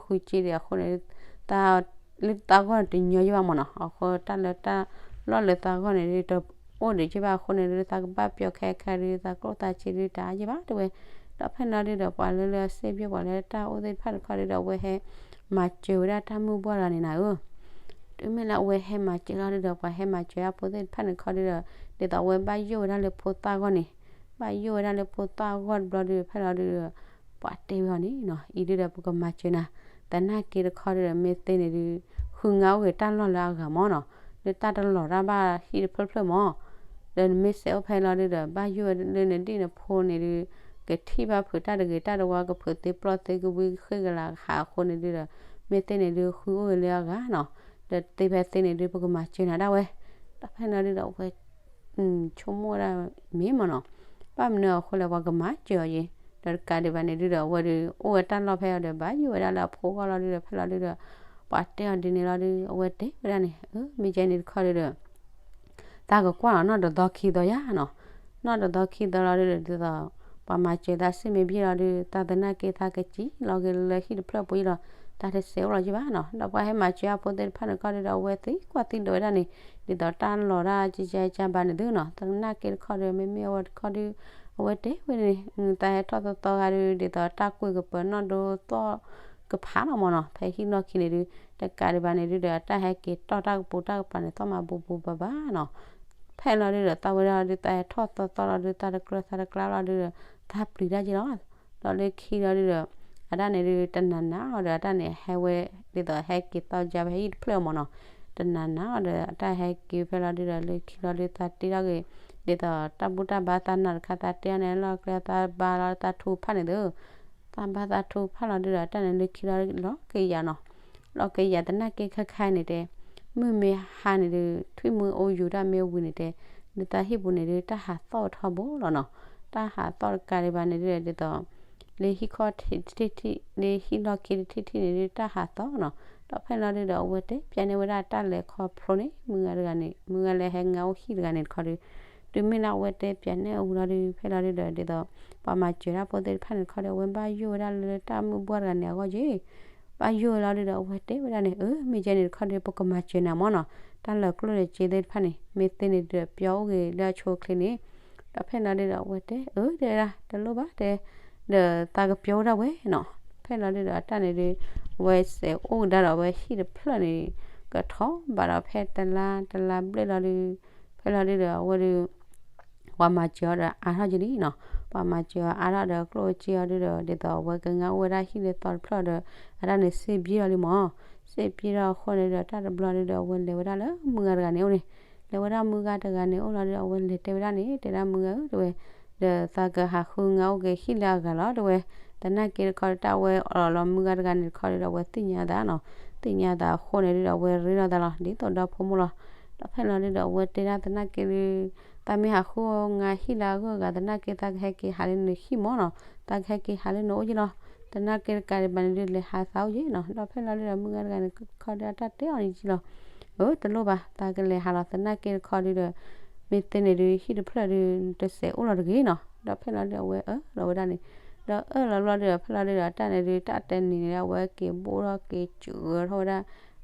ကျိၣ်ဃုစ့ဒံးအဃိန့ၣ် သးလၢသးဂီၢ်န့ၣ်တညီယဘၣ်မးနီၤ, အဃိတၢ်လၢတၢ်လီၢ်လၢသးဂီၢ်န့ၣ်ဒု တအိၣ်ဒံးက့ဘၣ်အဃိန့ၣ်ဒု သးကဘၣ်ပျီခဲခဲဒု သးကျိၣ်သးစ့ဒု တအါယဘၣ်တဲဝဲ, ဒီးဖဲလီၤဒုဒီး ပှၤလၢလၢအစ့ၢ်ဘျ့ ပှၤလၢတၢ်အိၣ်သ့ၣ်တဖၣ်တခီဒုဒီး အဝဲဟဲမၤစၢၤဝဲဒၣ်တၢ်မုၢ်ဘှီၣ်တဂၤန့ၣ်နၤဧၢ တုၤမ့ၢ်လၢအဝဲဟဲမၤစၢၤလီၤဒုဒီး ပှၤဟဲမၤစၢၤအဖိသ့ၣ်တဖၣ်န့ၣ်တခီဒုဒီး ဒ်သိးအဝဲဘၣ်ယိၣ်ဝဲဒၣ်လၢဖိသၣ်ဂီၢ်န့ၣ်, ဘၣ်ယိၣ်ဝဲဒၣ်လၢဖိသၣ်ဂီၢ်တဘျီဒု ဖဲလီၤဒုဒီး ပှၤတဲဝဲအီၤန့ၣ်နီၤ, အံၤဒုဒီးပကမၤစၢၤနၤ, သနာ်က့တခီဒုဒီး မ့ၢ်သ့န့ၣ်ဒု ဃုငါအိၣ်ဂ့ၤတၢ်လီၢ်လၢအဂၤမးနီၤ, လၢတၢ်တလီၤတၢ်ဘၣ်ဟံၣ်တဖျၢၣ်ဖျၢၣ်မး ဒီးနမ့ၢ်စဲးအိၣ်ဖဲလီၤဒုဒီး ဘၣ်ယိၣ်ဝဲလၢနဒံၣ်နဖိန့ၣ်ဒု ကထံၣ်ဘၣ်ဖုးတၢ်တဂ့ၤတၢ်တဝါ ကဖုးသ့ပျီၢ်သ့ကဝံကဃ့ၢ်ကလၤကဟးအဃိန့ၣ်ဒုဒီး မ့ၢ်သ့န့ၣ်ဒု ဃုအိၣ်ဂ့ၤလၢအဂၤနီၤ, ဒီးသ့ဖဲသ့န့ၣ်ဒု ပကမၤစၢၤနၤဒၣ်ဝဲ, ဒီးဖဲန့ၣ်ဒုဒီးအဝဲ ဆိကမိၣ်ဝဲဒၣ်မ့ၢ်မးနီၤ, ဘၣ်မနုၤအဃိလဲၣ် ပှၤကမၤစၢၤအီၤယံၤ, တ ဒီးတကးဒံးဘၣ်န့ၣ်ဒုဒီး အဝဲဒုး အိၣ်ဝဲတၢ်လီၢ်ဖဲအံၤဒီး ဘၣ်ယိၣ်ဝဲဒၣ်လၢအဖိဂီၢ်လီၤဒုဒီး ဖဲလီၤဒုဒီး ပှၤတဲအီၤဒ်န့ၣ်လီၤဒု အဝဲတဲဝဲဒၣ်န့ၣ် အၢ မ့ၢ်ကဲန့ၣ်တခီဒုဒီး တၢ်ကကွၢ်လီၤနီၢ်တသီခံသီယါနီၤ, နီၢ်တသီခံသီလီၤဒုဒီး ဒ်သိး ပှၤမၤစၢၤသးစ့ၢ်မ့ၢ်ဘၣ်လီၤဒု တၢ်သနာ်က့သးကစံၣ်လီၤက့ၤလၢဟံၣ်တဖျၢၣ်ပူၤယါလီၤ, တၢ်တစဲးအိၣ်လီၤယါဘၣ်နီၤ, ဒီးပှၤဟဲမၤစၢၤအဖိသ့ၣ်တဖၣ်န့ၣ်တခီဒုဒီး အဝဲသံကွၢ်သံဒိးဝဲဒၣ်န့ၣ် ဒ်သိးတၢ်လီၤတၢ်ကကကဘၣ်န့ၣ်သုနီၤ, သနာ်က့တခီဒု မ့မ့ၢ်အဝဲတခီဒု အဝဲတဲဝဲန့ၣ် တၢ်ဟဲထီၣ်သီသီဂၤဒု ဒ်သိးတၢ်ကွံာ်ကပၤနီၣ်ဒိသီၣ်ကဖးလီၤမၢ်နီၤ, ဖဲဟံၣ်နီၢ်ခံန့ၣ်ဒု တကးဒံးဘၣ်န့ၣ်ဒုဒီး အတၢ်ဟဲက့ၤတီၢ်တၢ်ကပူၤတၢ်ကပၤန့ၣ် သီၣ်မၤဘူပူၤဘၣ်ဘၣ်နီၤ, ဖဲလီၤဒုဒီး သးဝဲဒၣ်ဒု တၢ်ဟဲထီၣ်သီသီလီၤဒု တၢ်တကျၢၤသးတကျါလီၤဒုဒီး တၢ်ပျံၤတၢ်က့ၤလီၤ, ဒီးလၢခံလီၤဒုဒီး အတၢ်န့ၣ်ဒု တနၤနၤအီၤဒီး အတၢ်န့ၣ်ဟဲဝဲ ဒ်သိးဟဲက့ၤသီၣ်ကဖးဖဲဟံၣ်တဖျၢၣ်မၢ်နီၤ, တနၤနၤအီၤဒီး အတၢ်ဟဲက့ၤဖဲလီၤဒုဒီး လၢခံလီၤဒု သးတ့ထီၣ်က့ၤ ဒ်သိးတၢ်ဘူၣ်တၢ်ဘါသးနၢ်တခါ သးတ့ထီၣ်န့ၣ်လီၤကျဲ သးဘါလီၤသးထူဖးန့ၣ်သု သးဘါသးထူဖးလီၤဒုဒီး အတၢ်န့ၣ်လၢခံလီၤလီၤက့ၤယၤနီၤ, လီၤက့ၤယၤသနာ်က့ခဲခါန့ၣ်တဲ မုၢ်မ့ၢ်ဟါန့ၣ်ဒု ထွံၣ်မုၢ်အိၣ်ယူၤတၢ်မ့ၢ်ဝံၤန့ၣ်တဲ လၢသးဟံၣ်ပူၤန့ၣ်ဒု တၢ်ဟးသီၣ်ထီဘိလီၤနီၤ, တၢ်ဟးသီၣ်တကးဒံးဘၣ်န့ၣ်ဒု ဒ်သိး လၢဟံၣ်ခီၣ်ထံးတထံၣ်ထံၣ် လၢဟံၣ်လီၢ်ခံတထံၣ်ထံၣ်န့ၣ်ဒု တၢ်ဟးသီၣ်နီၤ, ဒီးဖဲလီၤဒုဒီး အဝဲတဲပျးန့ၢ်ဝဲဒၣ်တၢ်လဲၤခီဖျိန့ၣ် မုၢ်ဂၤတဂၤန့ၣ် မုၢ်ဂၤလဲၤဟဲငါအိၣ်ဟံၣ်တဂၤန့ၣ်တခီဒု တုၤမ့ၢ်လၢအဝဲတဲပျးန့ၢ်အဝံၤလီၤဒု ဖဲလီၤဒုဒီး ဒ်သိး ပှၤမၤစၢၤတၢ်ဖိသ့ၣ်တဖၣ်န့ၣ်တခီဒီး အဝဲဘၣ်ယိၣ်ဝဲဒၣ်လၢတၢ်မုၢ်ဘှၢ်တဂၤန့ၣ်အဂီၢ်က့ၤ, ဘၣ်ယိၣ်ဝဲလီၤဒုဒီး အဝဲတဲဝဲဒၣ်န့ၣ် အၢ မ့ၢ်ကဲန့ၣ်တခီဒီး ပကမၤစၢၤနၤမၢ်နီၤ, တၢ်လၢကျိၣ်လၢစ့သ့ၣ်တဖၣ်န့ၣ် မ့ၢ်သ့န့ၣ်ဒီး ပျီအိၣ်ဂ့ၤလၢအဆိအချ့န့ၣ်, ဒီးဖဲလီၤဒုဒီး အဝဲတဲ အၢ တဲဝဲဒၣ် တလိၣ်ဘၣ်တဲ ဒီးသးကပျီဝဲဒၣ်ဝဲနီၤ, ဖဲလီၤဒုဒီး အတၢ်န့ၣ်ဒု အဝဲစဲးအိၣ်ကဒါဒီး အဝဲဟံၣ်တဖျၢၣ်န့ၣ် ကထီဘၣ်ဒီး ဖဲတလါတလါဘျဲၣ်လီၤဒု ဖဲလီၤဒုဒီး အဝဲဒု ပှၤမၤစၢၤအီၤဒီးအါထီၣ်က့ၤလံနီၤ, ပှၤမၤစၢၤအီၤအါထီၣ်ဒီးကျိၣ်စ့အီၤဒုဒီး ဒ်သိးအဝဲကငါအိၣ်ဝဲဒၣ်ဟံၣ်လၢသီတဖျၢၣ်ဒီး အတၢ်န့ၣ်စ့ၢ်ဘျဲၣ်လီၤလံမၢ်, စ့ၢ်ဘျဲၣ်လီၤအဃိန့ၣ်ဒီး တၢ်တဘျီဒုဒီး အဝဲလဲၤဝဲဒၣ်လၢမုၢ်ဂၤတဂၤန့ၣ်အိၣ်န့ၣ်, လဲၤဝဲဒၣ်မုၢ်ဂၤတဂၤန့ၣ်အိၣ်လီၤဒုဒီး အဝဲလဲၤတဲဝဲဒၣ်န့ၣ် တဲဒၣ်မုၢ်ဂၤဧၢ တဲဝဲ ဒီးသးကဟးဃုငါအိၣ်က့ၤဟံၣ်လၢအဂၤလီၤ တဲဝဲ, သနာ်က့တခီဒီး တၢ်ဝဲအီၣ်လီၤမုၢ်ဂၤတဂၤန့ၣ်တခီဒီး အဝဲသ့ၣ်ညါသးနီၤ, သ့ၣ်ညါသးအဃိန့ၣ်ဒုဒီး အဝဲရ့လိာ်သးလီၤ ဒ်သိးဒီဖိမိၢ်လီၤ, ဒီးဖဲလီၤဒုဒီး အဝဲတဲဒၣ်သနာ်က့ဒု သးမ့ၢ်ဟးဃုငါဟံၣ်လၢအဂၤ သနာ်က့သးကဟဲက့ၤဟးလၢနဟံၣ်မၢ်နီၤ, သးကဟဲက့ၤဟးလၢနအိၣ်က့ၤလီၤ, သနာ်က့တကးဒံးဘၣ်န့ၣ်ဒု လဲၤဟးသးအိၣ်က့ၤနီၤ, ဒီးဖဲလီၤဒုဒီး မုၢ်ဂၤတဂၤန့ၣ်တခီဒီး အတၢ်တဲအီၤန့ၣ်က့ၤလီၤ, အၢ တလိၣ်ဘၣ် သးကလဲၤဟးလီၤ သနာ်က့တခီဒုဒီး မ့ၢ်သ့န့ၣ်ဒု ဟံၣ်တဖျၢၣ်ဒု တစဲးအိၣ်လီၤတဂ့ၤနီၤ, ဒီးဖဲလီၤဒု အဝဲအၢၣ်လီၤဝဲဒၣ်န့ၣ်, ဒီးအၢၣ်လီၤဘျီဒုဒီး ဖဲလီၤဒုဒီး အတၢ်န့ၣ်ဒု တၢ်တဲနံၤန့ၣ် အဝဲက့ၤဘိၣ်ထီၣ်က့ၤစၢၤထီၣ်ဝဲဒၣ်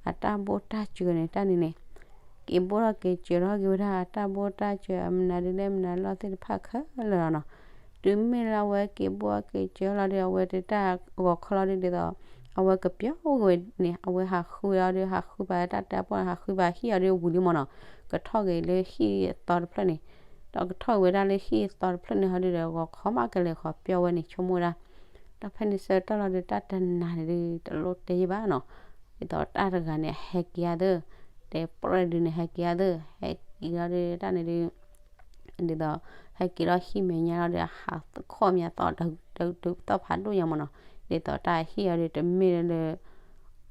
အတၢ်ဘိၣ်တၢ်စၢၤန့ၣ် တၢ်န့ၣ်န့ၣ် က့ၤဘိၣ်ထီၣ်က့ၤစၢၤထီၣ်က့ၤဝဲဒၣ် အတၢ်ဘိၣ်တၢ်စၢၤ အမနုၤဒုလဲၣ်မနုၤလီၢ်သ့ၣ်တဖၣ်ခဲလၢာ်လီၤနီၤ, တုၤမ့ၢ်လၢအဝဲက့ၤဘိၣ်က့ၤစၢၤလီၤဒု အဝဲတၢ်ဂီၤခီလီၤဒု ဒ်သိး အဝဲကပျီအိၣ်က့ၤဝဲန့ၣ် အဝဲဟးဃုဝဲလီၤဒု ဟးဃုဘၣ်တၢ်တဲပီၣ်န့ၣ် ဟးဃုဘၣ်ဟံၣ်အီၤဒုဝံၤလံမၢ်နီၤ, ကထီၣ်က့ၤလၢဟံၣ်အသီတဖျၢၣ်န့ၣ်, ဒီးကထီၣ်က့ၤဝဲဒၣ်လၢဟံၣ်အသီတဖျၢၣ်န့ၣ်ဟီဒုဒီး ဂီၤခီမးကလဲၤဃီၤပျီဝဲန့ၣ် ဆိကမိၣ်ဝဲဒၣ် ဒီးဖဲန့ၣ်ဆၢကတီၢ်လီၤဒု တၢ်တနၤန့ၣ်ဒု တလိၣ်တဲယံာ်ဘၣ်နီၤ, ဒ်သိးတၢ်တဂၤန့ၣ် ဟဲက့ၤဧါသၢ, တဲပှဲၤဒုန့ၣ် ဟဲက့ၤဧါသၢ, ဟဲက့ၤလီၤဒု တၢ်န့ၣ်ဒု ဒ်သိး ဟဲက့ၤလီၤဟံၣ်မဲာ်ညါလီၤဒီး ဟးခိၣ်မးသီၣ် တသီၣ်ဖးဒိၣ်ညါမၢ်နီၤ, ဒ်သိးတၢ်ဟံၣ်အီၤဒု တမ့ၢ်လၢ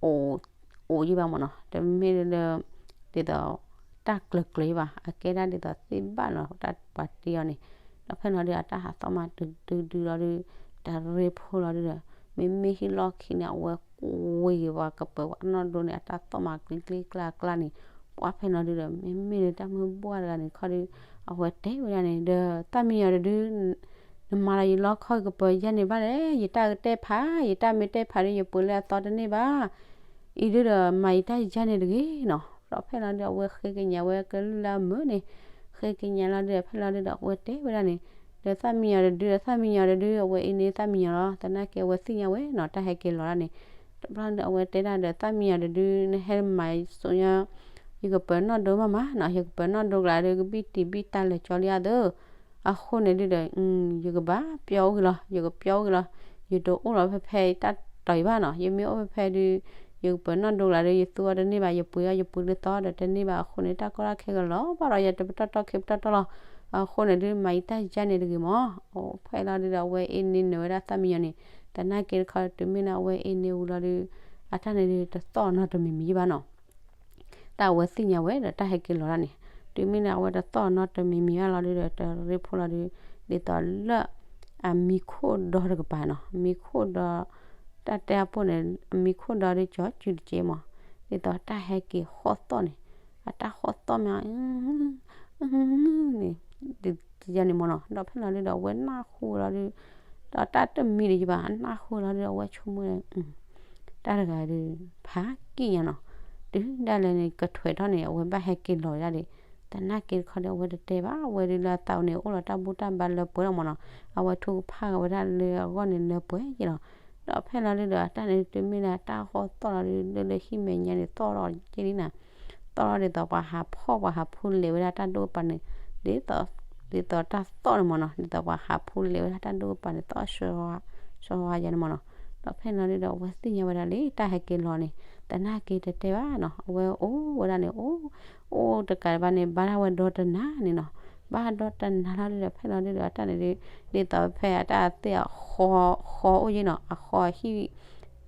အိၣ်ယံာ်ဘၣ်မၢ်နီၤ, တမ့ၢ်လၢ ဒ်သိး တၢ်ကျၢၤကျၢၤယံာ်ဘၣ်, အကဲဒၣ်ဒ်သိးသ့ၣ်ဘၣ်လီၤ တၢ်ပှၤတ့အီၤန့ၣ်, ဒီးဖဲလီၤဒု အတၢ်ဟးသီၣ်မးတုၤတုၤတုၤလီၤဒု တရ့ဖိလီၤဒုဒီး မ့မ့ၢ်ဟံၣ်လီၢ်ခံန့ၣ် အဝဲကွံာ်ဂ့ၤပှၤကပၢၤပှၤနီၣ်ဒိန့ၣ် အတၢ်သီၣ်မးကျံကျံကျါကျါန့ၣ်, ပှၤဖဲလီၤဒုဒီး မ့မ့ၢ်လၢတၢ်မုၢ်ဘှၢ်တဂၤန့ၣ်တခီဒု အဝဲတဲဝဲဒၣ်န့ၣ် ဒီးသၣ်မံယီၤတဒု နမၤလီၤယလီခီၣ်ကပၢၤယဲၢ်န့ၣ်ဘၣ်လဲၣ်, ယတၢ်ကတဲဖး ယတၢ်မ့ၢ်တဲဖးဒု ယပှ့ၤလၢအသီတန့ၢ်ဘၣ်, အံၤဒုဒီးမၤယတၢ်ယဲၢ်န့ၣ်တဂ့ၤနီၤ, ဒီးဖဲလီၤဒု အဝဲဃ့ကညးဝဲကလုၢ်လၢအမုာ်န့ၣ်, ဃ့ကညးလီၤဒုဒီး ဖဲလီၤဒုဒီး အဝဲတဲဝဲဒၣ်န့ၣ်, ဒီးသၣ်မံယီၤတဒုဒီး သၣ်မံယီၤတဒု အဝဲအ့န့ၢ်သၣ်မံယီၤလီၤ, သနာ်က့အဝဲသ့ၣ်ညါဝဲနီၤ တၢ်ဟဲက့ၤလီၤဒၣ်န့ၣ်, တဘျီဒု အဝဲတဲဒၣ်ဒီး သၣ်မံယီၤတဒု နဟဲမၤစိညါ ယကပၢၤနီၣ်ဒိမးမးနီၤ, ယကပၢၤနီၣ်ဒိကျါဒု ကဘံၣ်တံၢ်ဘံၣ်တၢ်လဲၤကၠီလံဧါသၢ, အဃိန့ၣ်ဒုဒီး ယကဘၣ်ပျီအိၣ်ဂ့ၤလီၤ, ယကပျီအိၣ်ဂ့ၤလီၤ, ယတအိၣ်လီၤဖဲဖဲတၢ်တီၤအံၤဘၣ်နီၤ, ယမ့ၢ်အိၣ်ဖဲဖဲဒု ယကပၢၤနီၣ်ဒိကျါဒု ယသူအီၤတန့ၢ်ဘၣ်, ယပှ့ၤအီၤယပှ့ၤလၢသီဒီးတန့ၢ်ဘၣ်, အဃိန့ၣ် တၢ်ကီတၢ်ခဲကလီၤဘၣ်ဒီး ယတပတီၢ်တီၢ်ခံပတီၢ်တီၢ်လီၤ, အဃိန့ၣ်ဒု မၤယတၢ်ယါန့ၣ်တဂ့ၤမး, အိၣ်ဖဲလီၤဒုဒီး အဝဲအ့န့ၢ်နၢၤဝဲဒၣ်သၣ်မံယီၤန့ၣ်, သနာ်က့တခီ တုၤမ့ၢ်လၢအဝဲအ့န့ၢ်ဝံၤလီၤဒု အတၢ်န့ၣ်ဒု တသီၣ်နီတမံၤမံၤဘၣ်နီၤ တၢ်အဝဲသ့ၣ်ညါဝဲဒီးတၢ်ဟဲက့ၤလီၤဒၣ်န့ၣ်, တုၤမ့ၢ်န့ၣ် အဝဲတသီၣ်နီတမံၤမံၤဘၣ်လီၤဒုဒီး တရ့ဖိလီၤဒု, ဒ်သိးလၢ အမံခိၣ်ဒီတကပၤနီၤ, အမံခိၣ်ဒီ တၢ်တဲအပိၢ်န့ၣ် အမံခိၣ်ဒီဒုးကၠီစုတက့မး, ဒ်သိးတၢ်ဟဲက့ၤဃီၣ်သီၣ်န့ၣ်, အတၢ်ဃီၣ်သီၣ်မး န့ၣ်, န့ၣ်မ့ၢ်နီၤ, ဒီးဖဲလီၤဒုဒီး အဝဲနၢ်ဟူလီၤဒု, ဒီးတၢ်တမံဒံးယဘၣ် အနၢ်ဟူလီၤဒုဒီး အဝဲဆိကမိၣ် တၢ်တဂၤဒုး ဖးကံၢ်ညါနီၤ, တုၤဒၣ်လဲာ်န့ၣ် ကထွဲးထီၣ်န့ၣ် အဝဲဘၣ်ဟဲက့ၤလီၤဝဲဒၣ်ဒံး, သနာ်က့တခီဒီး အဝဲတတဲဘၣ်, အဝဲဒုးလၢအသးအိၣ်န့ၣ် အိၣ်လီၤတၢ်ဘူၣ်တၢ်ဘါလၢပှဲၤလီၤမ့ၢ်နီၤ, အဝဲထူကဖၣ်ဝဲဒၣ်လၢအဂီၢ်န့ၣ်လၢပှဲၤက့ၤလီၤ, ဒီးဖဲလီၤဒုဒီး အတၢ်န့ၣ်တုၤမ့ၢ်လၢတၢ်ဃီၣ်သီၣ်လီၤဒုး လၢလၢဟံၣ်မဲာ်ညါန့ၣ် သီၣ်လီၤက့ၤလံနၤ, သီၣ်လီၤဒ်သိးပှၤဟးဖီၣ် ပှၤဟးဖူလဲၤဝဲဒၣ်တၢ်ဒိၣ်ကပၤန့ၣ်, ဒ်သိး ဒ်သိးတၢ်သီၣ်န့ၣ်မ့ၢ်နီၤ, ဒ်သိးပှၤဟးဖူလဲၤဝဲဒၣ်တၢ်ဒိၣ်ကပၤန့ၣ် သီၣ်ဆှီ ဆှီယါန့ၣ်မ့ၢ်နီၤ, ဒီးဖဲလီၤဒုဒီး အဝဲသ့ၣ်ညါဝဲဒၣ်လံ တၢ်ဟဲက့ၤလီၤန့ၣ်, သနာ်က့တတဲဘၣ်နီၤ, အဝဲအိၣ်ဝဲဒၣ်န့ၣ် အိၣ် အိၣ်တကးဘၣ်န့ၣ် ဘါထီၣ်ဝဲဒီတနၤန့ၣ်နီၤ, ဘါဒီတနၤလီၤဒုဒီး ဖဲလီၤဒုဒီး အတၢ်န့ၣ်ဒုး ဒ်သိးဖဲအတၢ်သ့ၣ်အဃီ ဃီအိၣ်ယဲနီၤ, အဃီ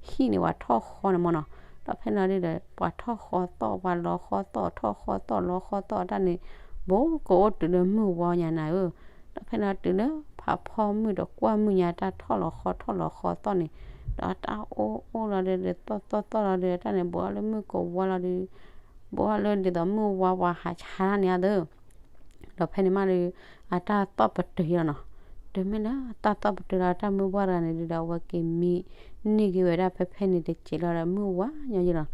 ဟံၣ်န့ၣ် ပှၤထီၣ်ဃီန့ၣ်မ့ၢ်နီၤ, ဒီးဖဲလီၤဒုဒီး ပှၤထီၣ်ဃီသီၣ် ပှၤလီၤဃီသီၣ် ထီၣ်ဃီသီၣ် လီၤဃီသီၣ် အတၢ်န့ၣ် ဘူးကအိၣ်တုၤလၢမုၢ်ဝါညါနၤဧၢ, ဒီးဖဲလီၤတုၤလၢဖးဖီမုၢ်တကွၢ်မုၢ်ညါ တၢ်ထီၣ်လီၤဃီထီၣ်လီၤဃီသီၣ်န့ၣ်, ဒီးတၢ်အိၣ်အိၣ်လီၤဒုး သီၣ်သီၣ်သီၣ်လီၤဒုး အတၢ်န့ၣ် ဘူးထီၣ်လၢမုၢ်ကဝါလီၤဒုး, ဘူးထီၣ်လၢဒ်သိးမုၢ်ဝါပှၤဟးဆါတၢ်န့ၣ်အသိး ဒီးဖဲန့ၣ်မးဒုး အတၢ်သီၣ်ပတုာ်လီၤနီၤ, တုၤမ့ၢ်လၢတၢ်သီၣ်ပတုာ်လီၤ တၢ်မုၢ်ပှၢ်တဂၤန့ၣ်ဒုးဒီး အဝဲက့ၤမံန့ၢ်က့ၤဝဲဒၣ်ဖဲဖဲန့ၣ်တစဲးလီၤဒီး မုၢ်ဝါညီယဲလီၤ,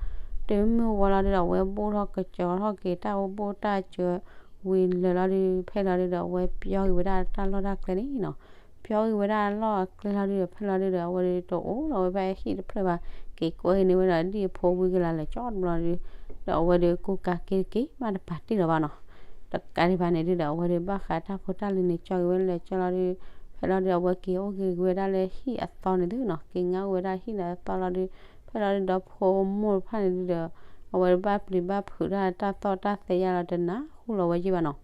တုၤမုၢ်ဝါလီၤဒုးဒီး အဝဲဘိၣ်ထီၣ်ကစၢၤထီၣ်က့ၤ တၢ်အိၣ်ဘိၣ်တၢ်စၢၤဝံၤလၢာ်လီၤဒုး ဖဲလီၤဒုးဒီး အဝဲပျီက့ၤဝဲဒၣ်တၢ်လီၢ်တၢ်ကျဲန့ၣ်နီၤ, ပျီက့ၤဝဲဒၣ်အလီၢ်အကျဲလီၤဒုးဒီး ဖဲလီၤဒုးဒီး အဝဲဒုးတအိၣ်လီၤဝဲဖဲဟံၣ်တဖျၢၣ်ဘၣ်, က့ၤကွဲက့ၤန့ၢ်ဝဲဒီးဒံၣ်အဖိဝံၤကလၤလၢာ်ကၠီတဘျီဒုး, ဒီးအဝဲဒုးကူကၤက့ၤတက့ၢ်မးတပာ်တ့ၢ်လီၤဘၣ်နီၤ, တကးဒံးဘၣ်န့ၣ်ဒုးဒီး အဝဲဒုးဘၣ်ဃးတၢ်ဖိတၢ်လံၤန့ၣ် ကၠီက့ၤဝဲလၢာ်ကၠီလီၤဒုး, ဖဲလီၤဒုး အဝဲက့ၤအိၣ်က့ၤဝဲဒၣ်လၢဟံၣ်အသီန့ၣ်ဒုးနီၤ, က့ၤငါအိၣ်ဝဲဒၣ်ဟံၣ်လၢအသီလီၤဒုး, ဖဲလီၤဒုးဒီးဖိမိၢ်တဖၣ်န့ၣ်ဒုးဒီး အဝဲဒုးဘၣ်ပျံၤဘၣ်ဖုးတၢ်တၢ်သီၣ်တၢ်သဲယါလီၤ တနၢ်ဟူလီၤဝဲယဲၢ်ဘၣ်နီၤ,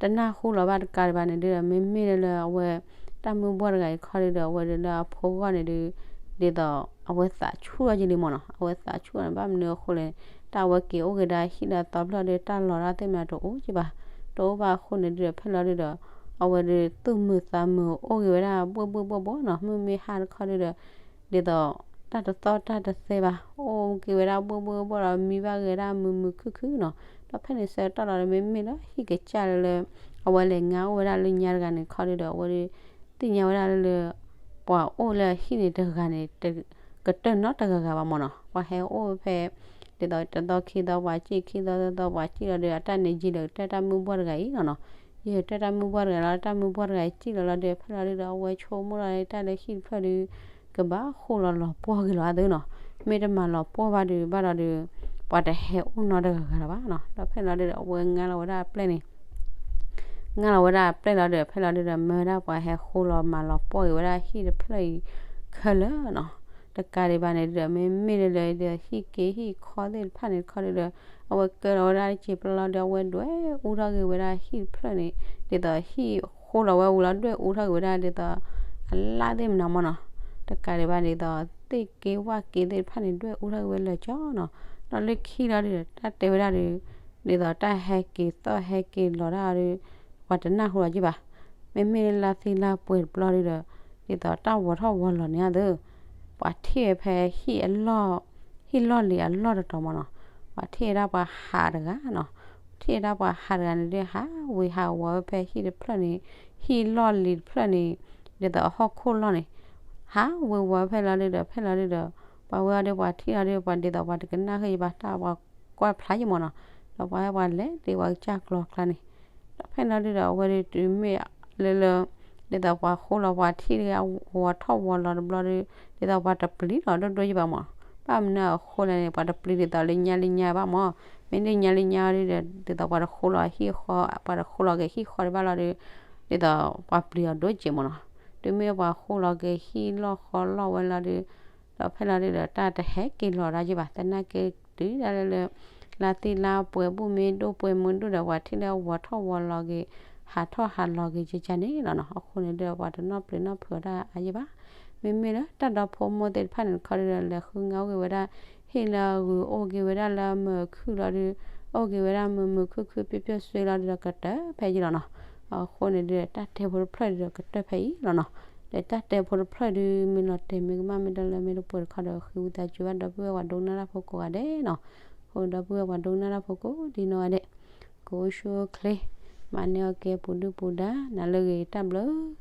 တနၢ်ဟူလီၤဘၣ်တကးဒံးဘၣ်န့ၣ်ဒုးဒီး မ့မ့ၢ်လၢလၢအဝဲ တၢ်မုၢ်ပှၢ်တဂၤအံၤခီဒုးဒီး အဝဲဒုးလၢအဖိဂီၢ်န့ၣ်ဒုး ဒ်သိး အဝဲသးဆူၣ်ထီၣ်ယဲၢ်လံမ့ၢ်နီၤ, အဝဲသးဆူၣ်န့ၣ် ဘၣ်မနုၤအဃိလဲၣ်န့ၣ် တၢ်အဝဲက့ၤအိၣ်က့ၤဒၣ်ဟံၣ်လၢအသီဖျၢၣ်ဒီး တၢ်လီၤတၢ်သ့ၣ်မနုၤတအိၣ်က့ၤဘၣ်, တအိၣ်ဘၣ်အဃိန့ၣ်ဒုးဒီး ဖဲလီၤဒုးဒီး အဝဲဒုးသူၣ်မုာ်သးမုာ်အိၣ်က့ၤဝဲဒၣ်ဘှ့ၣ်ဘှ့ၣ်ဘှီၣ်ဘှီၣ်နီၤ, မုၢ်မ့ၢ်ဟါတခီဒုးဒီး ဒ်သိး တၢ်တသီၣ်တၢ်တသဲဘၣ် အိၣ်က့ၤဝဲဒၣ်ဘှ့ၣ်ဘှ့ၣ်ဘှီၣ်ဘှီၣ်ဒီး မံဘၣ်ဂ့ၤဒၣ်မုာ်မုာ်ခုၣ်ခုၣ်နီၤ, ဒီးဖဲန့ၣ်ဆၢကတီၢ်လီၤဒီး မ့မ့ၢ်လၢဟံၣ်ကစၢ်လၢလၢ အဝဲလဲၤငါအိၣ်ဝဲဒၣ်လၢညါတဂၤန့ၣ်ခီဒုးဒီး အဝဲဒုး သ့ၣ်ညါဝဲဒၣ်လၢလၢ ပှၤအိၣ်လၢဟံၣ်န့ၣ်တဂၤန့ၣ် ကတၢၢ်နီတဂၤဂၤဘၣ်မ့ၢ်နီၤ, ပှၤဟဲအိၣ်ဖဲ ဒ်သိးတသီခံသီပှၤစံၣ် ခံသီသီပှၤစံၣ်လီၤဒီး အတၢ်န့ၣ်ယံာ်ဒီးကတၢၢ်တၢ်မုၢ်ပှၢ်တဂၤအံၤလီၤနီၤ, ယံာ်ကတၢၢ်တၢ်မုၢ်ပှၢ်တဂၤလီၤ တၢ်မုၢ်ပှၢ်တဂၤအံၤစံၣ်လီၤလီၤဒီး ဖဲလီၤဒုးဒီး အဝဲဆိကမိၣ်လီၤတၢ်လၢဟံၣ်တဖျၢၣ်ဒုး ကဘၣ်ဃိလီၤလီၤပှီၢ်က့ၤလီၤအသိးနီၤ, မ့ၢ်တမၤလီၤပှီၢ်ဘၣ်ဒုးဘၣ်ဒီးဒုး ပှၤတဟဲအိၣ်နီတဂၤဂၤလၢၤဘၣ်နီၤ, ဒီးဖဲလီၤဒုးဒီး အဝဲငါလီၤဝဲဒၣ်အပျဲၢ်န့ၣ် ငါလီၤဝဲဒၣ်အပျဲၢ်လီၤဒီး ဖဲလီၤဒုးဒီး မၢဝဲဒၣ်ပှၤဟဲဃိလီၤမၤလီၤပှီၢ်က့ၤဝဲဒၣ်ဟံၣ်တဖျၢၣ်အံၤခဲလၢာ်နီၤ, တကးဒံးဘၣ်န့ၣ်ဒုးဒီး မ့မ့ၢ်လၢလၢဒီး ဟံၣ်က့ဟံၣ်ခီသ့ၣ်တဖၣ်န့ၣ်တခီဒုးဒီး အဝဲကၢလီၤဝဲဒၣ်တစဲးပျီလီၤဒီး အဝဲဒွဲၣ်အူထီၣ်က့ၤဝဲဒၣ်ဟံၣ်တဖျၢၣ်န့ၣ် ဒ်သိးဟံၣ်ဃိလီၤဝဲဝံၤလီၤ ဒွဲၣ်အူထီၣ်က့ၤဝဲဒၣ်ဒ်သိး အလၣ်သ့ၣ်မနုၤမ့ၢ်နီၤ, တကးဒံးဘၣ်ဒ်သိး သ့ၣ်က့ဝၣ်က့သ့ၣ်တဖၣ်န့ၣ် ဒွဲၣ်အူထီၣ်က့ၤဝဲလၢာ်ကၠီနီၤ, ဒီးလၢခံလီၤဒုးဒီး တၢ်တဲဝဲဒၣ်ဒုး ဒ်သိးတၢ်ဟဲက့ၤသီၣ်ဟဲက့ၤလီၤတၢ်ဒုး ပှၤတနၢ်ဟူလီၤက့ၤဘၣ်, မ့မ့ၢ်လၢလါသံလါပှဲၤတဘျီဒုးဒီး ဒ်သိးတၢ်ဝီၤထီၣ်ဝီၤလီၤန့ၣ်အသိး ပှၤထံၣ်ဝဲဖဲဟံၣ်အလီၢ် ဟံၣ်လီၢ်လံၤအလီၢ်တတီၤမ့ၢ်နီၤ, ပှၤထံၣ်ဝဲဒၣ်ပှၤဟးတဂၤနီၤ, ထံၣ်ဝဲဒၣ်ပှၤဟးတဂၤန့ၣ်ဒုး ဟးဝ့ၤဟးဝီၤဝဲဖဲဟံၣ်တဖျၢၣ်န့ၣ် ဟံၣ်လီၢ်လံၤတဖျၢၣ်န့ၣ် ဒ်သိးအဟီၣ်ခိၣ်လီၢ်န့ၣ် ဟးဝ့ၤဝီၤဖဲလီၤဒုးဒီး ဖဲလီၤဒုးဒီး ပှၤဝဲအီၤဒီးပှၤထံၣ်လီၤဒုး ပှၤဒ်သိးပှၤတကနၣ်ဃုာ်ယဘၣ်တၢ် ပှၤကွၢ်ဖျါယမ့ၢ်နီၤ, ဒီးပှၤဟဲပှၤလဲၤဒ်ပှၤကစၢ်ကျီၤကျါန့ၣ်, ဒီးဖဲလီၤဒုးဒီး အဝဲဒုးတုၤမ့ၢ်လၢလၢ ဒ်သိးပှၤဃိလီၤပှၤထံၣ်တဂၤ ဝီၤထီၣ်ဝီၤလီၤတဘျီဒုး ဒ်သိးပှၤတပျံၤလီၤဒိၣ်ဒိၣ်ယဘၣ်မ့ၢ်နီၤ, ဘၣ်မနုၤအဃိလဲၣ်န့ၣ် ပှၤတပျံၤဒ်သိးလၢညါလၢညါဘၣ်မ့ၢ်, မ့ၢ်လၢညါလၢညါဒုးဒီး ဒ်သိးပှၤတဃိလီၤဟံၣ်ဃီ ပှၤတဃိလီၤက့ၤဟံၣ်ဃီဒံးဘၣ်လီၤဒုး ဒ်သိးပှၤပျံၤအီၤဒိၣ်စဲးမ့ၢ်နီၤ, တုၤမ့ၢ်ပှၤဃိလီၤက့ၤဟံၣ်လီၢ်ဃီလီၢ်ဝဲလီၤဒုး ဒီးဖဲလီၤဒုးဒီး တၢ်တဟဲက့ၤလီၤဒၣ်ယဘၣ် သနာ်က့တုၤဒၣ်လဲာ်လၢ လါသံလါပှဲၤဘူၣ်မ့ၢ်ဒိၣ်ပှဲၤမ့ၢ်ဒိၣ်ဒီး ပှၤထံၣ်လၢဝီၤထီၣ်ဝီၤလီၤက့ၤ ဟးထီၣ်ဟးလီၤက့ၤကကန့ၣ်လီၤနီၤ, အဃိန့ၣ်ဒုးဒီး ပှၤတနီၣ်ပျံၤနီၣ်ဖုးအီၤဒၣ်အါယဘၣ်, မ့မ့ၢ်လၢတၢ်ဒီဖိမိၢ်သ့ၣ်တဖၣ်န့ၣ်တခီဒုးဒီး လဲၤဃုငါအိၣ်က့ၤဝဲဒၣ် ဟ့ၣ်လၢအဂုၤအိၣ်က့ၤဝဲဒၣ်လၢမုာ်ခုၣ်လီၤဒုး အိၣ်က့ၤဝဲဒၣ်မုာ်မုာ်ခုၣ်ခုၣ်ပျီၣ်ပျီၣ်စွ့လီၤဒုးဒီးကတၢၢ်ဖဲယလီၤနီၤ, အဃိန့ၣ်ဒုးဒီး တၢ်တဲဖိတဖျၢၣ်ဒုးဒီးကတၢၢ်ဖဲအံၤလီၤနီၤ, ဒီးတၢ်တဲဖိတဖျၢၣ်ဒုး မ့ၢ်လီၤတဲာ်မ့ၢ်ကမၣ်မ့ၢ်တၢ်လၢမ့ၢ်တပှဲၤတခီဒီး ဃ့ဝံသးစူၤဘၣ်ဒီပုၢ်ဝဲၢ်ပှၤဒိကနၣ်တၢ်ဖိကိးဂၤဒဲးနီၤ. အဃိဒီပုၢ်ဝဲၢ်ပှၤဒိကနၣ်တၢ်ဖိကိးဒ်နီၢ်ဂၤဒဲး ကအိၣ်ဆူၣ်အိၣ်ချ့ မၤန့ၢ်အီၣ်ကဲပူၤဒုၣ်ပူၤဒါ နၤလၢအဂ့ၤတၢ်ဘျုး